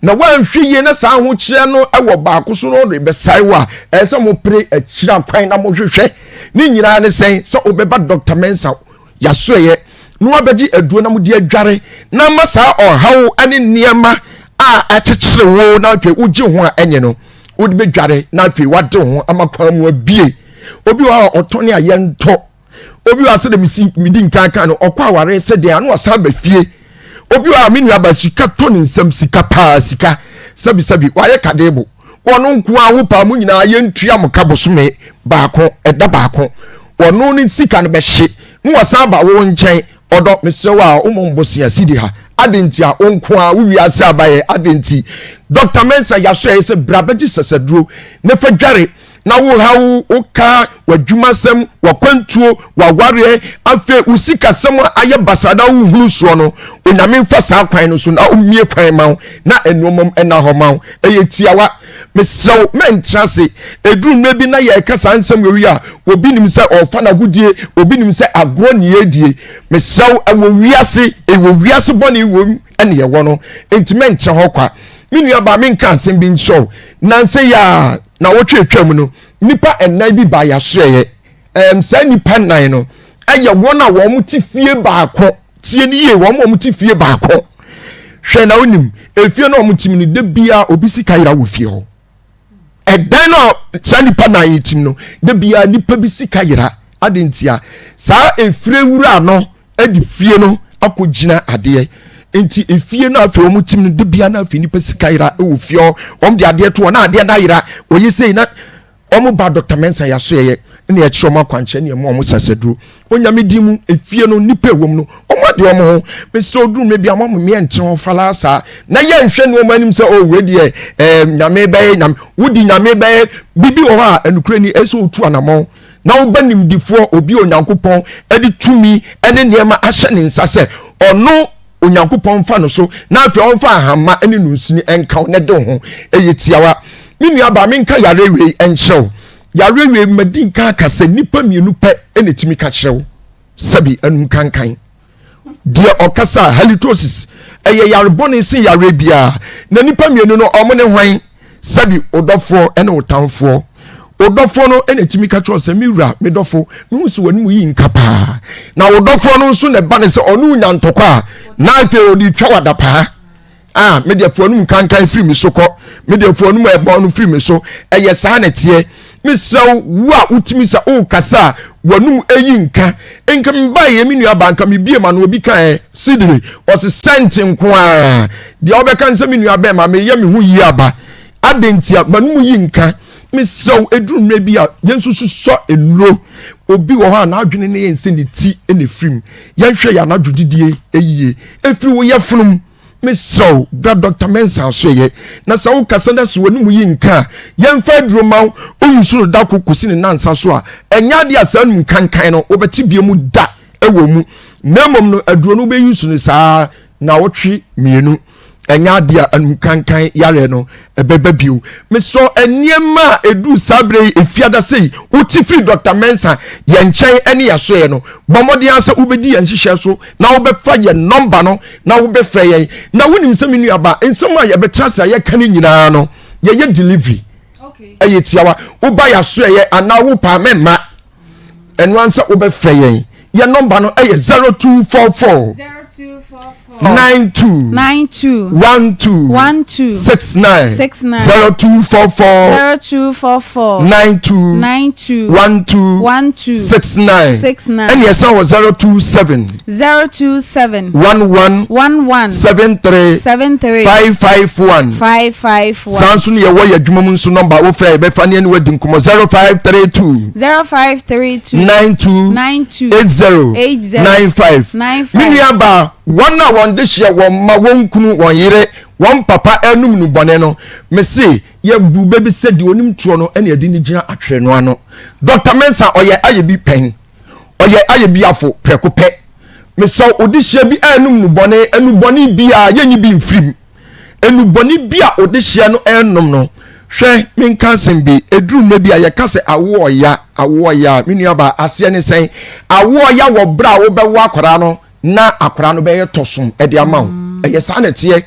na woanhwɛ yie na saa ahokyerɛ no wɔ baako so no ɔde bɛsae wo a, ɛyɛ sɛ mopere akyiri akwan na mohwehwɛ ne nyinaa ne sɛn sɛ wobɛba Dr. Mensah yasoɛyɛ na wabɛgye aduro na mode adware na ama saa ɔhaw ne nneɛma a akyekyere wo na afei wogye ho a ɛnyɛ no wode bɛdware na afei wade ho ama kwan mu abie. Obi wɔ hɔ a ɔtɔne a yɛntɔ. Obi wɔ hɔ a sɛdeɛ mesi medi nkan kan no ɔkɔ aware sɛ deɛ ano ɔsan ba fie. Obi wɔ hɔ a me nua ba sika tɔ ne nsam sika paa sika sɛbisɛbi wayɛ kadebo. Ɔno nko ara wo paa mo nyinaa yɛntua mo ka bosome baako ɛda baako. Ɔno ne sika no bɛhye na wasan ba wo nkyɛn. Ɔdɔ mesrɛ wo a womɔ mbosea sidi ha adɛn nti a wo nko ara wo wiase abayɛ adɛn nti. Doctor Mensah yaso ɛyɛ sɛ bra bɛgye sasaduro na fa dware na wo haw, wo ka, w'adwumasɛm, w'akwantuo, w'awareɛ, afei wo sikasɛm a ayɛ basaa na wohunu soɔ no, Onyame mfa saa kwan no so na ɔmmie kwan ma wo na nneɛma mu ɛna hɔ ma wo. Ɛyɛ tiawa. Mesrɛ wo, mɛntra ase. Ɛduru mmerɛ bi na yɛreka saa nsɛm wei a, obi nim sɛ ɔrefa n'agodie, obi nim sɛ agorɔ ne yɛredie. Mesrɛ wo, ɛwɔ wiase, ɛwɔ wiase bɔne wom ɛne yɛwɔ no, enti mɛntra hɔ kwa. Me nuabaa, menka asɛm bi nkyerɛ wo. Nnansa yi ara, Nnawɔtwe a atwam no, nnipa nnan bi baa yɛn asoɛeɛ. Ɛɛm, saa nnipa nnan no yɛ wɔn a wɔte fie baako. Tie no yie, wɔn a wɔte fie baako. Hwɛ na wonim, efie no a wɔte mu no, da biara obi sika yera wɔ fie hɔ. Ɛdan no a saa nnipa nnan yi tim no, da biara nnipa bi sika yera. Ade ntia, saa efie wura no de fie no akɔgyina adeɛ nti efie no afei wɔn tim no de bia na afei nipa sika yera wɔ fie hɔ wɔn de adeɛ to hɔ na adeɛ no ayera wɔyɛ sei na wɔn ba Dr. Mensah yaso yɛyɛ na yɛkyerɛ wɔn akwankyerɛ ne ɛmo wɔn sasaduro onyame din mu efie no nipa ɛwɔ mu no wɔn ade wɔn ho mesrɛ oduru mɛ bi a wɔn mmea nkyɛn hɔ falaa saa na yɛnhwɛ nneɛma anim sɛ oh wei deɛ ɛɛ nyame bɛyɛ nyame wodi nyame bɛyɛ bibi wɔ hɔ a ɛnukure ni ɛsɛ otu anamɔn na woba nimdefoɔ, obi a Onyankopɔn de tumi ne nneɛma ahyɛ ne nsa sɛ ɔno Onyankopɔn mfa no so na afei ɔmfa ahama ne nunsini nka wo na de wo ho. Ɛyɛ tiawa. Me nuabaa, menka yareɛ wei nkyerɛ wo. Yareɛ wei madi nka aka sɛ nnipa mmienu pɛ na ɛtumi ka kyerɛ wo. Sɛbi anum kankan. Deɛ ɔkasa a, halitosis, ɛyɛ yare bɔne sen yareɛ biara. Na nnipa mmienu no, wɔn ne hwan? Sɛbi wo dɔfoɔ ne wo tamfoɔ. Wo dɔfoɔ no na ɛtumi ka kyerɛ sɛ, me wura, me dɔfo, mehu sɛ w'anim yi nka paa. Na wo dɔfoɔ no nso na ɛba ne sɛ ɔne wo nya ntɔkwa a, na afei ɔde twa w'adapaa. Ah, me deɛ foanum kankan firi me so kɔ, me deɛ foanum ɛbɔn no firi me so. Ɛyɛ saa na ɛteɛ. Mesrɛ wo, wo a wotumi sɛ wokasa a w'anum ɛyi nka. Nka mebaeɛ me nua baa nka mebie ma no obi kaɛ Sidire, ɔse sɛnte nko ara. Deɛ wobɛka ne sɛ me nua bɛɛma meyɛ me ho yie aba. Adɛn ntia m'anum yi nka? Mesrɛ wo, ɛduru mmerɛ bi a yɛn nso susɔ nnuro. Obi wɔ hɔ a n'adwene no yɛ nsɛ ne ti na ɛfiri mu. Yɛnhwɛ yɛn anadwo didie yie. Ɛfiri wo yafunu mu. Mesrɛ wo, bra Dɔkta Mensah asoɛeɛ na sɛ wokasa na sɛ w'anom yi nka a, yɛmfa aduro mma wo. Woyi so no da koro kɔsi ne nnansa so a, ɛnyɛ adeɛ a saa anum kankan no wobɛte bio mu da wɔ mu. Na mmom no, aduro no wobɛyi so no saa nnawɔtwe mmienu. Ɛnyɛ adeɛ a anum kankan yareɛ no ɛbɛba bio. Mesrɛ nneɛma a ɛduru saa berɛ yi efiada sei wote firi Dɔkta Mensah yɛn nkyɛn ne yɛn asoɛeɛ no, bɔ mmɔden ara sɛ wobɛdi yɛn nhyehyɛɛ so na wobɛfa yɛn nɔmba no na wobɛfrɛ yɛn. Na wonim sɛ me nuaba, nsɛm a yɛbɛtra ase a yɛka no nyinaa no, yɛyɛ delivery. Ɛyɛ tiawa. Woba yɛn asoɛeɛ anaa wopɛ a mɛmma. Ɛno ara sɛ wobɛfrɛ yɛn. Yɛn nɔmba no ɛyɛ 0244 92 92 12 12 69 69 0244 0244 92 92 12 12 69 69 ɛne ɛsan wɔ 027 027 11 11 73 73 551 551 saa nso ne yɛwɔ yɛ adwuma mu nso nɔmba wofrɛ a yɛbɛfa ne ɛne wadi nkɔmmɔ 0532 0532 92 92 80 80 95 95 me nuabaa wɔn a wɔn de hyeɛ wɔn mma wɔn kunu wɔn yere wɔn papa anum no bɔne no mese yɛbu bɛbi sɛ deɛ onim toɔ no ɛne ɛde ne gyina atwerɛ no ano Dr. Mensah ɔyɛ ayɛ bi pɛn ɔyɛ ayɛ bi afo prɛko pɛ mesɛ ɔde hyia bi anum no bɔne anu bɔne biara yɛnyi bi mfirim Nnubɔne bi a ɔdehyeɛ no renom no, hwɛ, menka asɛm bi, ɛduru mmerɛ bi a yɛka sɛ awoɔya, awoɔya, me nuabaa, aseɛ ne sɛn? Awoɔya wɔ berɛ a wobɛwo akwadaa no na akwadaa no bɛyɛ tɔsom de ama wo. Ɛyɛ saa na ɛteɛ.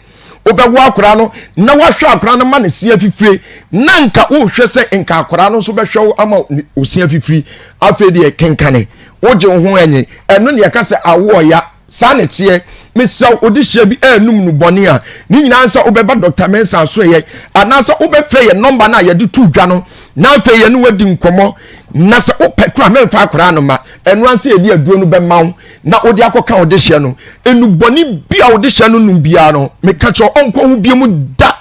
Wobɛwo akwadaa no na woahwɛ akwadaa no ma ne se afifire, na nka wohwɛ sɛ nka akwadaa no nso bɛhwɛ wo ama wo se afifiri. Afei deɛ kenkane, wogye wo ho ɛnye. Ɛno na yɛka sɛ awoɔya. Saa na ɛteɛ. Mesrɛ wo, wode hyia bi anum nnubɔne a, ne nyinaa ne sɛ wobɛba Dɔkta Mensah asoɛeɛ anaasɛ wobɛfrɛ yɛn nɔmba no a yɛde too dwa no na afei yɛne wo adi nkɔmmɔ. Na sɛ wopɛ koraa a, mɛmfa akwadaa no mma. Ɛno ara ne sɛ yɛde aduro no bɛma wo na wode akɔka wo dehyeɛ no. Nnubɔne bi a wo dehyeɛ no nom biara no, meka kyerɛ wo, ɔnkɔ ho bio mu da.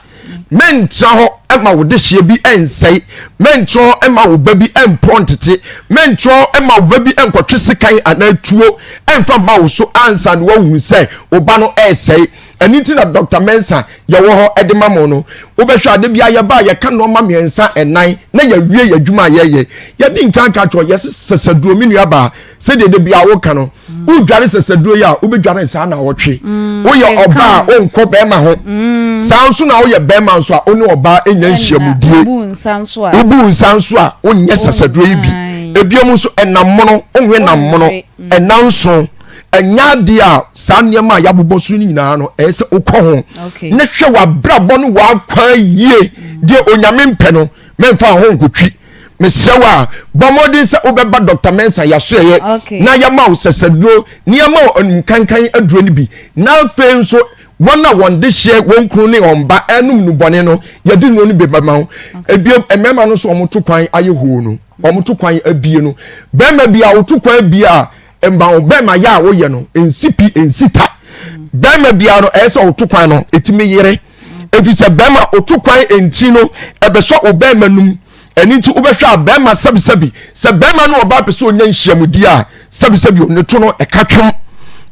Mɛntra hɔ ma wo dehyeɛ bi nsɛe. Mɛntra hɔ ma wo ba bi mporɔ ntete. Mɛntra hɔ ma wo ba bi nkɔtwe sekan anaa tuo mfa mma wo so ansa na woahunu sɛ wo ba no resɛe. Ɛno nti na Dɔkta Mensah yɛwɔ hɔ de ma mo no. Wobɛhwɛ a, da biara yɛba a yɛka nnoɔma mmiɛnsa, nnan na yɛawie yɛn adwuma a yɛreyɛ. Yɛadi nkan aka akyerɛ wo, yɛse sɛsɛduro, me nuabaa, sɛdeɛ da biara woka no, wodware sɛsɛduro yi a wobɛdware saa na wɔtwe mm, woyɛ ɔbaa a wonkɔ bɛrima ho mm. saa nso na woyɛ bɛrima nso a wo ne ɔbaa nya nhyiamudie wobu nsa nso a wonyɛ sɛsɛduro yi bi ebiom nso ɛnam mono wonwe nam mono mm. ɛna nso ɛnyɛ adeɛ a saa nneɛma a yɛabobɔ so no nyinaa no ɛyɛ sɛ wokɔ ho ne hwɛ w'abrabɔ no w'akwan yie deɛ onyame mpɛ no mɛmfa ho nkotwi mesrɛ wo a bɔ mmɔden sɛ wobɛba dr mensa yɛasoɛyɛ na yɛma wo sɛsɛduro na yɛma wo anumkankan aduro no bi na afei nso wɔn a wɔn de hyɛ wɔn kunu ne wɔn ba ɛnum nubɔne no yɛde nnuro no bi bɛma wo ebio mmarima no nso wɔn to kwan ayɛ hoo no wɔn to kwan abie no bɛrima bi a woto kwan abie a mma wo bɛrima yɛ a woyɛ no nsi pi nsi ta bɛrima biara no ɛyɛ sɛ woto kwan no ɛtumi yere ɛfiri sɛ bɛrima woto kwan nti no ɛbɛsɔ wo bɛrima num ɛno nti wobɛhwɛ a bɛrima sɛbisɛbi sɛ bɛrima no ɔbaa pɛ sɛ ɔnya nhyiamudi a sɛbisɛbi ɔne to no ɛka twom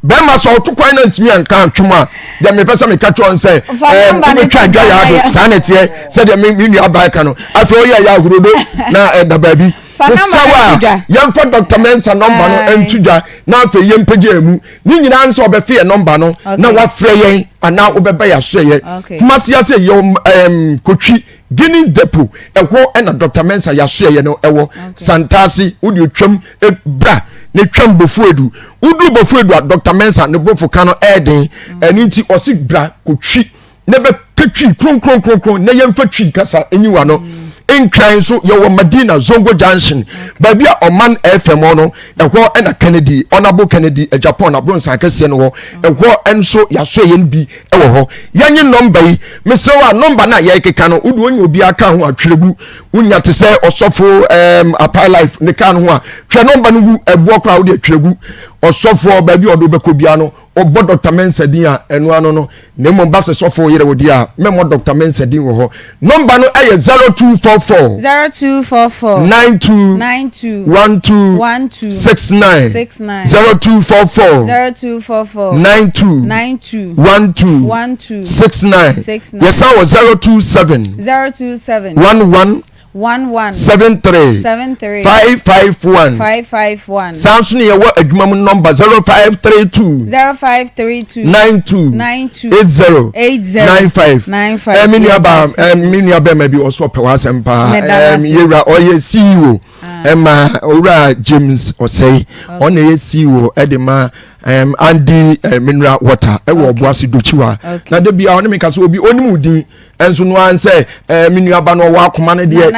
bɛrima sɛ ɔto kwan no ntumi anka atwom a deɛ mepɛ sɛ meka kyerɛ sɛ wobɛtwa adwa yɛ ado saa na ɛteɛ sɛdeɛ me nua baa ka no afei ɔyɛ yɛ ahorodo na ɛda baabi Mesrɛ wo a, yɛmfa Dr. Mensah nɔmba no nto dwa na afei yɛmpagya emu. Ne nyinaa nso ɔbɛfe yɛn nɔmba no na wafrɛ yɛn anaa wobɛba yɛn asoɛyɛ. Kumasi ase yɛ um, Kotwi Guinness Depot ɛhɔ ɛna Dr. Mensah yɛasoɛyɛ no ɛwɔ. Santase wode otwam e, bra ne twam Bofuedu. Woduru Bofuedu a Dr. Mensah ne borɔfo ka no ɛɛden. Ɛno nti ɔse bra Kotwi na bɛka twi kronkronkronkron na yɛmfa twi kasa nyiwa no nkran nso yɛwɔ madina zongo junction baabi a ɔman fm no ɛhɔ ɛna kennedy honorable kennedy eh, japan abronsan kɛseɛ no hɔ ɛhɔ nso yɛaso yɛn bi ɛwɔ hɔ yɛnye nɔmba yi mesrɛ wo a nɔmba no a yɛrekeka no wode wonya obiara ka ho atwerɛ gu wonya te sɛ ɔsɔfo um, apai life ne ka no ho a twerɛ nɔmba no gu ɛboɔ koraa wode atwerɛ gu Ɔsɔfoɔ baabi a ɔde wobɛkɔ biara no ɔbɔ Dr. Mensah din a ɛno ano no na mmom ba sɛ sɔfo yere wo deɛ a mɛmmɔ Dr. Mensah din wɔ hɔ. Nɔmba no ɛyɛ 0244 0244 92 92 12 12 69 69 0244 0244 92 92 12 12 69 69 yɛsan wɔ 027 027 11 11 73 73 551 551 saa nso ne yɛwɔ adwuma mu nɔmba 0532 0532 92 92 80 80 95 95 Eh, me nua ba Yɛda eh, me nua bɛrima bi ɔso ɔpɛ w'asɛm paa Meda Eh, ase. yɛwura ɔyɛ CEO ɛma owura James Ɔsɛe ɔna ɛyɛ CEO ɛde ma um, Andy uh, mineral water ɛwɔ Ɔboase Dokyiwa na de bia ɔne me ka sɛ obi onim wo din ɛnso no ara sɛ ɛɛ me nua ba no ɔwɔ akoma no deɛ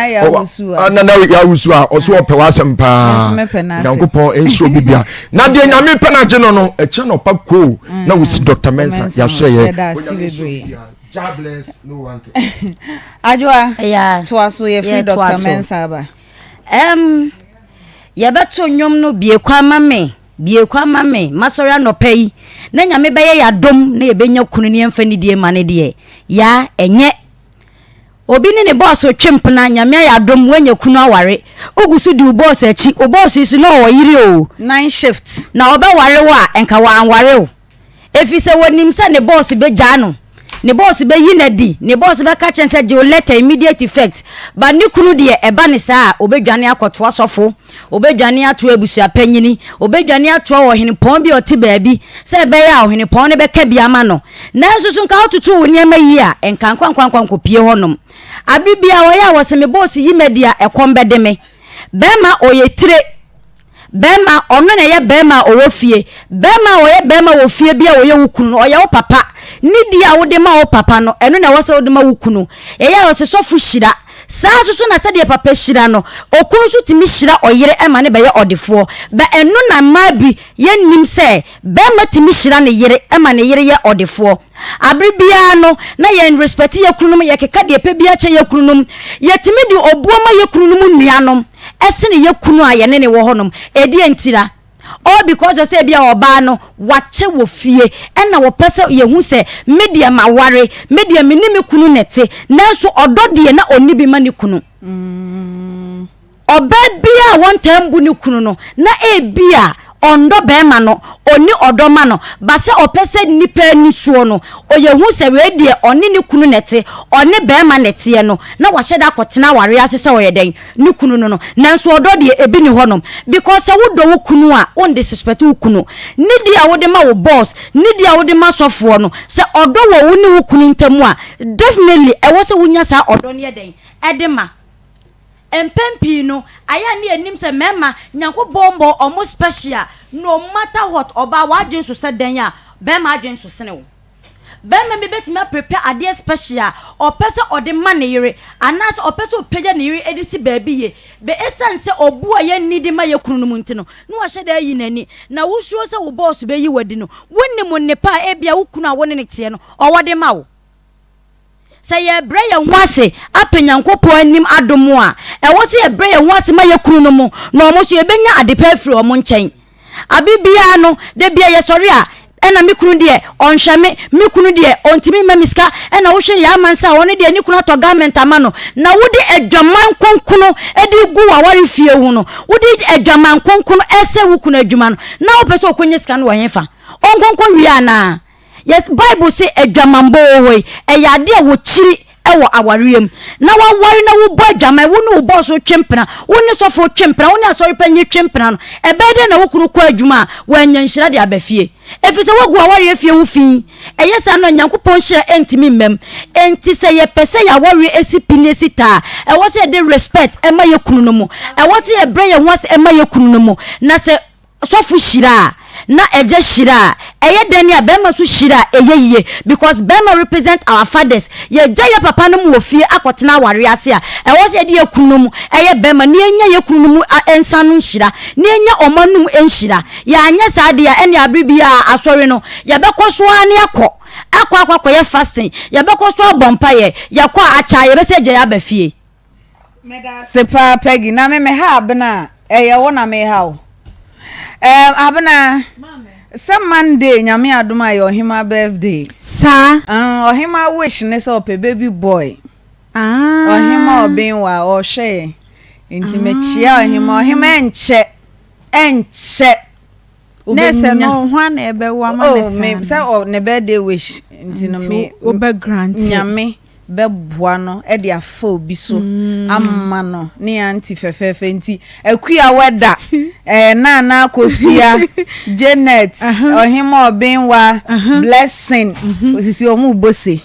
nana yawusu a ɔso ɔpɛ w'asɛm paa nyankopɔn nhyira obi bia na deɛ nyame pɛ no agye no no ɛkyɛ na ɔpa koo mm. na wosi Dr. Mensa yɛahyɛ yɛ Adwoa toa so yɛfiri Dr. Mensa aba um, yɛbɛto nnwom no bie kwan ma me Bue kwan ma me masɔre anɔpa yi na Nyame bɛyɛ yɛ adom na yɛbɛnya kunu ne yɛmfa nidie mma no deɛ, yaa ɛnyɛ. Obi ne ne bɔɔso retwe mpena, Nyame ayɛ adom woanya kunu aware, wogu so di wo bɔɔso akyi, wo bɔɔso yi so na ɔwɔ yere oo. Nine shift. Na ɔbɛware wo a, nka wanware wo. Efisɛ wɔnim sɛ ne bɔɔso bɛgyaa no, ne bɔɔso bɛyi no adi, ne bɔɔso bɛka kyerɛ no sɛ gye wo letter immediate effect. But ne kunu deɛ ɛba no saa a, ɔbɛdwane akɔtoa sɔfo, ɔbɛdwane atoa abusuapanyini, ɔbɛdwane atoa ɔhenepɔn bi a ɔte baabi sɛ ɛbɛyɛ a ɔhenepɔn no bɛka bi ama no. Nanso so nka wototo wo nneɛma yie a, nka nkwankwankwa nkɔpue hɔnom. Abere biara ɔyɛ a wɔse me bɔɔso yi me adi a, ɛkɔm bɛde me. Bɛrima ɔyɛ tire. Bɛrima, ɔno na ɛyɛ bɛrima a ɔwɔ fie. Bɛrima a ɔyɛ bɛrima wɔ fie bi a ɔyɛ wo kunu no, ɔyɛ wo papa. Nidi a wode ma wo papa no, ɛno na ɛwɔ sɛ wode ma wo kunu. Ɛyɛ a ɔsɛ sɔfo hyira. Saa nso so na sɛdeɛ papa hyira no, okunu nso tumi hyira ɔyere ma no bɛyɛ ɔdefoɔ. But ɛno na mmaa bi yɛnnim sɛ bɛrima tumi hyira ne yere ma ne yere yɛ ɔdefoɔ. Abere biara no, na yɛn respect yɛ kununom, yɛkeka deɛ ɛpɛ biara kyerɛ yɛ kununom. Yɛtumi de obuo ma yɛ kununom nuanom ɛsene yɛ kunu a yɛne ne wɔ hɔnom. Ɛdeɛn ntira? All because of sɛ ebia ɔbaa no wakyɛ wɔ fie ɛna wɔpɛ sɛ yɛhu sɛ me deɛ maware, me deɛ me ne me kunu na ɛte, nanso ɔdɔ deɛ na ɔnni bi ma ne kunu. Ɔbaa biara a wɔntaa mbu ne kunu no, na ebia ɔnnɔ barima no, ɔnni ɔdɔ ma no, but sɛ ɔpɛ sɛ nnipa ani soɔ no, yɛhu sɛ wei deɛ ɔne ne kunu na ɛte, ɔne barima na ɛteɛ no, na wahyɛ da akɔtena awareɛ ase sɛ ɔyɛ dɛn? Ne kunu no no. Nanso ɔdɔ deɛ, ebi nni hɔnom. Because sɛ wodɔ wo kunu a, wondisrespect wo kunu. Nidi a wode ma wo boss, nidi a wode ma sɔfoɔ no, sɛ ɔdɔ wɔ wo ne wo kunu ntam a, definitely ɛwɔ sɛ wonya saa ɔdɔ no yɛ dɛn? Ɛde ma. Mpɛn pii no, ayɛ a na yɛnim sɛ mmarima, Nyankopɔn bɔɔ wɔn special, no matter what, ɔbaa w'adwene so sɛ dɛn a, barima adwene so sene wo. Barima bi bɛtumi a prepare adeɛ special a ɔpɛ sɛ ɔde ma ne yere, anaasɛ ɔpɛ sɛ ɔpagya ne yere de si baabi yie, but ɛsiane sɛ ɔbu a yɛnni de ma yɛn kununom nti no, na wahyɛ da ayi n'ani. Na wosuro sɛ wo boss bɛyi wo adi no, wonnim nnepa a ebia wo kunu a wo ne no teɛ no, ɔwɔ de ma wo. Sɛ yɛrebrɛ yɛn ho ase apɛ Nyankopɔn anim adom a, ɛwɔ sɛ yɛbrɛ yɛn ho ase ma yɛn kununom, na wɔn nso yɛbɛnya adepa afiri wɔn nkyɛn. Aber biara no, da biara yɛsɔre a, ɛna me kunu deɛ ɔnhwɛ me, me kunu deɛ ɔntumi mma me sika, ɛna wohwɛ yɛn amansa a, ɔno deɛ ne kunu atɔ garment ama no, na wode adwaman konkono de gu w'aware fie ho no, wode adwaman konkono ɛsɛ wo kunu adwuma no, na wopɛ sɛ ɔkɔnya sika no wɔ hefa? Ɔnkonko wie anaa? Yes, Bible se adwamammɔ wɔ hɔ yi, ɛyɛ ade a wɔkyiri wɔ awareɛ mu. Na waware na wobɔ adwaman, wo ne wo bɔɔso twe mpena, wo ne sɔfo twe mpena, wo ne asɔre panyin twe mpena no, ɛbɛyɛ dɛn na wo kunu kɔ adwuma a wannya nhyira de aba fie? Ɛfiri sɛ woagu awareɛ fie ho fi. Ɛyɛ saa no a, Nyankopɔn nhyira ntumi mma mu. Enti sɛ yɛpɛ sɛ yɛn awareɛ si pi na ɛsi taa a, ɛwɔ sɛ yɛde respect ma yɛn kununom. Ɛwɔ sɛ yɛbrɛ yɛn ho ase ma yɛn kununom. Na sɛ Sɔfo hyira a, na agya hyira a, ɛyɛ dɛn a bɛrima nso hyira a ɛyɛ yie because bɛrima represent our fathers. Yɛgya yɛ papa nom wɔ fie akɔtena awareɛ ase a, ɛwɔ sɛ yɛde yɛ kununom ɛyɛ bɛrima na yɛnya yɛ kununom nsa ano nhyira, na yɛnya wɔn anom nhyira. Yɛanyɛ saa deɛ a, ɛnneɛ abere biara asɔre no, yɛbɛkɔ so ara ne akɔ, akɔ akɔ akɔyɛ fasting, yɛbɛkɔ so abɔ mpaeɛ, yɛkɔ a akyɛ a yɛbɛsɛ agyae aba fie. Meda ase paa Peggy, na me meha abena a, ɛyɛ wo na meha wo. Um, Abena, sɛ Monday nyame adom a yɛ ɔhema birthday. Saa. Um, ɔhema wish ne sɛ ɔpɛ baby boy. Ah. Ɔhema ɔben wa ɔhwɛ yɛ. Nti mekyia ɔhema, ɔhema ɛnkyɛ, ɛnkyɛ. Nɛɛsɛ no hwan na ɛbɛwo ama oh, ne saa me sɛ ɔ ne birthday wish nti no me wobɛ grant nyame bɛboa no de afa obi so mm. ama no ne aunty fɛfɛɛfɛ nti akua wɛda eh, nana akosua Janet ɔhema ɔbenwa blessing mhm. osisi ɔmo bose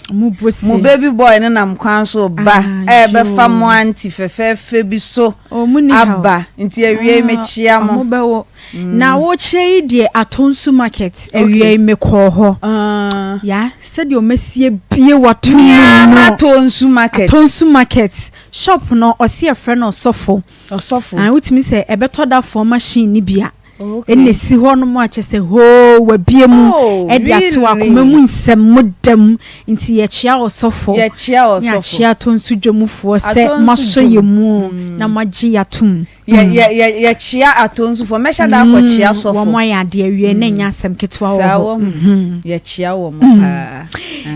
mo baby boy no nam kwan so ba ɛbɛfa ah, mo aunty fɛfɛɛfɛ bi so aba nti awie ah, mekyia mo. Na wokyerɛ yi deɛ Atonsu market awia yi mekɔɔ hɔ. Ah. Ya sɛdeɛ ɔmasie bie wato mu no. Atonsu market. Atonsu market shop no ɔsi ɛfrɛ no ɔsɔfo. Ɔsɔfo. Ah wotumi sɛ ɛbɛtɔ da fɔɔ machine ni bia. Okay. Ɛna esi hɔ nom a kyɛ sɛ hoo wabie mu oh, ɛde ato akoma mu nsɛm mu dam nti yɛkyea ɔsɔfo. Yɛkyea ɔsɔfo. Ne akyea Atonsu dwamufoɔ sɛ moasɔ yɛ mu mm. na moagye yɛatom. Yɛ yɛ yɛ yɛkyea atonsufoɔ mɛhyɛ da akɔkyea sɔfo. Wɔn ayɛ adeɛ awie na ɛnyɛ asɛm ketewa wɔ hɔ. Saa wɔn yɛkyea wɔn paa.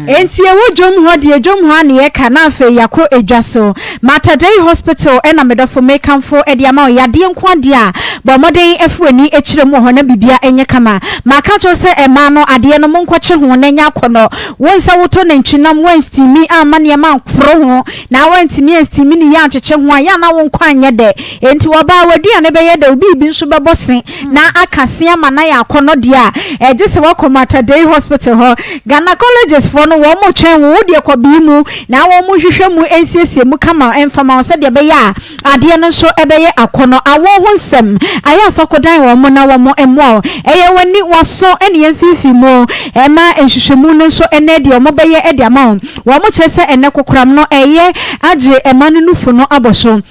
Enti ɛwɔ dwom hɔ deɛ dwom hɔ a na yɛka na afei yɛakɔ edwa so. Mater Dei Hospital ɛna medɔfo mekamfo de ama wo yadeɛ nko adeɛ a bɔ mmɔden fa w'ani kyerɛ mu wɔ hɔ na biribia nyɛ kama. Maka akyerɛ wo sɛ mmaa no adeɛ no monkɔkye ho na ɛnyɛ akɔnnɔ. Wo nsa wotɔ nantwinam woansteami amma nneɛma ankoro ho Na woantumi anstimi ne yie ankyekye ho a, yɛ a na wo nkwa nyɛ dɛ. Enti ɔbaa, w'aduane bɛyɛ dɛ, wo biribi nso bɛbɔ se na aka se ama no ayɛ akɔnnɔ deɛ a, ɛgye sɛ woakɔ Mater Dei Hospital hɔ. Gynaecologist foɔ no, wɔn retwɛn wo, wo deɛ kɔ bee mu na wɔn nhwehwɛ mu nsiesie mu kama mfa ma wo sɛdeɛ ɛbɛyɛ a adeɛ no nso bɛyɛ akɔnnɔ. Awoɔ ho nsɛm, ayɛ a fa kɔdan wɔn na wɔn mmoa wo. Ɛyɛ w'ani, w'aso ne yɛn mfimfini mu ma nhwehwɛmu no nso nnɛ deɛ wɔbɛyɛ de ama wo. Wɔkyerɛ sɛ ɛnnɛ kokoram no reyɛ agye mma no nufu no abɔ so.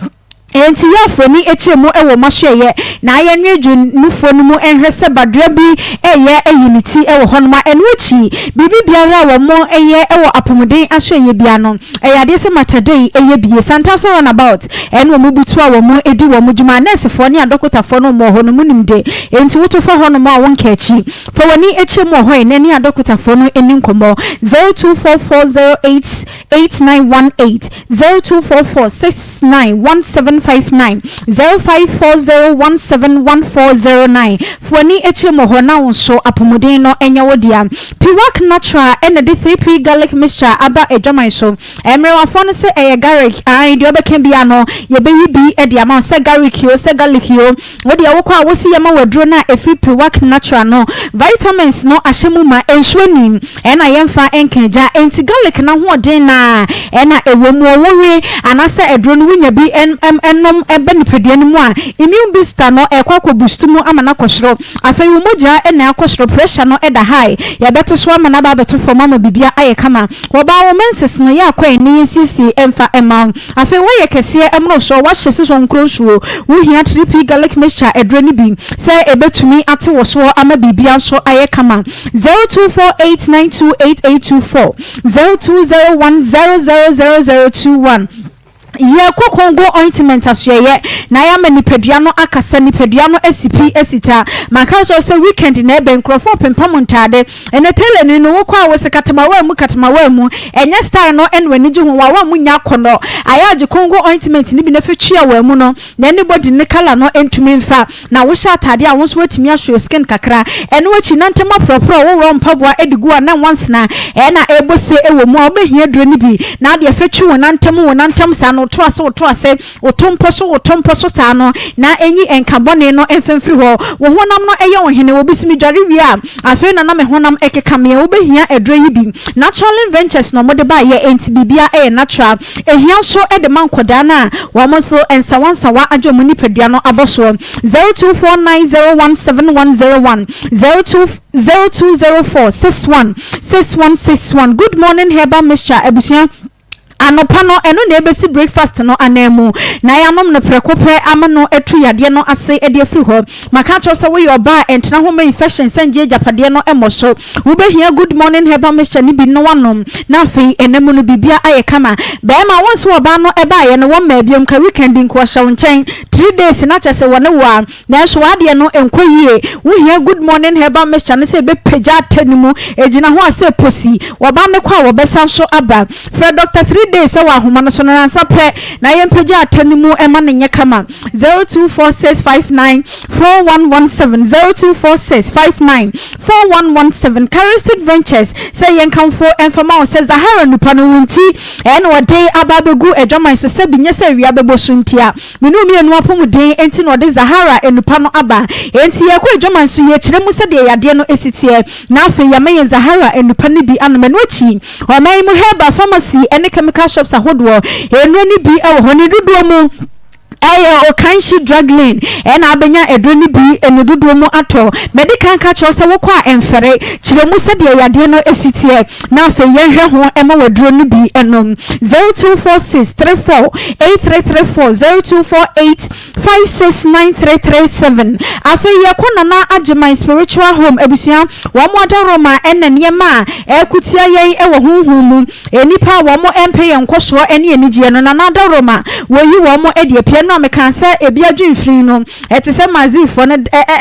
Enti yɛ afoni kyerɛ mu wɔ mo asoɛeɛ na yɛnwedwe nufoɔ no mu nhwɛ sɛ badoa bi reyɛ ayi ne ti wɔ hɔnom a. Ɛno akyi, biribi biara a wɔyɛ wɔ apomuden asoɛeɛ biara no, ɛyɛ adeɛ sɛ Mater Dei yɛ bie. Santase Runabout na wɔbutu a wɔdi wɔn dwuma. Nɛɛsefoɔ ne adɔkotafoɔ no wɔwɔ hɔ no, monim de. Enti woto fa hɔnom a wonka akyi. Fa w'ani kyerɛ mu wɔ hɔ ɛ na ne adɔkotafoɔ no nni nkɔmmɔ 0244 08 8918 0244 69 1759 0540 17 1409 Fa w'ani kyerɛ mu wɔ hɔ na wo nso apɔmuden no nyɛ wo dea. Piwak Natural na ɛde 3P Garlic Mixture aba adwaman so. Mmerewafoɔ no sɛ ɛyɛ garlic, aane deɛ wobɛka biara no yɛbɛyi bi de ama wo sɛ garlic o sɛ garlic o. Wo deɛ wokɔ a wose yɛma wo aduro no a ɛfiri Priwak Natural no, vitamins no ahyɛ mu ma, nsuo nnim, ɛna yɛmfa nka gya, enti garlic no ahoɔden no ara ɛna ɛwɔ mu, wowe anaasɛ aduro no wonya bi nom ba nipadua no mu a, immune booster no ɛkɔ akɔ boost mu ama no akɔ soro, afei wo mogya na akɔ soro, pressure no da high, yɛbɛto so ama no aba abɛto fam ama biribiara ayɛ kama. Wɔbaa wo menses no yɛ akɔ ɛnne yɛnsiesie mfa mma wo. Afei woayɛ kɛseɛ mmoro soɔ, woahyɛ sisɔ nkuro nsuo, wohia 3P garlic mixture aduro no bi sɛ ɛbɛtumi ate wo soɔ ama biribiara nso ayɛ kama. 0248928824, 0201000021. Yɛ kokongo ointment asoɛyɛ na ayɛ ama nipadua no akasa, nipadua no asi pi asi ta. Maka akyerɛ wo sɛ weekend na ɛbɛn, nkurɔfoɔ repempam ntaade. Ɛnɛ tailorni no wokɔ a wose katamawa mu katamawa mu, ɛnyɛ style no na w'ani gye ho, w'awa mu nyɛ akɔnnɔ. Ayɛ agye Congo ointment no bi na fa tua w'amu no na ɛne body no colour no ntumi mfa. Na wohyɛ atadeɛ a wo nso woatumi ashow skin kakra. Ɛno akyi na ntam aporɔporɔ a woworɔ mpaboa de gu a na nwansena na ɛrebɔ se wɔ mu a wobɛhia aduro no bi na adeɛ fa twi wo nantam wo nantam saa no woto ase woto ase woto mpɔ so woto mpɔ so saa no na ɛnyi nka bɔne no mfa mfiri hɔ. Wo honam no yɛ wo hene. Obi se medware wie a afei na na me honam keka me a wobɛhia aduro yi bi. Naturalin Ventures na wɔde baeɛ enti biribiara yɛ natural. Ɛhia nso de ma nkwadaa no a wɔn nso nsawansawa agye wɔn nipadua no abɔ soɔ. 0249017101, 02 0204616161 Good morning herbal mixture abusua. Anɔpa no, ɛno na ɛbɛsi breakfast no ananmu, na yɛanom no prɛko pɛ ama no atu yadeɛ no ase de afiri hɔ. Maka akyerɛ wo sɛ woyɛ ɔbaa a, ɛntena hɔ mma infection sɛ ngye agyapadeɛ no mmɔ so. Wobɛhia Good Morning Herbal Mixture no bi na woanom, na afei ɛna mu no biribiara ayɛ kama. Barima, wo nso ɔbaa no baeɛ no, wɔmmaa biom, ka weekend nko ɔhyɛ wo nkyɛn 3 days na kyerɛ sɛ wɔne wo a, Nanso w'adeɛ no nkɔ yie. Wohia Good Morning Herbal Mixture no sɛ ɛbɛpagya atɛ no mu, ɛgyina ho a sɛ posi. Wɔba no kɔ a wɔbɛsan so aba. Frɛ Doctor Threedays wɔ ahoma no so no nansa pɛ na yɛmpagya atɛ no mu ma no nyɛ kama. 0246594117 0246594117 Charistic Ventures sɛ yɛnkamfo mfa ma wo sɛ Zahara nnupa no wo nti ɛna wɔde aba abɛgu adwaman so sɛ bi nyɛ sɛ awia bɛbɔ so ntia. Me ne wo mmienu apɔmuden nti na ɔde Zahara nnupa no aba. Enti yɛrekɔ adwaman so, yɛrekyerɛ mu sɛdeɛ yadeɛ no si teɛ, na afei yɛama yɛn Zahara nnupa no bi anom. Ɛno akyi, ɔman yi mu herbal pharmacy ne chemical shops ahodoɔ, nnuro no bi wɔ hɔ. Ne dodoɔ mu ɛyɛ Okanshi Drug Lane ɛna abɛnya aduro no bi ne dodoɔ mu atɔ. Madi kan ka kyerɛ wo sɛ wokɔ a ɛmfɛre, kyerɛ mu sɛdeɛ yadeɛ no si teɛ. Na afei yɛnhwɛ ho ma waduro no bi nom. 0246 34 8334 0248 56 9337 Afei yɛkɔ Nana Agyeman Spiritual Home abusua wɔn adaworoma ɛna nneɛma a ɛko tia yɛn wɔ honhom mu nnipa a wɔn mpɛ yɛn nkɔsoɔ ne anigyeɛ no Nana adaworoma wɔyi wɔn de apue ɛno a mekaa sɛ ebi adwemfiri no Ɛte sɛ Mazifoɔ no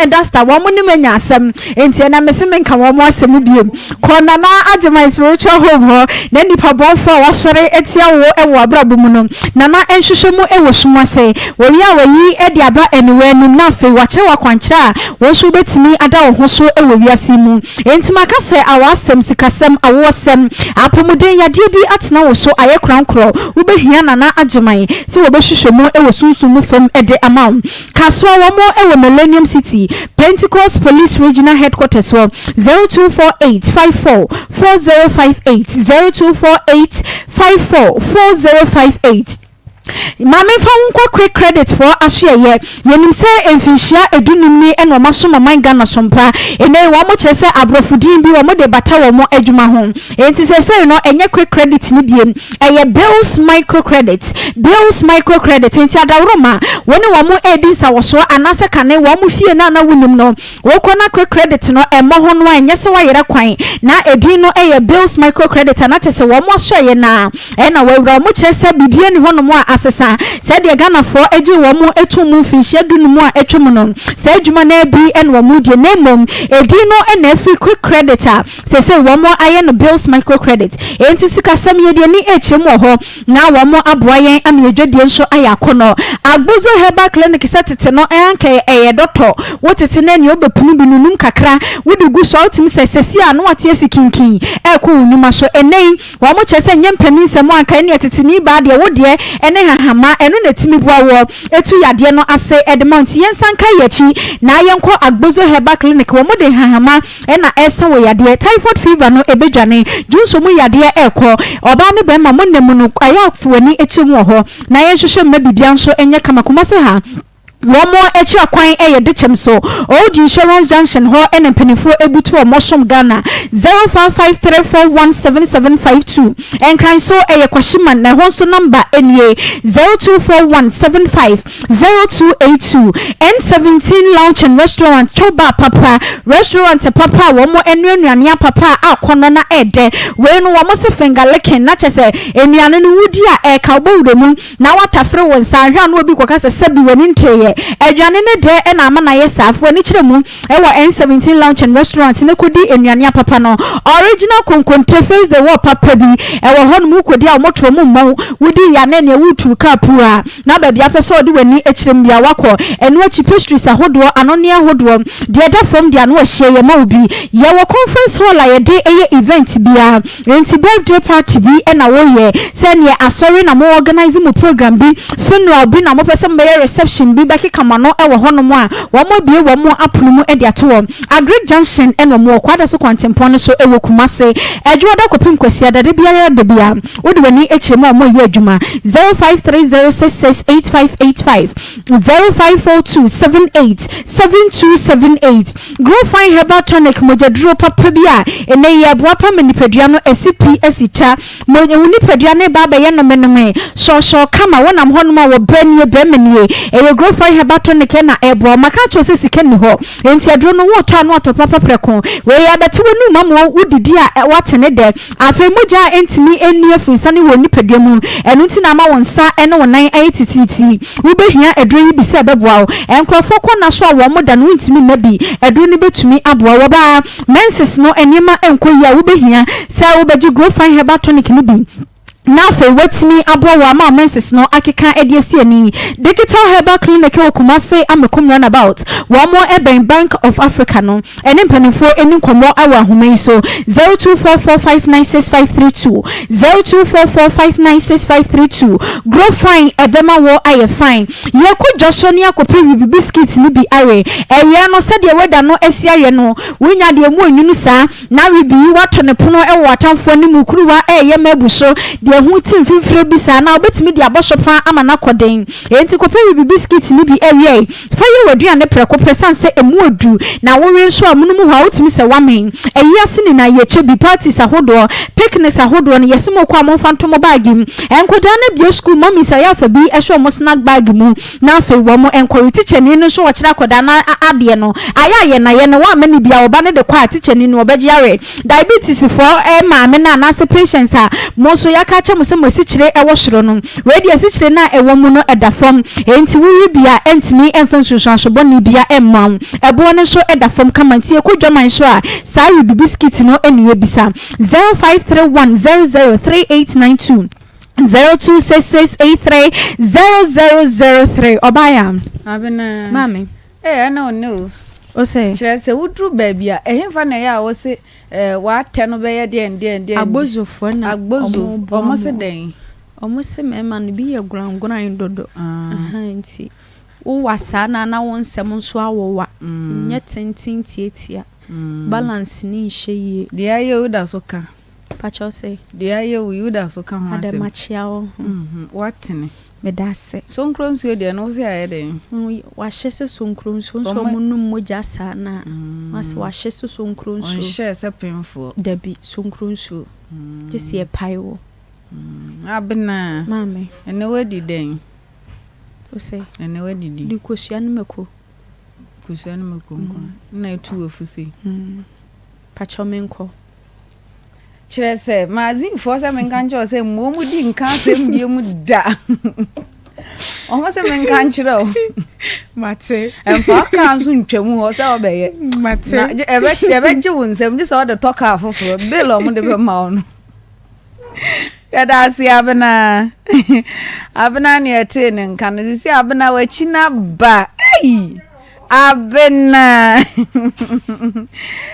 dasta, wɔn ne me anya asɛm, enti ɛnɛ mese menka wɔn asɛm biom. Kɔ Nana Agyeman Spiritual Home hɔ, na nnipa bɔnfoɔ a wɔasɔre atia wo wɔ w'abrabɔ mu no, Nana nhwehwɛ mu wɔ sum ase. Wɔwie a wɔayi de aba aniwa anim, na afei wɔakyerɛ wo akwankyerɛ a wo nso wobɛtumi ada wo ho so wɔ wiase yi mu. Enti maka sɛ awɔasɛm, sikasɛm, awoɔsɛm, apɔmuden, yadeɛ bi atena wo so ayɛ korankorɔ, wobɛhia Nana Agyeman sɛ wɔbɛhwehwɛ mu wɔ sunsum mu fam de ama wo. Kasoa wɔn wɔ Millennium City, Pentecost Police Regional Headquarters hɔ, 0248 54 4058, 0248 54 4058. Ma memfa wo nkɔ Quick Credit foɔ asoɛeɛ. Yɛnim sɛ mfinhyia edunum ni na wɔn asom ɔman Ghana so mpa. Ɛnnɛ yi wɔn kyerɛ sɛ aborɔfo din bi wɔn de bata wɔn adwuma ho. Enti seesei no ɛnyɛ Quick Credit no biem, ɛyɛ Bills Micro Credit, Bills Micro Credit. Enti adaworoma, wo ne wɔn redi nsawɔsoɔ anaasɛ kane wɔn fie no a na wonim no, wokɔ na Quick Credit no ɛmmɔ ho no a ɛnyɛ sɛ woayera kwan. Na edin no yɛ Bills Micro Credit a na kyerɛ sɛ wɔn asoɛeɛ no ara. Ɛna wawura wɔn kyerɛ sɛ biribiara nni hɔnom a asesa. Sɛdeɛ Ghanafoɔ gyee wɔn too mu mfinhyia du num a atwam no, saa adwuma no ara bi na wɔredie na mmom edin no na afiri Quick Credit a seesei wɔayɛ no Bills Micro Credit. Enti sikasɛm yɛde ani rekyerɛ mu wɔ hɔ na wɔaboa yɛn ama yɛn dwadie nso ayɛ akɔnnɔ. Agbozo Herbal Clinic sɛ tete no anka ɛyɛ dɔtɔ, wo tete no ɛneɛ wobɛpunu bi nunum kakra wode gu so a wotumi sɛ seesei a na wate asi kinkin ɛrekɔ wo nnwuma so. Ɛnnɛ yi Wɔn kyerɛ sɛ nyɛ mpanin nsɛm anka ɛneɛ teteni baa deɛ wo deɛ ɛne hahama ɛno na ɛtumi boa woɔ ɛtu yadeɛ no ase ɛde ma wo nti yɛnsan nka yɛakyi na yɛnkɔ Agbozo herbal clinic wɔn de hahama ɛna ɛsa wɔ yadeɛ typhoid fever no ɛbɛdwane dwonso mu yadeɛ ɛkɔ ɔbaa ne bɛɛma mo nna mu no ɛyɛ a fa w'ani kyɛ mu wɔ hɔ na yɛnhwehwɛ mma biribiara nso nyɛ kama Kumasi ha Wɔn akyira kwan yɛ Dekyem so, Old Insurance Junction hɔ na mpaninfoɔ abutu wɔn som Ghana, 0553417752. Nkran so yɛ Kwashiman na ɛhɔ nso number nie, 0241750282. N17 Lounge and Restaurant, Chow Bar papa, restaurant papa a wɔn noa nnuane apapa a akɔnnɔ na ɛɛdɛ. Wei no wɔn se finger licking na kyerɛ sɛ nnuane no wodi a ɛɛka wo bɔ wura mu. Na woatafere wo nsa ahwɛ a na obi kɔka sɛ sɛbi w'ani nteeɛ. Aduane no dɛ na ama no ayɛ saa. Fa w'ani kyerɛ mu wɔ N17 Lounge and Restaurant na kɔdi nnuane apapa no. Original konkonte face the wall papa bi wɔ hɔnom wokɔdi a wɔto wɔn mmɔ wo. Wodi yɛ a na ɛneɛ woretu kaa puu a na baabi a wopɛ sɛ wɔde w'ani kyerɛ mu biara woakɔ. Ɛno akyi pastries ahodoɔ, anonneɛ ahodoɔ, deɛ ɛda fam deɛ ano ɛhyeɛ yɛma wo bi. Yɛwɔ conference hall a yɛde yɛ event biara. Enti birthday party bi na woyɛ, sɛ neɛ asɔre na mo organise mo program bi, funeral bi na mopɛ sɛ mobɛyɛ reception bi bɛ. ɛkeka mo ano wɔ hɔnom a, wɔn abue wɔn apono mu de ato hɔ. Agric Junction na wɔn wɔ, Kwadaso kwantempɔn no so wɔ Kumasi. Ɛdwoada kɔpem Kwasiada, da biara da biara, wode w'ani kyerɛ mu a wɔreyɛ adwuma. 0530668585, 0542787278. Grow Fine Herbal Tonic, mogyaduro papa bi a ɛnnɛ yi ɛboa pa ma nipadua no asi pi asi ta. Mo, wo nipadua no reba abɛyɛ nomenome, sɔɔsɔɔ kama, wonam hɔnom a wɔbɛ nie, bɛrima nie. Ɛyɛ Grow Fine Herbal Tonic na ɛreboa wo. Maka akyerɛ wo sɛ sika nni hɔ, enti aduro no woretɔ a na watɔ papa prɛko. Wei abɛte w'anum ama wodidi a woate ne dɛ. Afei mogya a ɛntumi nni afurusiane wɔ wo nipadua mu, ɛno nti na ama wo nsa ne wo nan ayɛ titiritii. Wobɛhia aduro yi bi sɛ ɛbɛboa wo. Nkurɔfoɔ kɔ nna so a wɔn da no wontumi nna bi, aduro no bɛtumi aboa wo. Ɔbaa, menses no nneɛma nkɔ yie a, wobɛhia sɛ wobɛgye Growfine Herbal Tonic no bi na afei woatumi aboa wo ama wo menses no akeka de asi ani. Digital Herbal Clinic wɔ Kumasi Amekum Runabout, wɔn bɛn Bank of Africa no. Ɛne mpanimfoɔ nni nkɔmmɔ wɔ ahoma yi so, 0244596532, 0244596532. Grow fine ɛbɛma wo ayɛ fine. Yɛkɔ dwa so ne akɔpɛ wibi biscuit no bi awe. Awia no sɛdeɛ weather no asi ayɛ no, wonya deɛ mu onwunu saa. Na wibi yi woato ne pono wɔ w'atamfoɔ anim, kuruwa ɛreyɛ ma abu so, deɛ ɛho te mfimfire bi saa, na wobɛtumi de abɔ so paa ama no akɔ den. Enti kɔpɛ wibi biscuit no bi awia yi. Fa yɛ w'aduane prɛko pɛ sane sɛ ɛmu ɔdu na wowe nso a mono mu hɔ a wotumi sɛ woamen. Ayi ase nyinaa yɛkyɛ bi, parties ahodoɔ, picnics ahodoɔ no yɛse mokɔ a momfa nto mo bag mu. Nkwadaa no abue sukuu, mummies ayɛ afa bi hyɛ wɔn snack bag mu na afei wɔn nkɔwe. Tikyani no nso ɔkyerɛ akwadaa no adeɛ no ayɛ a yɛ na yɛ no woamma no bi a ɔba no de kɔ a tikyani no ɔbɛgye awe. Diabetes foɔ maame no anaasɛ patients a mo nso yɛaka akyerɛ mo sɛ mo asikyire wɔ soro no, wei deɛ asikyire no a ɛwɔ mu no da fam, enti wowe bi a ɛntumi mfa nsunsuanso bɔne biara mma wo. Ɛboɔ no nso da fam kama nti yɛkɔ dwaman so a saa rebi biscuit no na yɛbisa. 0531 00 3892 0266 83 0003 Ɔbaa Abena. Maame. Ee, ɛne wo ne o. Ose. Kyerɛ sɛ woduru baabi a, ɛhefa na ɛyɛ a wose eh, w'atɛ no bɛyɛ deɛn deɛn deɛn. Agbozofoɔ na Agbozo, ɔmo boa ɔmo se mo. dɛn? Ɔmo se mmarima no bi yɛ gorangoran dodo. Ah. Ahaa, nti wowa saa no a na wo nsɛm nso awowa. Nyɛ tenten tiatia. Balance no nhyɛ yie. Deɛ ayɛ wo da so ka. Pakyɛw sɛ. Deɛ ayɛ wo yi wo da so ka ho Adɛ asɛm. makyea wo ho. Mhm, woatene. Meda ase. Sonkro nsuo deɛ no wo se ayɛ dɛn? Wahye sɛ sonkro nsuo nso Ɔmo ɔmo nom mogya saa no a wase wahye sɛ sonkro nsuo. Ɔnhyɛɛ sɛ pemfoɔ. Dabi sonkro nsuo gye sɛ yɛpae wo. Abena. Maame. Ɛnɛ woadi dɛn? Wo se. Ɛnɛ woadidi. Di kosua ne mako. Kosua ne mako nko a. Nna etu w'afu sei. Pakyɛw menkɔ. Kyerɛ sɛ, Mazinfoɔ sɛ menka nkyerɛ wo sɛ mma wɔn di nka asɛm bie mu da. Wɔn sɛ menka nkyerɛ wo. Mate. Ɛmfa wo kaa nso ntwa mu hɔ sɛ wɔbɛyɛ. Mate. Na ɛbɛ ɛbɛgye wo nsam gye sɛ wɔde tɔ kaa foforɔ bill a wɔde bɛma wo no. Yɛda ase Abena. Abena ne ɛtee ne nka no sisi Abena w'akyi na ba. Ei! Abena!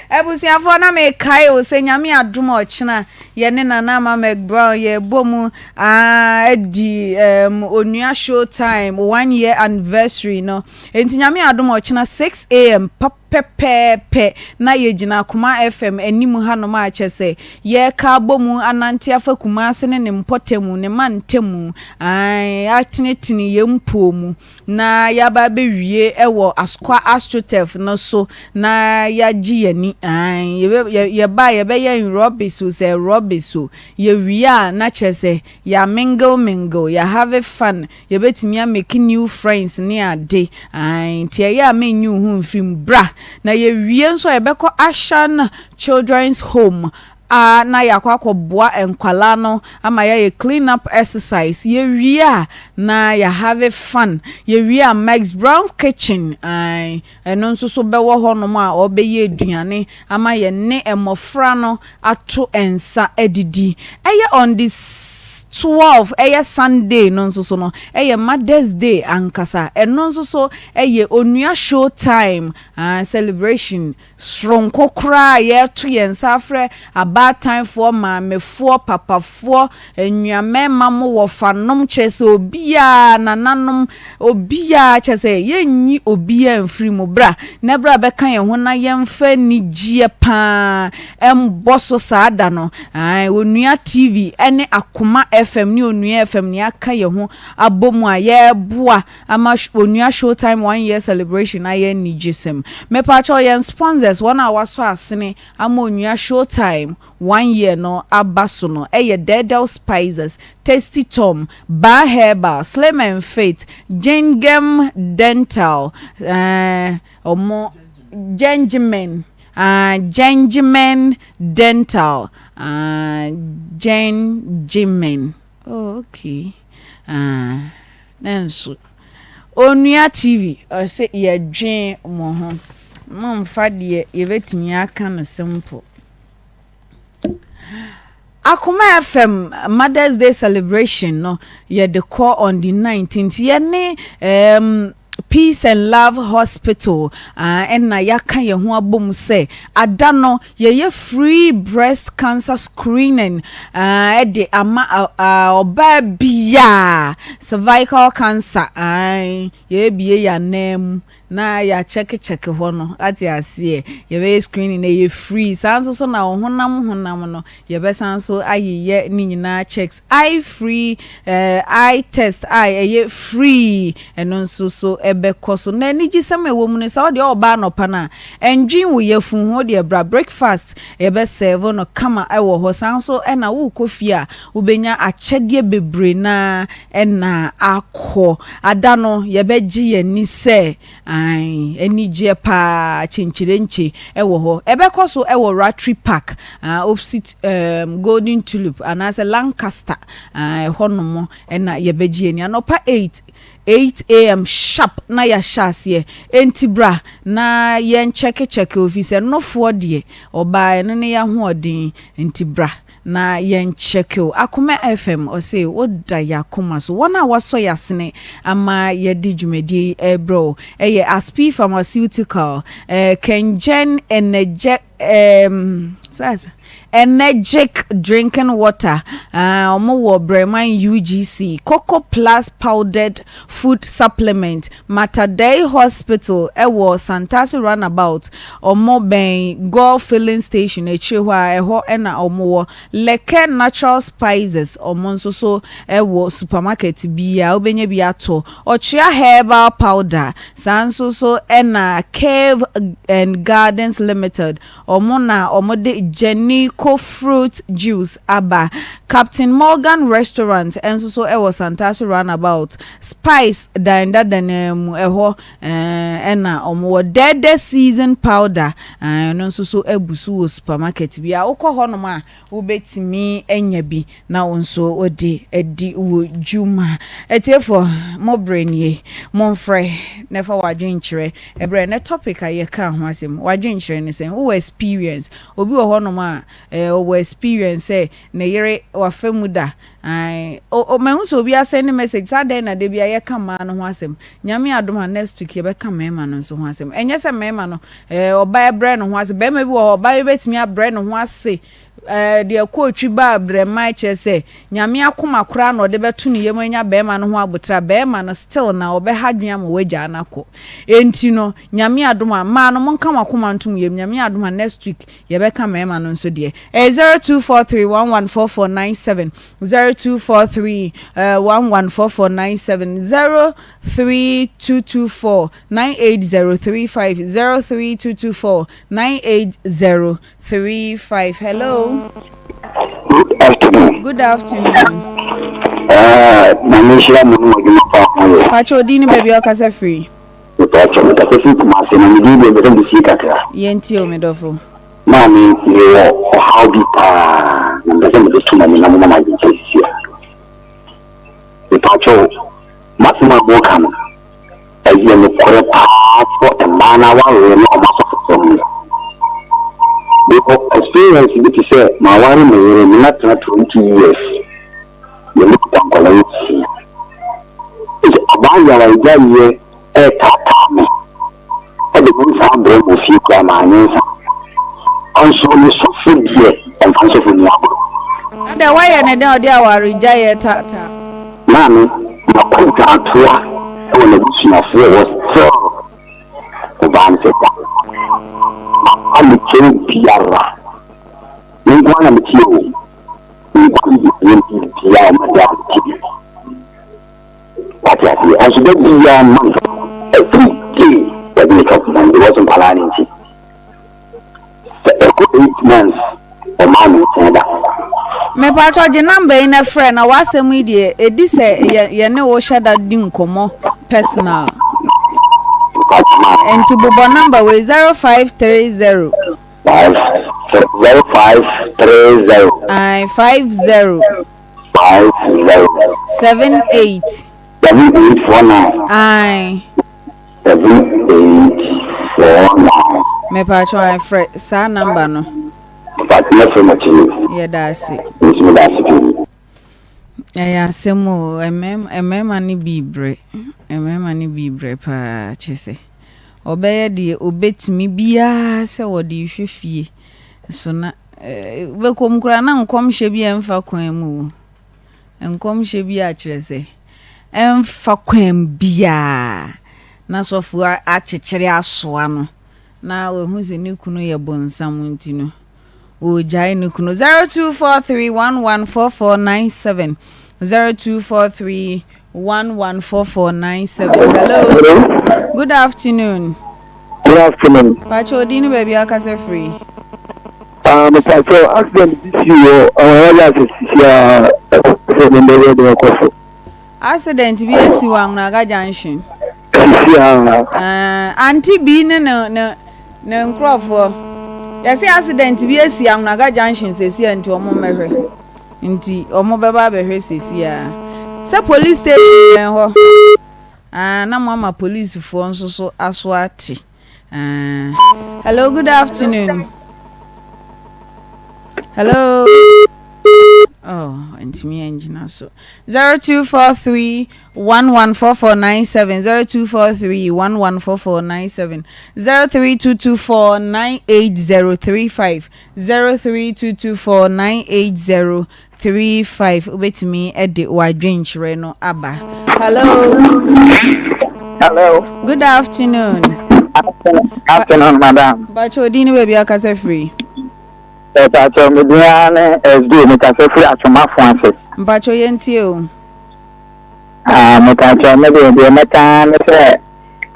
Abusuafoɔ na mekae o sɛ Nyame adom a ɔkyena yɛne Nana Ama McBrown yɛbɔ mu adi um, Onua Showtime one year anniversary no. Enti Nyame adom a ɔkyena 6am pɛpɛɛpɛ na yɛgyina Akoma FM anim hanom a kyɛ sɛ yɛreka abɔ mu anante afa Kumase ne ne mpɔtamu, ne mantamu, ae, atenetene yɛn mpuo mu. na yɛaba abɛwie wɔ Asukwa Astroturf no so na yɛagye yɛn ani. Ae, yɛbɛ, yɛ, yɛba a yɛbɛyɛ aerobics o, sɛ aerobics o. Yɛwie a na kyerɛ sɛ yɛamingle mingle, yɛahave fun, yɛbɛtumi amake new friends ne ade. Ae, nti ɛyɛ a menyi wo ho mfiri mu. Bra! Na yɛwie nso a yɛbɛkɔ Ashan Children's Home a na yɛakɔ akɔboa nkwadaa no ama yɛayɛ clean up exercise, yɛwie a na yɛ have fun, yɛwie a Max Brown kitchen ae ɛno nso so bɛwɔ hɔnom a ɔbɛyɛ aduane ama yɛne mmɔfra no ato nsa adidi. Ɛyɛ on the. 12 ɛyɛ Sunday no nso so no ɛyɛ Mother's Day ankasa. Ɛno nso so ɛyɛ Onua Show Time ah, celebration soronko koraa a yɛreto yɛn nsa afrɛ abaatanfoɔ, maamefoɔ, papafoɔ, anuammarima mo wɔfanom, kyerɛ sɛ obiara, nananom, obiara, kyerɛ sɛ yɛnyi obiara mfiri mu. Bra na bra bɛka yɛn ho na yɛmfa anigyeɛ paa mmɔ so saa da no. Ae, Onua TV ne Akoma FM ne Onua FM na yɛaka yɛn ho abɔ mu a yɛreboa ama Onua Showtime One Year Celebration ayɛ anigyesɛm. Mepaakyɛw yɛn sponsors, wɔn a wɔasɔ asene ama Onua Showtime One Year no aba so no yɛ Dɛɛdɛw Spices, Tasty Tom, Baa Herbal, Slim and Fit, Gengem Dental, eh, wɔn, Gengemen, ah, Gengemen Dental, ah, Gengemen. Oh okay ah nanso Onua TV ɔse yɛdwen mo ho momfa deɛ yɛbɛtumi aka no simple. Akoma FM Mother's Day celebration no yɛde kɔ on the 19th yɛne um, Peace and Love Hospital na yɛaka yɛn ho abom sɛ ada no yɛyɛ free breast cancer screening de ama ɔbaa biaa, cervical cancer, yɛbie yɛn anan mu na yɛakyɛkekyɛke hɔ no, ate aseɛ, yɛbɛyɛ screening na ɛyɛ free. Saa nso so na ɔhonam honam no Yɛbɛsan nso ayeyɛ ne nyinaa checks, eye free eh, eye test a ɛyɛ free, ɛno nso so ɛbɛkɔ so. Na anigyesɛm a ɛwɔ mu no sɛ wodeɛ ɔba anɔpa no a, ɛndwen wo yafunu ho, wodeɛ bra breakfast yɛbɛ serve no kama ɛwɔ hɔ. Saa nso ɛna wokɔ fie a wobɛnya akyɛdeɛ bebree na ɛna akɔ. Ada no yɛbɛgye yɛn ani sɛ Ae, anigyeɛ paa, kyenkyerenkye wɔ hɔ. Ɛbɛkɔ so wɔ Rattray Park, opposite um, Golden Tulip anaasɛ Lancaster, ɛhɔ nom na yɛbɛgye ani. Anɔpa 8, 8 am sharp na yɛahyɛ aseɛ. Enti bra na yɛnkyɛkekyɛke ofi sɛ nofoɔ deɛ ɔbaa ɛno ne yɛahoɔden. Enti bra Na yɛn check o. Akoma FM ɔse wo da y'akoma so. Wɔn a wɔasɔ y'asene ama yɛde dwumadie yi rebrɛ wo yɛ Aspi Pharmaceutical, eh, Kengen Energe, ehm, saa Energic Drinking Water, ah, wɔn wɔ Breman UGC, Coco Plus Powdered Food Supplement, Matadei Hospital wɔ Santase Runabout, wɔn bɛn Goil Filling Station akyire hɔ a, ɛhɔ na wɔn wɔ. Leke Natural Spices, wɔn nso so wɔ supermarket biara, wobɛnya bi atɔ. Ɔkyea Herbal Powder, saa nso so na Cave and Gardens Limited, Wɔn na wɔde Jenico Fruit Juice aba. Captain Morgan Restaurant nso so wɔ Santase Runabout, Spice dan dada no ara mu, ɛhɔ na wɔwɔ. Dɛɛdɛ Season Powder, ɛno nso so abu so wɔ supermarket biara. Wokɔ hɔnom a, wobɛtumi anya bi na wo nso wode adi wo dwuma. Atiefoɔ, mo berɛ nie. Momfrɛ na fa w'adwenkyerɛ brɛ. Ɛnnɛ topic a yɛkaa ho asɛm, w'adwenkyerɛ ne sɛn? Wowɔ experience? Obi wɔ hɔnom a, ɔwɔ experience sɛ ne yere wafa mu da. Ae, o, o, mahu sɛ obi asɛnde message sɛ adɛn na da biara yɛka mmaa no ho asɛm. Nyame adom a next week yɛbɛka mmarima no nso ho asɛm. Ɛnyɛ sɛ mmarima no, ɔbaa brɛ ne ho ase. Barima bi wɔ hɔ, ɔbaa bi bɛtumi abrɛ ne ho ase Ɛɛ, deɛ kootwi baa brɛman kyerɛ sɛ Nyame akoma koraa na ɔde bɛto ne yam anya bɛɛma no ho aboterɛ a, bɛɛma no still na ɔbɛha dwen ama wagyaa no akɔ. Enti no, Nyame adom a, mmaa no monka mo akoma nto mo yam, Nyame adom a next week yɛbɛka mɛɛma no nso deɛ. Ɛyɛ 0243114497, 0243 114497, 03224 98035, 03224 980 35 hello. Good afternoon. Good afternoon. Ah, na me nhyira mo ne mo adwuma pa a moyɛ. Pakyɛ odin ne baabi a ɔkasa firi. Mepakyɛ mekasa firi Kumase na me din deɛ mepɛ sɛ mesie kakra. Yɛntie o me dɔfo. Maame mewɔ ɔhaw bi paa na mepɛ sɛ mede to mo anim na moma me adwenkyerɛ sisi a. Mepakyɛ m'asɛm a moka no Ɛyɛ nokorɛ paa sɛ mmaa no awareɛ ne wɔn asɔfosɛm no. Mewɔ experience bi te sɛ maware me yere, me no atena 20 years. Yɛne kuta nkwadaa nsia. Nti ɔbaa yi awaregyaeɛ retaataa me de me nsa abrɛ me wɔ fie koraa mannye nsa. Nso ne sɔfo deɛ ɔmfa nsɔfo nni agorɔ. Adɛn woayɛ no dɛn a ɔde awaregyaeɛ taataa wo? Maame, makɔ dwaatoa wɔ n'abusuafoɔ hɔ still ɔbaa no sɛ da. Mamfa me kyɛw biara. Me nko ara na metie o. Me nko ara na metie biribiara a ɔma da me ti. Wate aseɛ? Nanso da biara month every day wɔde me chop money because nkwadaa no nti. Sɛ ɛkɔ 8 months ɔmaa me nkyɛn da. Mepakyɛw gye number yi na frɛ na w'asɛm yi deɛ ɛdi sɛ yɛ yɛne wo hyɛ da di nkɔmmɔ personal. Nti bobɔ number wei 0530. 0530. Ae 50. 50. 78. 7849. Ae. 7849. Mepakyɛw ae frɛ saa number no. Mepakyɛw mɛfrɛ mo akyiri. Yɛda ase. Me nso meda ase pii. Ɛyɛ asɛm o, mmarima no bi brɛ, mmarima no bi brɛ paa kyerɛ sɛ ɔbɛyɛ deɛ ɔbɛtumi biara sɛ ɔde rehwɛ fie so na wobɛkɔ mu koraa na nkɔmhyɛ bi a ɛmfa kwan mu o, nkɔmhyɛ bi a kyerɛ sɛ ɛmfa kwan biara na sɔfo akyekyere asoa no na wahu sɛ ne kunu yɛ bonsam nti no Ɔregyae ne kunu. 0243114497 0243114497 Hello. Good afternoon. Good afternoon. Pacho odin ne baabi akasa firi. Ah, me pacho accident bi si wɔ Anwanaga ase sisi a ɛsɛ ne mbɛyɛ deɛ ɛkɔ so. Accident bi asi wɔ Anwanaga junction. Sisi a. Uh, Auntie bi ne ne ne ne nkurɔfoɔ yɛsɛ accident bi asi Anwanaga junction sisi a nti wɔn mmɛhwɛ nti wɔn bɛba abɛhwɛ sisi a sɛ police station bɛn hɔ ah, na mo ama polisifoɔ nso so aso ate. Ah, hello, good afternoon. Hello. Oh, ntumi angyina so. 0243 114497 0243 114497 03224 98035 03224 98035 wobɛtumi de w'adwenkyerɛ no aba. Hello. Hello. Good afternoon. Afternoon, afternoon madam. Bacho odin ne baabi akasa firi. Mpacho me din ara ne SD mekasa firi Atwomafo ase. Mpacho yɛntie o. Ah, mekakyɛ me deɛ deɛ mɛka ara ne sɛ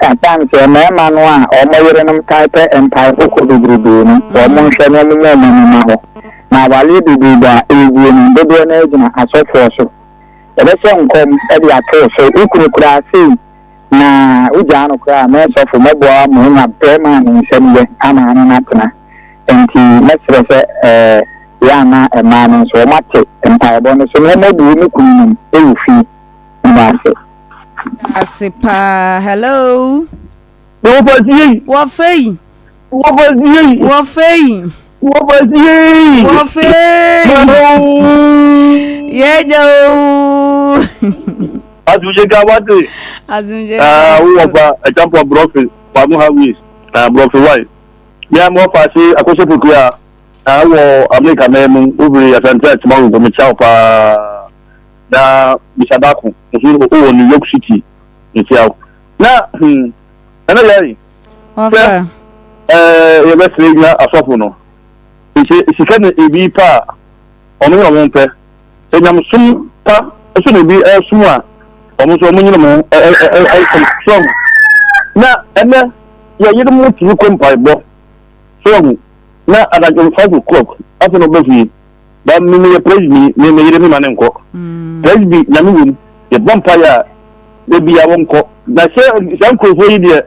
at times mmarima no a wɔn yerenom tae pɛ mpaebɔ kɔ bebrebe no, wɔn nhwɛ na wɔn mma wɔn ani nna hɔ. Na awareɛ bebrebe a ɛreguo no, dodoɔ no ara gyina asɔfoɔ so. Yɛbɛhyɛ nkɔm de ato wo so, wo kunu koraa sei na wogyaa no koraa a, me sɔfo mɛboa wo ama woanya barima a ne nsam yɛ ama ano no atena. Enti mɛsrɛ sɛ ɛɛ yɛ a na mmaa no nso wɔate mpaebɔ no so na wɔabu wɔn kununom wɔ fie. Meda ase. Ase paa. Hello. Wɔfa sie. Wɔfɛ yi. Wɔfa sie. Wɔfɛ yi. Wɔfa sie. Wɔfɛ yi. Yɛgya o. Asomdwe ka wate. Asomdwe ka. Wo wɔfa ɛkyampo aborɔfe famu highways aborɔfe wai. Bia mo wɔfa ase akɔsɛ pokua wɔ Amerika man mu wofiri Asante Akyema wo mekyia wo paa. Na bisa baako nso wɔ New York City mekyia wo. Na hmm ɛnɛ yɛn sɛ ɛɛ yɛbɛsrɛ nya asɔfo no sɛ sika na ebi pa a wɔn nyɛ wɔn pɛ sɛ nyamesom pa nso na ebi ɛsom a wɔn nso wɔn nyere mo ɛsom so ahu na ɛnɛ yɛ yere mo tumi kɔ mpaebɔ so ahu na anadwo 5 o'clock afei na ɔbɛ fie ba mi mi yɛ presby mi mi yere mi ma ne nkɔ presby nyame wom yɛ bɔ mpaeɛ a ebi a wɔnkɔ na sɛ saa nkurɔfoɔ yi deɛ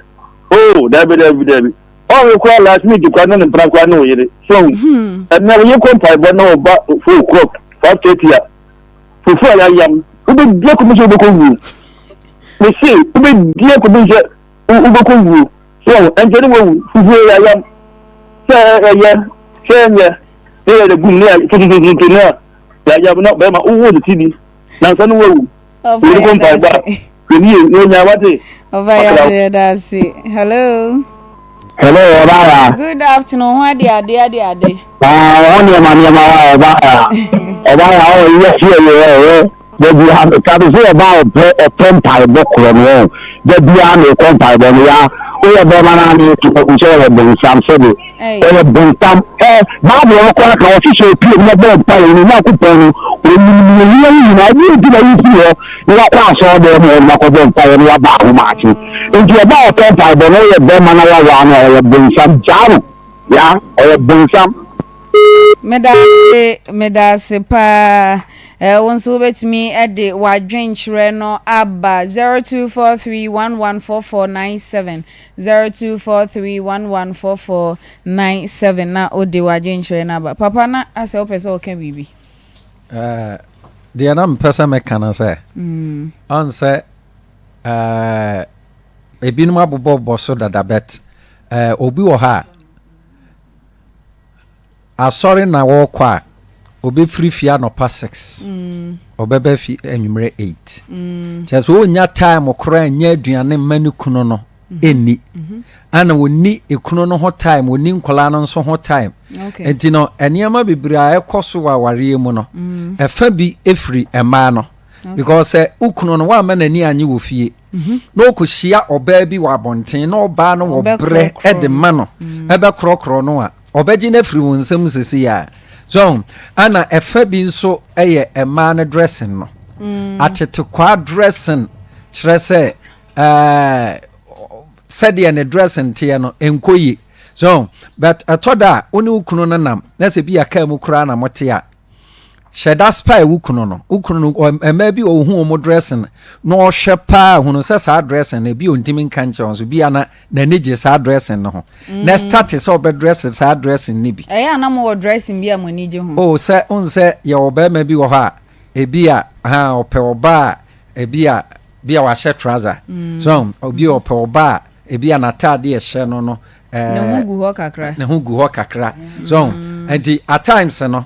oo daabi daabi daabi ɔnwe koraa last minute koraa ne ne mpena koraa ne ɔyere so ɛnna ɔyɛ kɔ mpaebɔ na ɔba 4 o'clock 5:30 a fufu a yɛayam wobɛdi akɔmi sɛ wobɛkɔ wuo mese wobɛdi akɔmi sɛ wobɛkɔ wuo so ɛnkyɛ ne wawu fufu a yɛayam sɛ ɛyɛ sɛ ɛnyɛ ne yɛde gum ne yɛ tutututu ne a yɛayam na bɛrima wowɔ ne ti bi. Nansa no wawu. Ɔfa Wode kɔ yɛda mpaebɔ a, ase. hwɛ ne yie na ɔnya wate. Ɔfa Makra wo. yɛda ase. Hello. Hello, ɔbaa. Good afternoon. Ho ade ade ade ade. Ah, ɔho nneɛma nneɛma wa ɔbaa. Ɔbaa ya ɔ yɛ yɛ yɛ yɛ. Dabi a meka me sɛ ɔbaa ɔpɛ ɔpɛ mpaebɔ korɔ no ɔ. Dabi a mekɔ mpaebɔ no ya. Woyɛ bɛrima no ane to kɔku sɛ ɔyɛ bonsam sɛbe. Ɔyɛ bonsam. Ɛ Bible no koraa ka ɔse sɛ opie mu na bɔ mpaeɛ no Nyankopɔn no ɔnim nea ohia wo nyinaa. Ɛdeɛn nti na wofiri hɔ na wakɔ asɔɔdan mu hɔ na wakɔbɔ mpaeɛ na waba ahomakye. Nti ɔbaa ɔpɛ mpaebɔ no woyɛ bɛrima na wawaa no a ɔyɛ bonsam. Gyaa no. Ya ɔyɛ bonsam. Medase medase paa eh, wo nso wobɛtumi de w'adwenkyerɛ no aba 0243114497 0243114497 na wode w'adwenkyerɛ no aba. Papa na asɛ wopɛ sɛ woka biribi? Eh, deɛ na mepɛ sɛ meka no sɛ mm. ɔn sɛ eh, ebinom abobɔbɔ so dada but eh, obi wɔ hɔ a Asɔre na wɔkɔ a, ɔbɛfiri fie anɔpa 6, ɔbɛba fie anwummerɛ 8. Kyerɛ sɛ ɔnnya time koraa nyɛ aduane mma ne kunu no ɛnni. Ana ɔnni ekunu no ho time, ɔnni nkwadaa no nso ho time. Nti no, nneɛma bebree a ɛkɔ so wɔ awareɛ mu no, ɛfa bi ɛfiri mmaa no. Because sɛ wo kunu no woamma n'ani anye wɔ fie, na ɔkɔhyia ɔbaa bi wɔ abɔnten na ɔbaa no wɔ berɛ de ma no ɛbɛkorɔkorɔ no a, ɔbɛgye no afiri wo nsam sisi a. So ana ɛfa bi nso yɛ mmaa no dressing no. Mm. Atetekwaa dressing kyerɛ sɛ ɛɛ sɛdeɛ ne dressing teɛ no nkɔ yie. So but ɛtɔ da a wo ne wo kunu no nam na sɛ bi a kaa mu koraa na mote a Hyɛ da spy wo kunu no. Wo kunu no, mmaa bi wɔ ohun wɔn dressing na ɔhwɛ paa hunu sɛ saa dressing no ebi ontimi nka nkyerɛ wɔn so bi ana n'ani gye saa dressing no ho. Mm. Na start sɛ ɔbɛ dress saa dressing no bi. Ɛyɛ ana mo wɔ dressing bi a mo ani gye ho? Oh sɛ n sɛ yɛ wɔ bɛrima bi wɔ hɔ a ebi a ha ɔpɛ ɔbaa a ebi a bi a wahyɛ trouser. Mm. So obi ɔpɛ ɔbaa a ebi a n'ataade ɛhyɛ no no. Ne ho gu hɔ kakra. Ne ho gu hɔ kakra. So nti at times no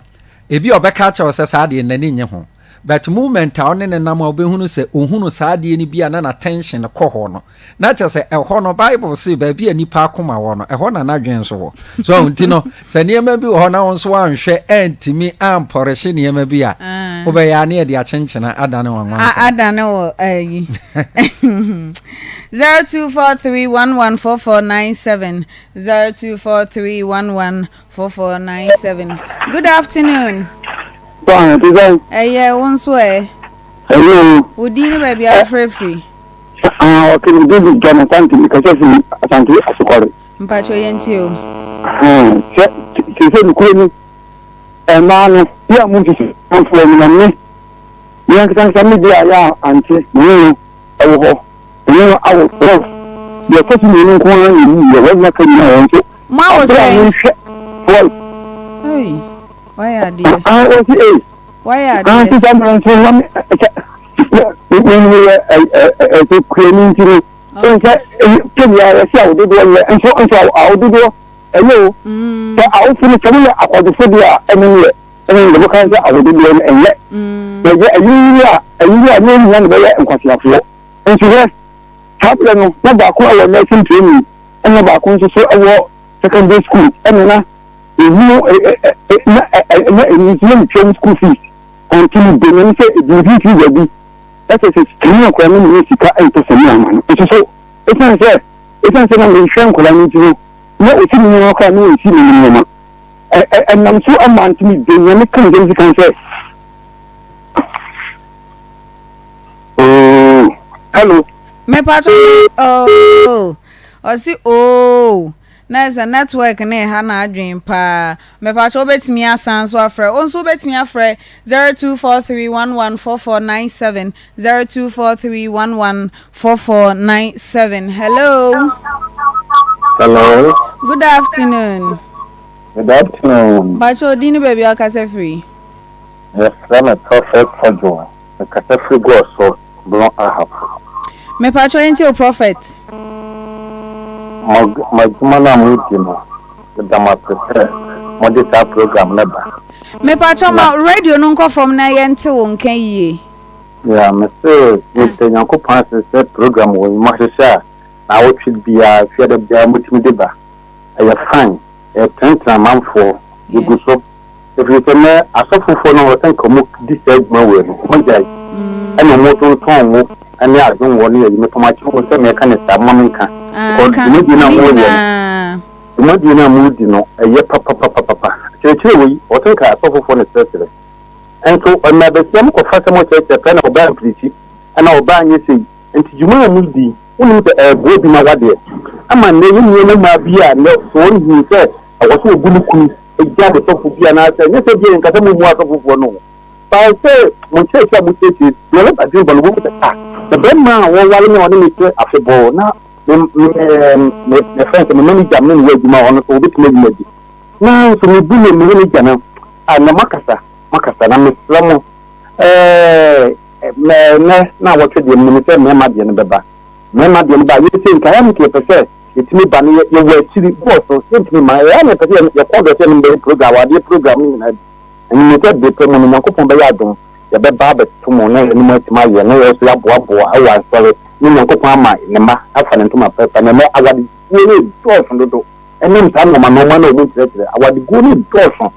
ebi a ɔbɛka akyerɛ wo sɛ saa adeɛ n'ani nye ho but moment a ɔne ne nam a wobɛhunu sɛ ohunu saa adeɛ no bi a na n'attention kɔ hɔ no na kyerɛ sɛ ɛhɔ no bible se baabi a nipa akoma wɔ no ɛhɔ na n'adwene nso wɔ so nti no sɛ nneɛma bi wɔ hɔ na wo nso woanhwɛ antumi ampɔrehye nneɛma bi a ah. wobɛyɛ a ne yɛde akyenkyena adane wɔn nwansa adane wɔ ayi 0243114497 024311 4497 Good afternoon. Fine, te sɛn? Ɛyɛ, wo nso ɛ? Ɛyɛ o. Wo din ne baabi a wofrɛ firi? Ah, ɔke me din de John Asante, mekasa firi Asante Asokɔre. Mpakyɛ yɛn tie o. Sɛ, sɛ nokorɛ ni, mmaa no, yɛ a mo nsisi afoɔ no na me, me ankasa ankasa me deɛ a yɛ a ante, me ne no ɛwɔ hɔ, me ne no awo 12, deɛ ɛtɔ so mmienu nko ara na ɛwuiɛ, wɔn nyinaa ka nyinaa wɔn nso. Mo awo sɛn? Hey, wayɛ adeɛ. Ah, wɔsi ee. Wayɛ adeɛ. Ah, sisan mmerɛ nso na mi sɛ mi mi yɛ ɛ ɛ ɛ kure ni nti no. Sɛ kɛbi a yɛsi awo dodoɔ yɛ nso nso awo dodoɔ ɛyɛ o. Sɛ awofo no sɛ mo yɛ akwadwofo deɛ a ɛno yɛ ɛno yɛ mo kan sɛ awo dodoɔ no ɛnyɛ. Na ɛyɛ ɛyiri a ɛyiri a ne nyina na bɛyɛ nkwasiafoɔ. Nso hwɛ saa berɛ no na baako wɔ nursing training. ɛna baako nso so wɔ secondary school ɛna na ehunu na na ɛnu nso na metua mu school fees ɔnti me de nyame sɛ ebi mfimfini baabi ɛsɛ sɛ kane akora no menya sika ɛntɔ sɛ me ama no nso so ɛsiane sɛ ɛsiane sɛ na mehwɛ nkwadaa no nti no na ɔsi me nneɛma koraa na ɔnsi me nneɛma ɛnam so ama nti me de nyame ka nsɛm sika sɛ oh hello mepatɔ oh Ɔse ooh na ɛsɛ network no reha n'adwene paa. Mepakyɛ wobɛtumi asan nso afrɛ. Wo nso wobɛtumi afrɛ 0243114497 0243114497. Hello. Hello. Good afternoon. Good afternoon. Pakyɛ odin ne baabi a wokasa firi. Yɛfrɛ me Prophet Kojo. Mekasa firi Goaso. Brong Ahafo. Mepakyɛw yɛntie o prophet. Mo mo adwuma no a moredi no, meda mo ase sɛ mode saa program no ba. Mepakyɛw ma radio no nkɔ fam na yɛnte wo nka yie. Yeah, me se meda Nyankopɔn ase sɛ program wɔ yi moahyehyɛ a naawɔtwe biara, fiada biara motumi de ba. Ɛyɛ fine, ɛretenetene amanfoɔ, yɛgu so. Ɛfiri sɛ nnɛ asɔfofoɔ no a wɔsɛ nka wɔn di saa adwuma wei no, wɔn agyae. Ɛna wɔn tontɔn ngo ne adwongoɔ ne ayi. Mepam akyɛ wɔn sɛ meka ne saa, momma menka. Ah, Because ka dwumadie no a ne moyɛ no, nyinaa. dwumadie no a modi no, ɛyɛ papapapapa. Kyerɛkyerɛ wei, wɔsɛ nka asɔfofoɔ na ɛkyerɛkyerɛ. Nso mmaabasia mo kɔfa sɛ mo kyerɛkyerɛ pɛ na ɔbaa mpirikyi ɛna ɔbaa nyɛ sei nti dwuma a mo di wonim sɛ ɛɛboa bi ma wadeɛ ama nnɛ yɛ nua mo mmaa bi a nnɛ sɛ wɔn huu sɛ ɛwɔ sɛ ɔbu ne kunu gya ne sɔfo bi anaasɛ nyɛ sɛ bia yɛnka sɛ mo mmu asɔfofoɔ no o but sɛ mo nkyerɛkyerɛ a mo kyerɛkyerɛ deɛ ɔyɛ badwen ba no wɔhu sɛ ah na bɛrima a wɔware me a ɔne me kyerɛ afebɔɔ na me me me me fɛn sɛ me manager me ne no wɔ adwuma ɔno so wɔbɛtumi ayi no adi Nanso mebu no me ne m'agya no a na moakasa, moakasa, na mesrɛ mo, ɛɛ, nnɛ naawɔtwe deɛ menim sɛ mmarima deɛ no bɛba. Mmarima deɛ no ba a, yɛsei nka ɛyɛ a na nka yɛpɛ sɛ yɛtumi ba no, yɛwɔ akyiri, bɔɔ so, yɛntumi mma, ɛyɛ a na yɛpɛ sɛ yɛkɔ dɔ sɛ yɛne mo bɛyɛ program, awadeɛ program no nyinaa bi. Na menim sɛ bere pa mu no, Nyankopɔn bɛyɛ adom, yɛbɛba abɛto mo na yɛne mo atumi ayɛ, na yɛn nso yɛaboaboa wɔ asɔre, na Nyankopɔn ama ne mma afa ne ntoma pɛpɛ. Na ɛnnɛ awadeguo no redɔɔso dodo. Ɛnam saa nnoɔma nnoɔma no a wɔnkyerɛkyerɛ, awadeguo no dɔɔso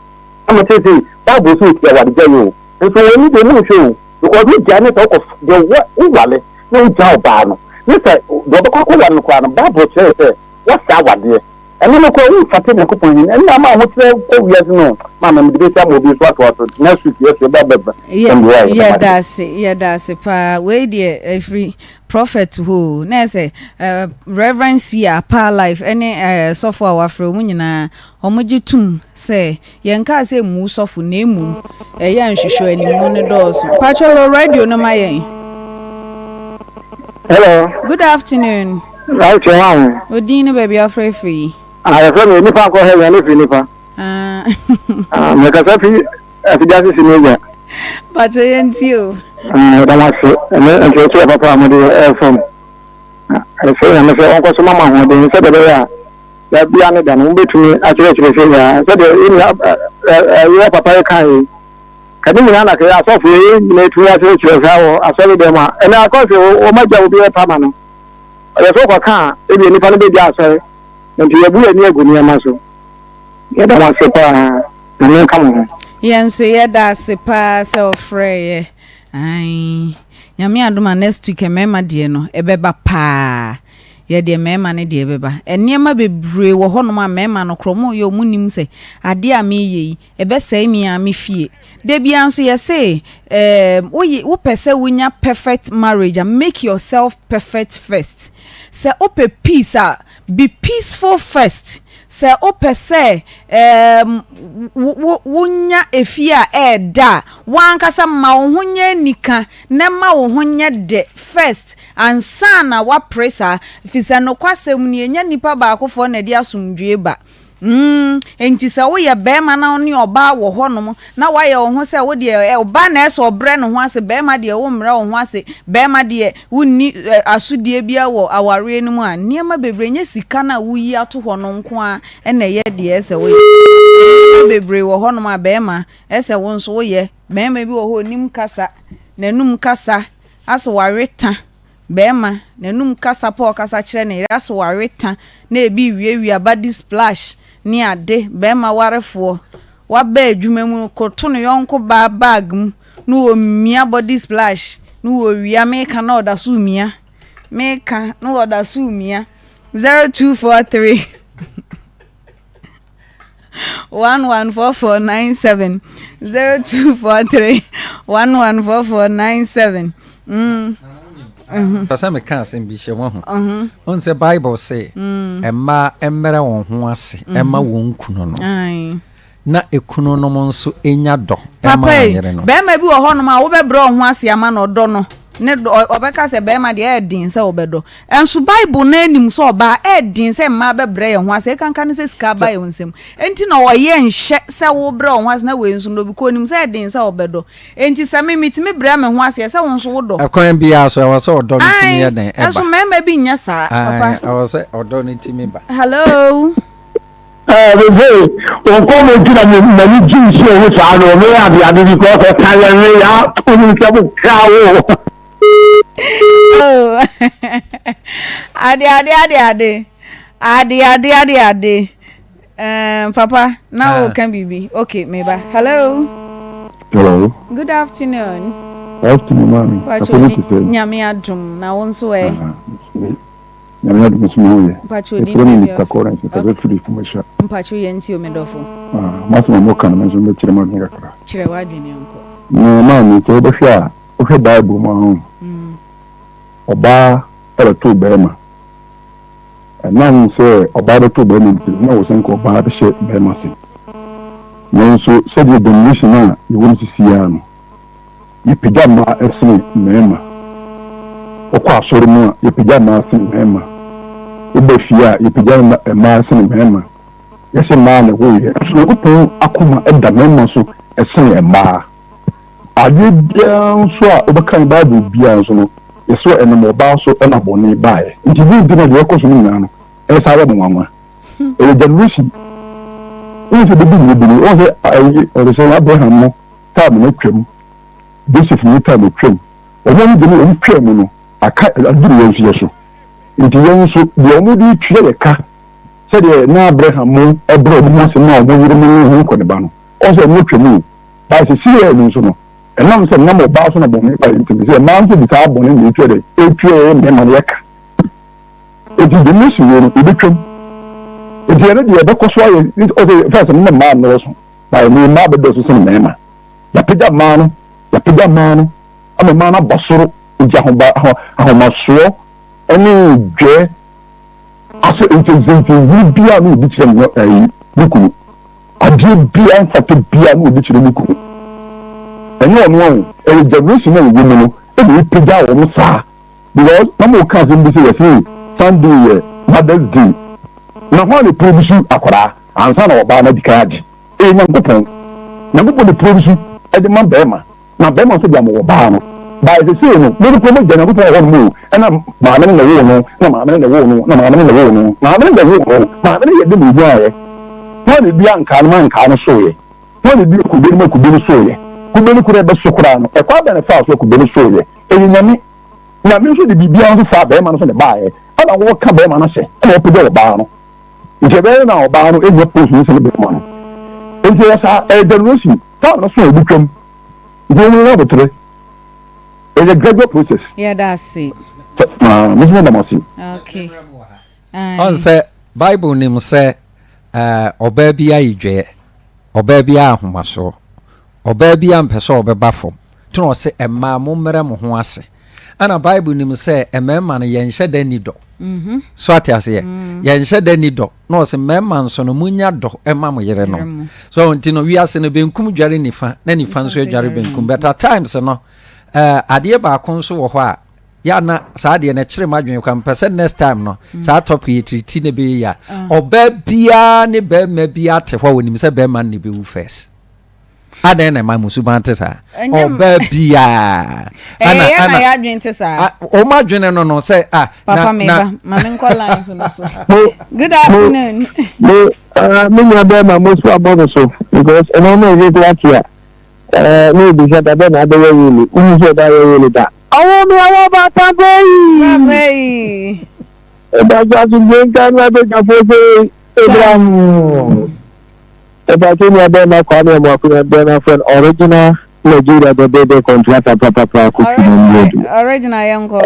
ama seesei Bible sɛ ɔtia awadegyaeɛ o, nso wɔn ani deɛ wɔnhwɛ o, because wogyae ne sɛ wokɔ deɛ wowale na wogya ɔbaa no, ne sɛ deɛ ɔbɛkɔ akɔware no koraa no Bible kyerɛ sɛ woasɛe awadeɛ, ɛno no koraa womfata Nyankopɔn anim, ɛnna ama ahokyerɛ kɔ wiase no, maame mede bɛsi ama obi nso atoa so, next week yɛso yɛba bɛba Sunday a yɛbɛma de. Yɛda ase, yɛda ase paa, wei deɛ ɛfiri Prophet hɔ o, na ɛsɛ eh, Reverend Sia, Power Life ɛne eh, sɔfo a wafrɛ wɔn nyinaa, wɔn gye tum sɛ yɛn kaa sɛ mmu sɔfo na emum ɛyɛ nhwehwɛ animu no dɔɔso. Patrol radio no ma yɛn. Hello. Good afternoon. Right, maame. Odin ne baabi afrɛ firi yi. Ah, yɛfrɛ me nipa nkɔ hɛ yɛn ne firi nipa. Ah. Ah, mekasa fi Afigya sisi no agya. Pakyɛ yɛn ti o. Yɛda mo ase ɛne nkyerɛkyerɛ papa a mode ɛfam. Ɛsɛ Nyame sɛ ɔnkɔ so ma mo ahoɔden sɛdeɛ ɛbɛyɛ a da bia ne da no mobɛtumi akyerɛkyerɛ sɛ yia sɛdeɛ yɛnua yɛ papa yi kan yi. Ka ne nyinaa na kɛyɛ asɔfo yɛ nyina ɛtumi akyerɛkyerɛ saa wɔ asɔre dɛm a ɛnɛ akɔ sɛ wɔn agya obi ɛpa ma no. Ɔyɛ sɛ wokɔka a ebia nipa no bɛgya asɔre nti yɛbu yɛn ani agu nneɛma so. Yɛda mo ase paa. Nyame nka mo ho. Yɛn nso yɛda ase paa sɛ ɔfrɛɛ yɛ. Ae Nyame adom a next week mmarima deɛ no ɛbɛba paa. Yɛ deɛ mmarima no deɛ ɛbɛba. Nneɛma bebree wɔ hɔnom a mmarima no korɔ wɔn yɛ wɔn nim sɛ adeɛ a mereyɛ yi ɛbɛsɛe me ara me fie. Da biara nso yɛse ɛɛm woye wopɛ sɛ wonya perfect marriage a make yourself perfect first. Sɛ wopɛ peace a be peaceful first. Sɛ wopɛ sɛ ɛɛm wo wo wonya efie a ɛɛdɛ a, w'ankasa ma wo ho nyɛ anika na ma wo ho nyɛ dɛ first ansa na woapere saa. Efisɛ nokwasɛm ni, ɛnyɛ nipa baakofoɔ na ɛde asomdwoeɛ ba. Mm, enti sɛ woyɛ barima na wo ne ɔbaa wɔ hɔnom na woayɛ wo ho sɛ wo deɛ ɔbaa na ɛsɛ ɔbrɛ ne ho ase, barima deɛ wommrɛ wo ho ase, barima deɛ wonni asodie biara wɔ awareɛ no mu a, nneɛma bebree, ɛnyɛ sika no a woyi ato hɔ no nko ara na ɛyɛ deɛ ɛsɛ woyɛ. Nneɛma bebree wɔ hɔnom a barima ɛsɛ wo nso woyɛ. Barima bi wɔ hɔ ɔnim kasa, n'anum kasa, asɛ wawe ta. Barima, n'anum kasa pa a ɔkasa kyerɛ ne yere ase wawe ta na ebi rewiawia body splash ne ade, barima warefoɔ, waba adwuma mu koto ne yɔnko baa bag mu na ɔmia body splash na ɔwia, meka na ɔda so remia, meka na ɔda so remia, 0243 114497 0243 114497 mm. Mm-hmm. Pɛ sɛ meka asɛm bi hyɛ wahu mm-hmm. wohu sɛ bible se mm. mmaa mmerɛ wɔn ho ase ɛma mm-hmm. wɔn kunu no na ekununom nso nya dɔ ma wɔn yerenom. Barima bi wɔ hɔnom a wobɛbrɛ wo ho ase ama no, ɔdɔ no ne dɔ, ɔbɛka sɛ barima deɛ ɛyɛ den sɛ wobɛdɔ. Ɛnso Bible no anim sɛ ɔbaa, ɛyɛ den sɛ mmaa bɛbrɛ yɛn ho ase, ɛkanka ne sɛ sika aba yɛn nsam. Enti na ɔyɛ nhyɛ sɛ wobrɛ wo ho ase na wei nso no, because onim sɛ ɛyɛ den sɛ wobɛdɔ. Enti sɛ me metumi brɛ me ho ase, ɛsɛ wo nso wodɔ. Ɛkwan biara so, ɛwɔ sɛ ɔdɔ no tumi yɛ den ɛba. Ɛnso mmarima bi nyɛ saa, papa. Ɛwɔ sɛ ɔdɔ no tumi ba. Hello. Ɛɛ mese wo nkɔmmɔ nti na m'ani gye nhyia ho saa no meyɛ adeade bi kɔ kɔka yɛn we ya wonim sɛ mo ka wo. Oh, ade ade ade ade ade ade ade ade um, papa na ah. wo ka biribi okay meba hello. Hello. Good afternoon. Afternoon, mami. Pacho nyame adum na wo nso ɛ. Ah, Nyame adom nso me ho yɛ. Mpacho odin Yɛfrɛ me ne Mister bi Collins, mekasa firi Fumasha. Mpacho yɛn nti o me dɔfo. Ah, m'asɛm a moka no me nso mɛkyerɛ m'adwene kakra. Kyerɛ w'adwene nkɔ. Na maame, sɛ wobɛhwɛ a, wohwɛ Bible mu a ho, ɔbaa ɛbɛtoo bɛrima. Ɛnam sɛ ɔbaa bɛtoo bɛrima nti no, na ɛwɔ sɛ nka ɔbaa bɛhyɛ bɛrima se. Nanso sɛdeɛ generation a yɛwɔ no sisi ara no, Yɛpagya mmaa sene mmarima. Wokɔ asɔre mu a, yɛpagya mmaa sene mmarima. Woba fie a, yɛpagya mmaa sene mmarima. Yɛse mmaa na ɛwoeɛ. Nanso Nyankopɔn akoma da mmarima so sene mmaa. Adeɛ biara nso a wobɛkan Bible biara nso no, yɛse ɛnam ɔbaa so na bɔne baeɛ. Nti deɛ nti na deɛ ɛkɔ so no nyinaa no, ɛsan yɛ mo nwanwa. Ɛyɛ generation. Wohu sɛ bɛdu mmerɛ bi no, wohu sɛ ayi, ɔde sɛ Abraham mo time no atwam, Joseph mo time atwam, wɔn a wɔde no wɔn twaa mu no, aka aduru yɛn nso yɛ so. Nti yɛn nso, deɛ wɔn de tua yɛ ka, sɛdeɛ na Abraham mo brɛ wɔn ho ase maa wɔn yere mo ne ho nkɔ ne ba no, wɔn sɛ wɔn atwa mu o. Bae sɛ Syria no nso no, ɛnam sɛ nam ɔbaa so na bɔne baeɛ nti no, sɛ mmaa nso de saa bɔne na ɛtua dɛ, ɛtua yɛ mmarima no yɛ ka. Enti generation wei no yɛbɛtwam. Enti ɛno deɛ ɛbɛkɔ so ayɛ ɔsɛ fɛs no na mmaa nnɔɔso na ɛnɛ mmaa bɛdɔɔso sene mmarima. Yɛapagya mmaa no, yɛapagya mmaa no ama mmaa no aba soro nti ahoba ahomasoɔ ne dwɛ ase nsɛnsɛnsɛnhunu biara na ɔdi kyerɛ ne ɛyi ne kunu. Adeɛ biara mfata biara na ɔdi kyerɛ ne kunu. Ɛnyɛ ɔno a o, ɛyɛ generation a ɛwɔ mu no ɛna ɛpagya wɔn saa. Because na mo ka asɛm bi sɛ yɛse Sunday yɛ mother's day na hwan na produce akwadaa ansa na ɔbaa no adi kan agye? Ɛyɛ Nyankopɔn. Nyankopɔn na produce ɛde ma bɛɛma na bɛɛma nso de ama ɔbaa no. By sesei no mo no kura mo agya Nyankopɔn wɔ hɔ nom o ɛna maame no na ɛwoo no na maame no na ɛwoo no na maame no na ɛwoo no maame no na ɛwoo no maame no yɛ de na ɔnyaeɛ. Hwan na edua ankaa no ma ankaa no soeɛ? Hwan na edua kube no ma kube no soeɛ? Kube no koraa ɛbɛso koraa no ɛkwan bɛn na ɛfaa so a kube no soeɛ? Ɛyɛ Nyame. Nyame nso de biribiara nso faa bɛrima no so na ɛbaeɛ. Ɛna wɔka bɛrima no hyɛ, ɛna wɔpagya ɔbaa no. Nti ɛbɛyɛ na ɔbaa no ɛnya post no sene bɛrima no. Nti ɛyɛ saa, ɛyɛ generation. Time no so a ɛbɛtwam. Nti wɔn nyɛ aboterɛ. Ɛyɛ gradual process. Yɛda ase. Maa, me nso meda mo ase. Okay. Ɔn sɛ Bible nim sɛ ɔbaa bi ayɛ dwɛɛ, ɔbaa bi ayɛ ahomasoɔ, ɔbaa bi ampɛ sɛ ɔbɛba fam. Nti na ɔse mmaa mommrɛ mo ho ase. Ɛna Bible nim sɛ mmarima no yɛnhyɛ da nni dɔ. Mhm. So ate aseɛ? Mm. Yɛnhyɛ da nni dɔ. Na ɔse mmarima nso no monya dɔ ma mo yere no. So nti no wiase no benkum dware nifa na nifa nso adware benkum. But at times no uh, adeɛ baako nso wɔ hɔ a yɛ na saa adeɛ no ɛkyerɛ m'adwene kwa mpɛ sɛ next time no mm. saa topic yɛ tiriti na ɛbɛyɛ yɛ a ah. ɔbaa biara ne barima biara te hɔ a wɔnim sɛ barima no na ɛbɛwu first. Adɛn na ɛma mo suban te saa? Ɔbaa biara. Ɛyɛ yɛn na yɛ adwene te saa. Wɔn adwene no no sɛ ah. Papa mi ba maame nkɔ lines no so. Good afternoon. Mo me nua bɛrima mo so abɔ me so because ɛno na ɛyɛ bi ate a ɛɛ na ebi sɛ dabɛ na abɛyɛ wele wohu sɛ ɔba yɛ wele da. Ɔwɔ mi awɔ ba papa yi. Papa yi. Ɛda so asomdwe nka no abɛdwafo sɛ Abraham. Mepakyɛw nua bɛɛma Kwame Amoako na brɛ na frɛ no original Nigeria dɛdɛɛdɛ contractor papapa Kofi na mi adu. Original yɛn kɔ.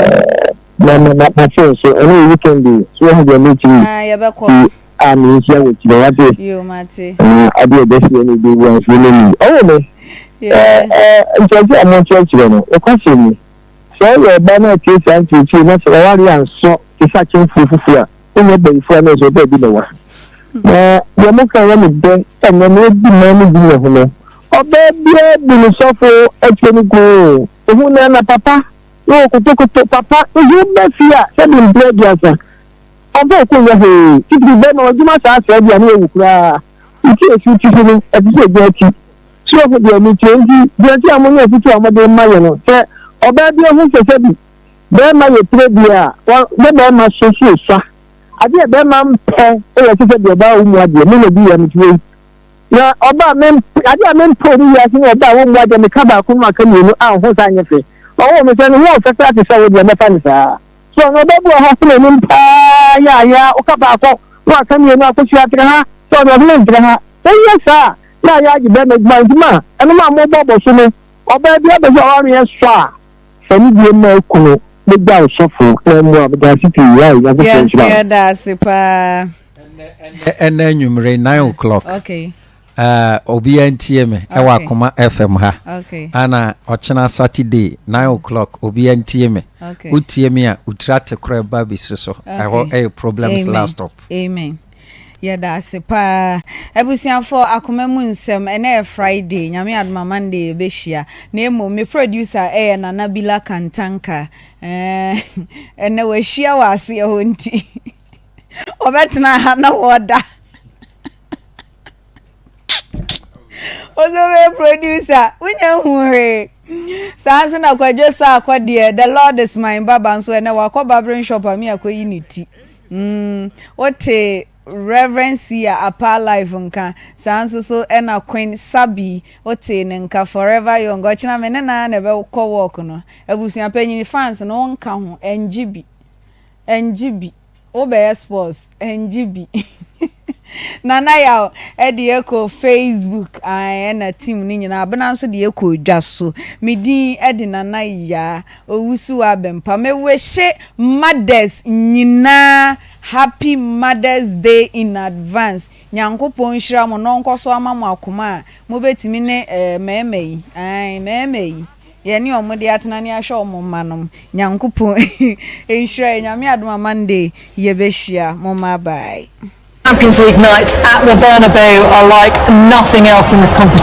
Na na na na phone so ɛno yɛ weekend yi so wɔn deɛ mi tumi. Ah yɛbɛkɔ. Ti a mi nhyia wɔ kyerɛ wate. Yoo mate. Na adeɛ ɛbɛ si ɛna ebi wu ansi ɛna mi. Ɔwɔ mi. Ɛɛ ɛɛ nkyerɛkyerɛ a mo kyerɛkyerɛ no ɛkɔ ni sɛ ɔyɛ ɔba na ɛtie saa nkyerɛkyerɛ na sɛ ɔware ansɔ te sɛ akyɛnfo fufuo a. Wonyɛ bayifo a na ɛsɛ ɔbaa bi na wa. Na deɛ moka yɛ me dɛ ɛnɛ na ɔdi man no bi nyɛ hono. Ɔbaa biara bu ne sɔfo akyire no kuu. Ohu na na papa na ɔkotokoto papa nso woba fie a sɛbi mprɛ aduasa ɔmfa ɔko nyɛ hwee titiri bɛma ɔdwuma saa sɛɛ deɛ ne wawu koraa wo ti esi wo ti so no ɛte sɛ ogya ti so ɔho deɛ metie nti deɛ nti a monyɛ afutuo a mode ma yɛ no sɛ ɔbaa bi ahu sɛ sɛbi Bɛɛma yɛ tire deɛ a, wɔ ne bɛɛma so so sua. Adeɛ a bɛrima mpɛ yɛ te sɛ deɛ ɔbaa ɔmmu adeɛ. Me na bi yɛ me tie yi. Na ɔbaa me adeɛ a mempɛ ne wiase ne ɔbaa a ɔmmu adeɛ meka baako no maka mmienu a ho saa nyɛ fɛ. Ɔwoo me sɛ ne ho ɔfɛ koraa te sɛ wo deɛ mɛfa no saa. So ɔno ɔbaa bi wɔ hɔ sɛ n'anim paa yɛ ayɛ a woka baako na waka mmienu akosua atra ha sɛ ɔde ɔhene ntra ha. Woyɛ saa a na ayɛ agye bɛrima adwuma nti ma ɛno ma mobɔ bɔ so no ɔbaa bi abɛsɛ ɔwareɛ sɔ a fa ne die ma kunu ne gya ɔsɔfo na mmoa meda ase pii wai Nyankopɔn Yɛn nso nhyira wo. yɛda ase paa. Ɛnɛ anwummere 9 o'clock. Okay. Uh, obiara ntie me ɛwɔ Okay. Akoma FM ha. Okay. Ana ɔkyena Saturday 9 o'clock obiara ntie me. Okay. Wotie me a wotiri ate koraa ba bɛsi so. Ɛhɔ Okay. ɛyɛ problems Amen. last stop. Amen. Yɛda ase paa. Abusuafoɔ akoma mu nsɛm, ɛnɛ yɛ Friday, Nyame adom a Monday yɛbɛhyia. Na mmom me producer ɛyɛ Nana Bila Kantanka. Ɛɛ, ɛnɛ wahyia wɔ aseɛ hɔ nti ɔbɛtena ha na wɔda. Ɔsɛ producer, wonya hu hwee. Saa nso na Kwadwo Sarkɔ deɛ, The Lord is my barber nso ɛnɛ wakɔ barbering shop a me akɔyi ne ti. Mm, wote Reverend Sia Apaa Life nka, saa nso so ɛna Queen Sabi, wotee ne nka Forever Young, ɔkyena me ne no ara na ɛbɛkɔ walk no. Abusua panyin, fans no wonka ho, ɛngye bi, ɛngye bi. Wo bɛyɛ sports ɛngye bi. Nana Yaw ɛde ɛkɔ Facebook ae ɛna team no nyinaa Abena nso de ɛkɔ dwa so. Me din ɛde Nana Yaa Owusu Abɛmpa. Me wishe mothers nyinaa happy mothers day in advance. Nyankopɔn nhyira mo na ɔnkɔ so ama mo akoma a mobɛtumi ne eh mɛɛma yi ae mɛɛma yi. Yɛne ɔmo de atena ne ahwɛ ɔmo mma nom Nyankopɔn nhyira yɛn Nyame adom a Monday yɛbɛhyia momma bye. Champions League nights at the Bernabeu are like nothing else in this competition.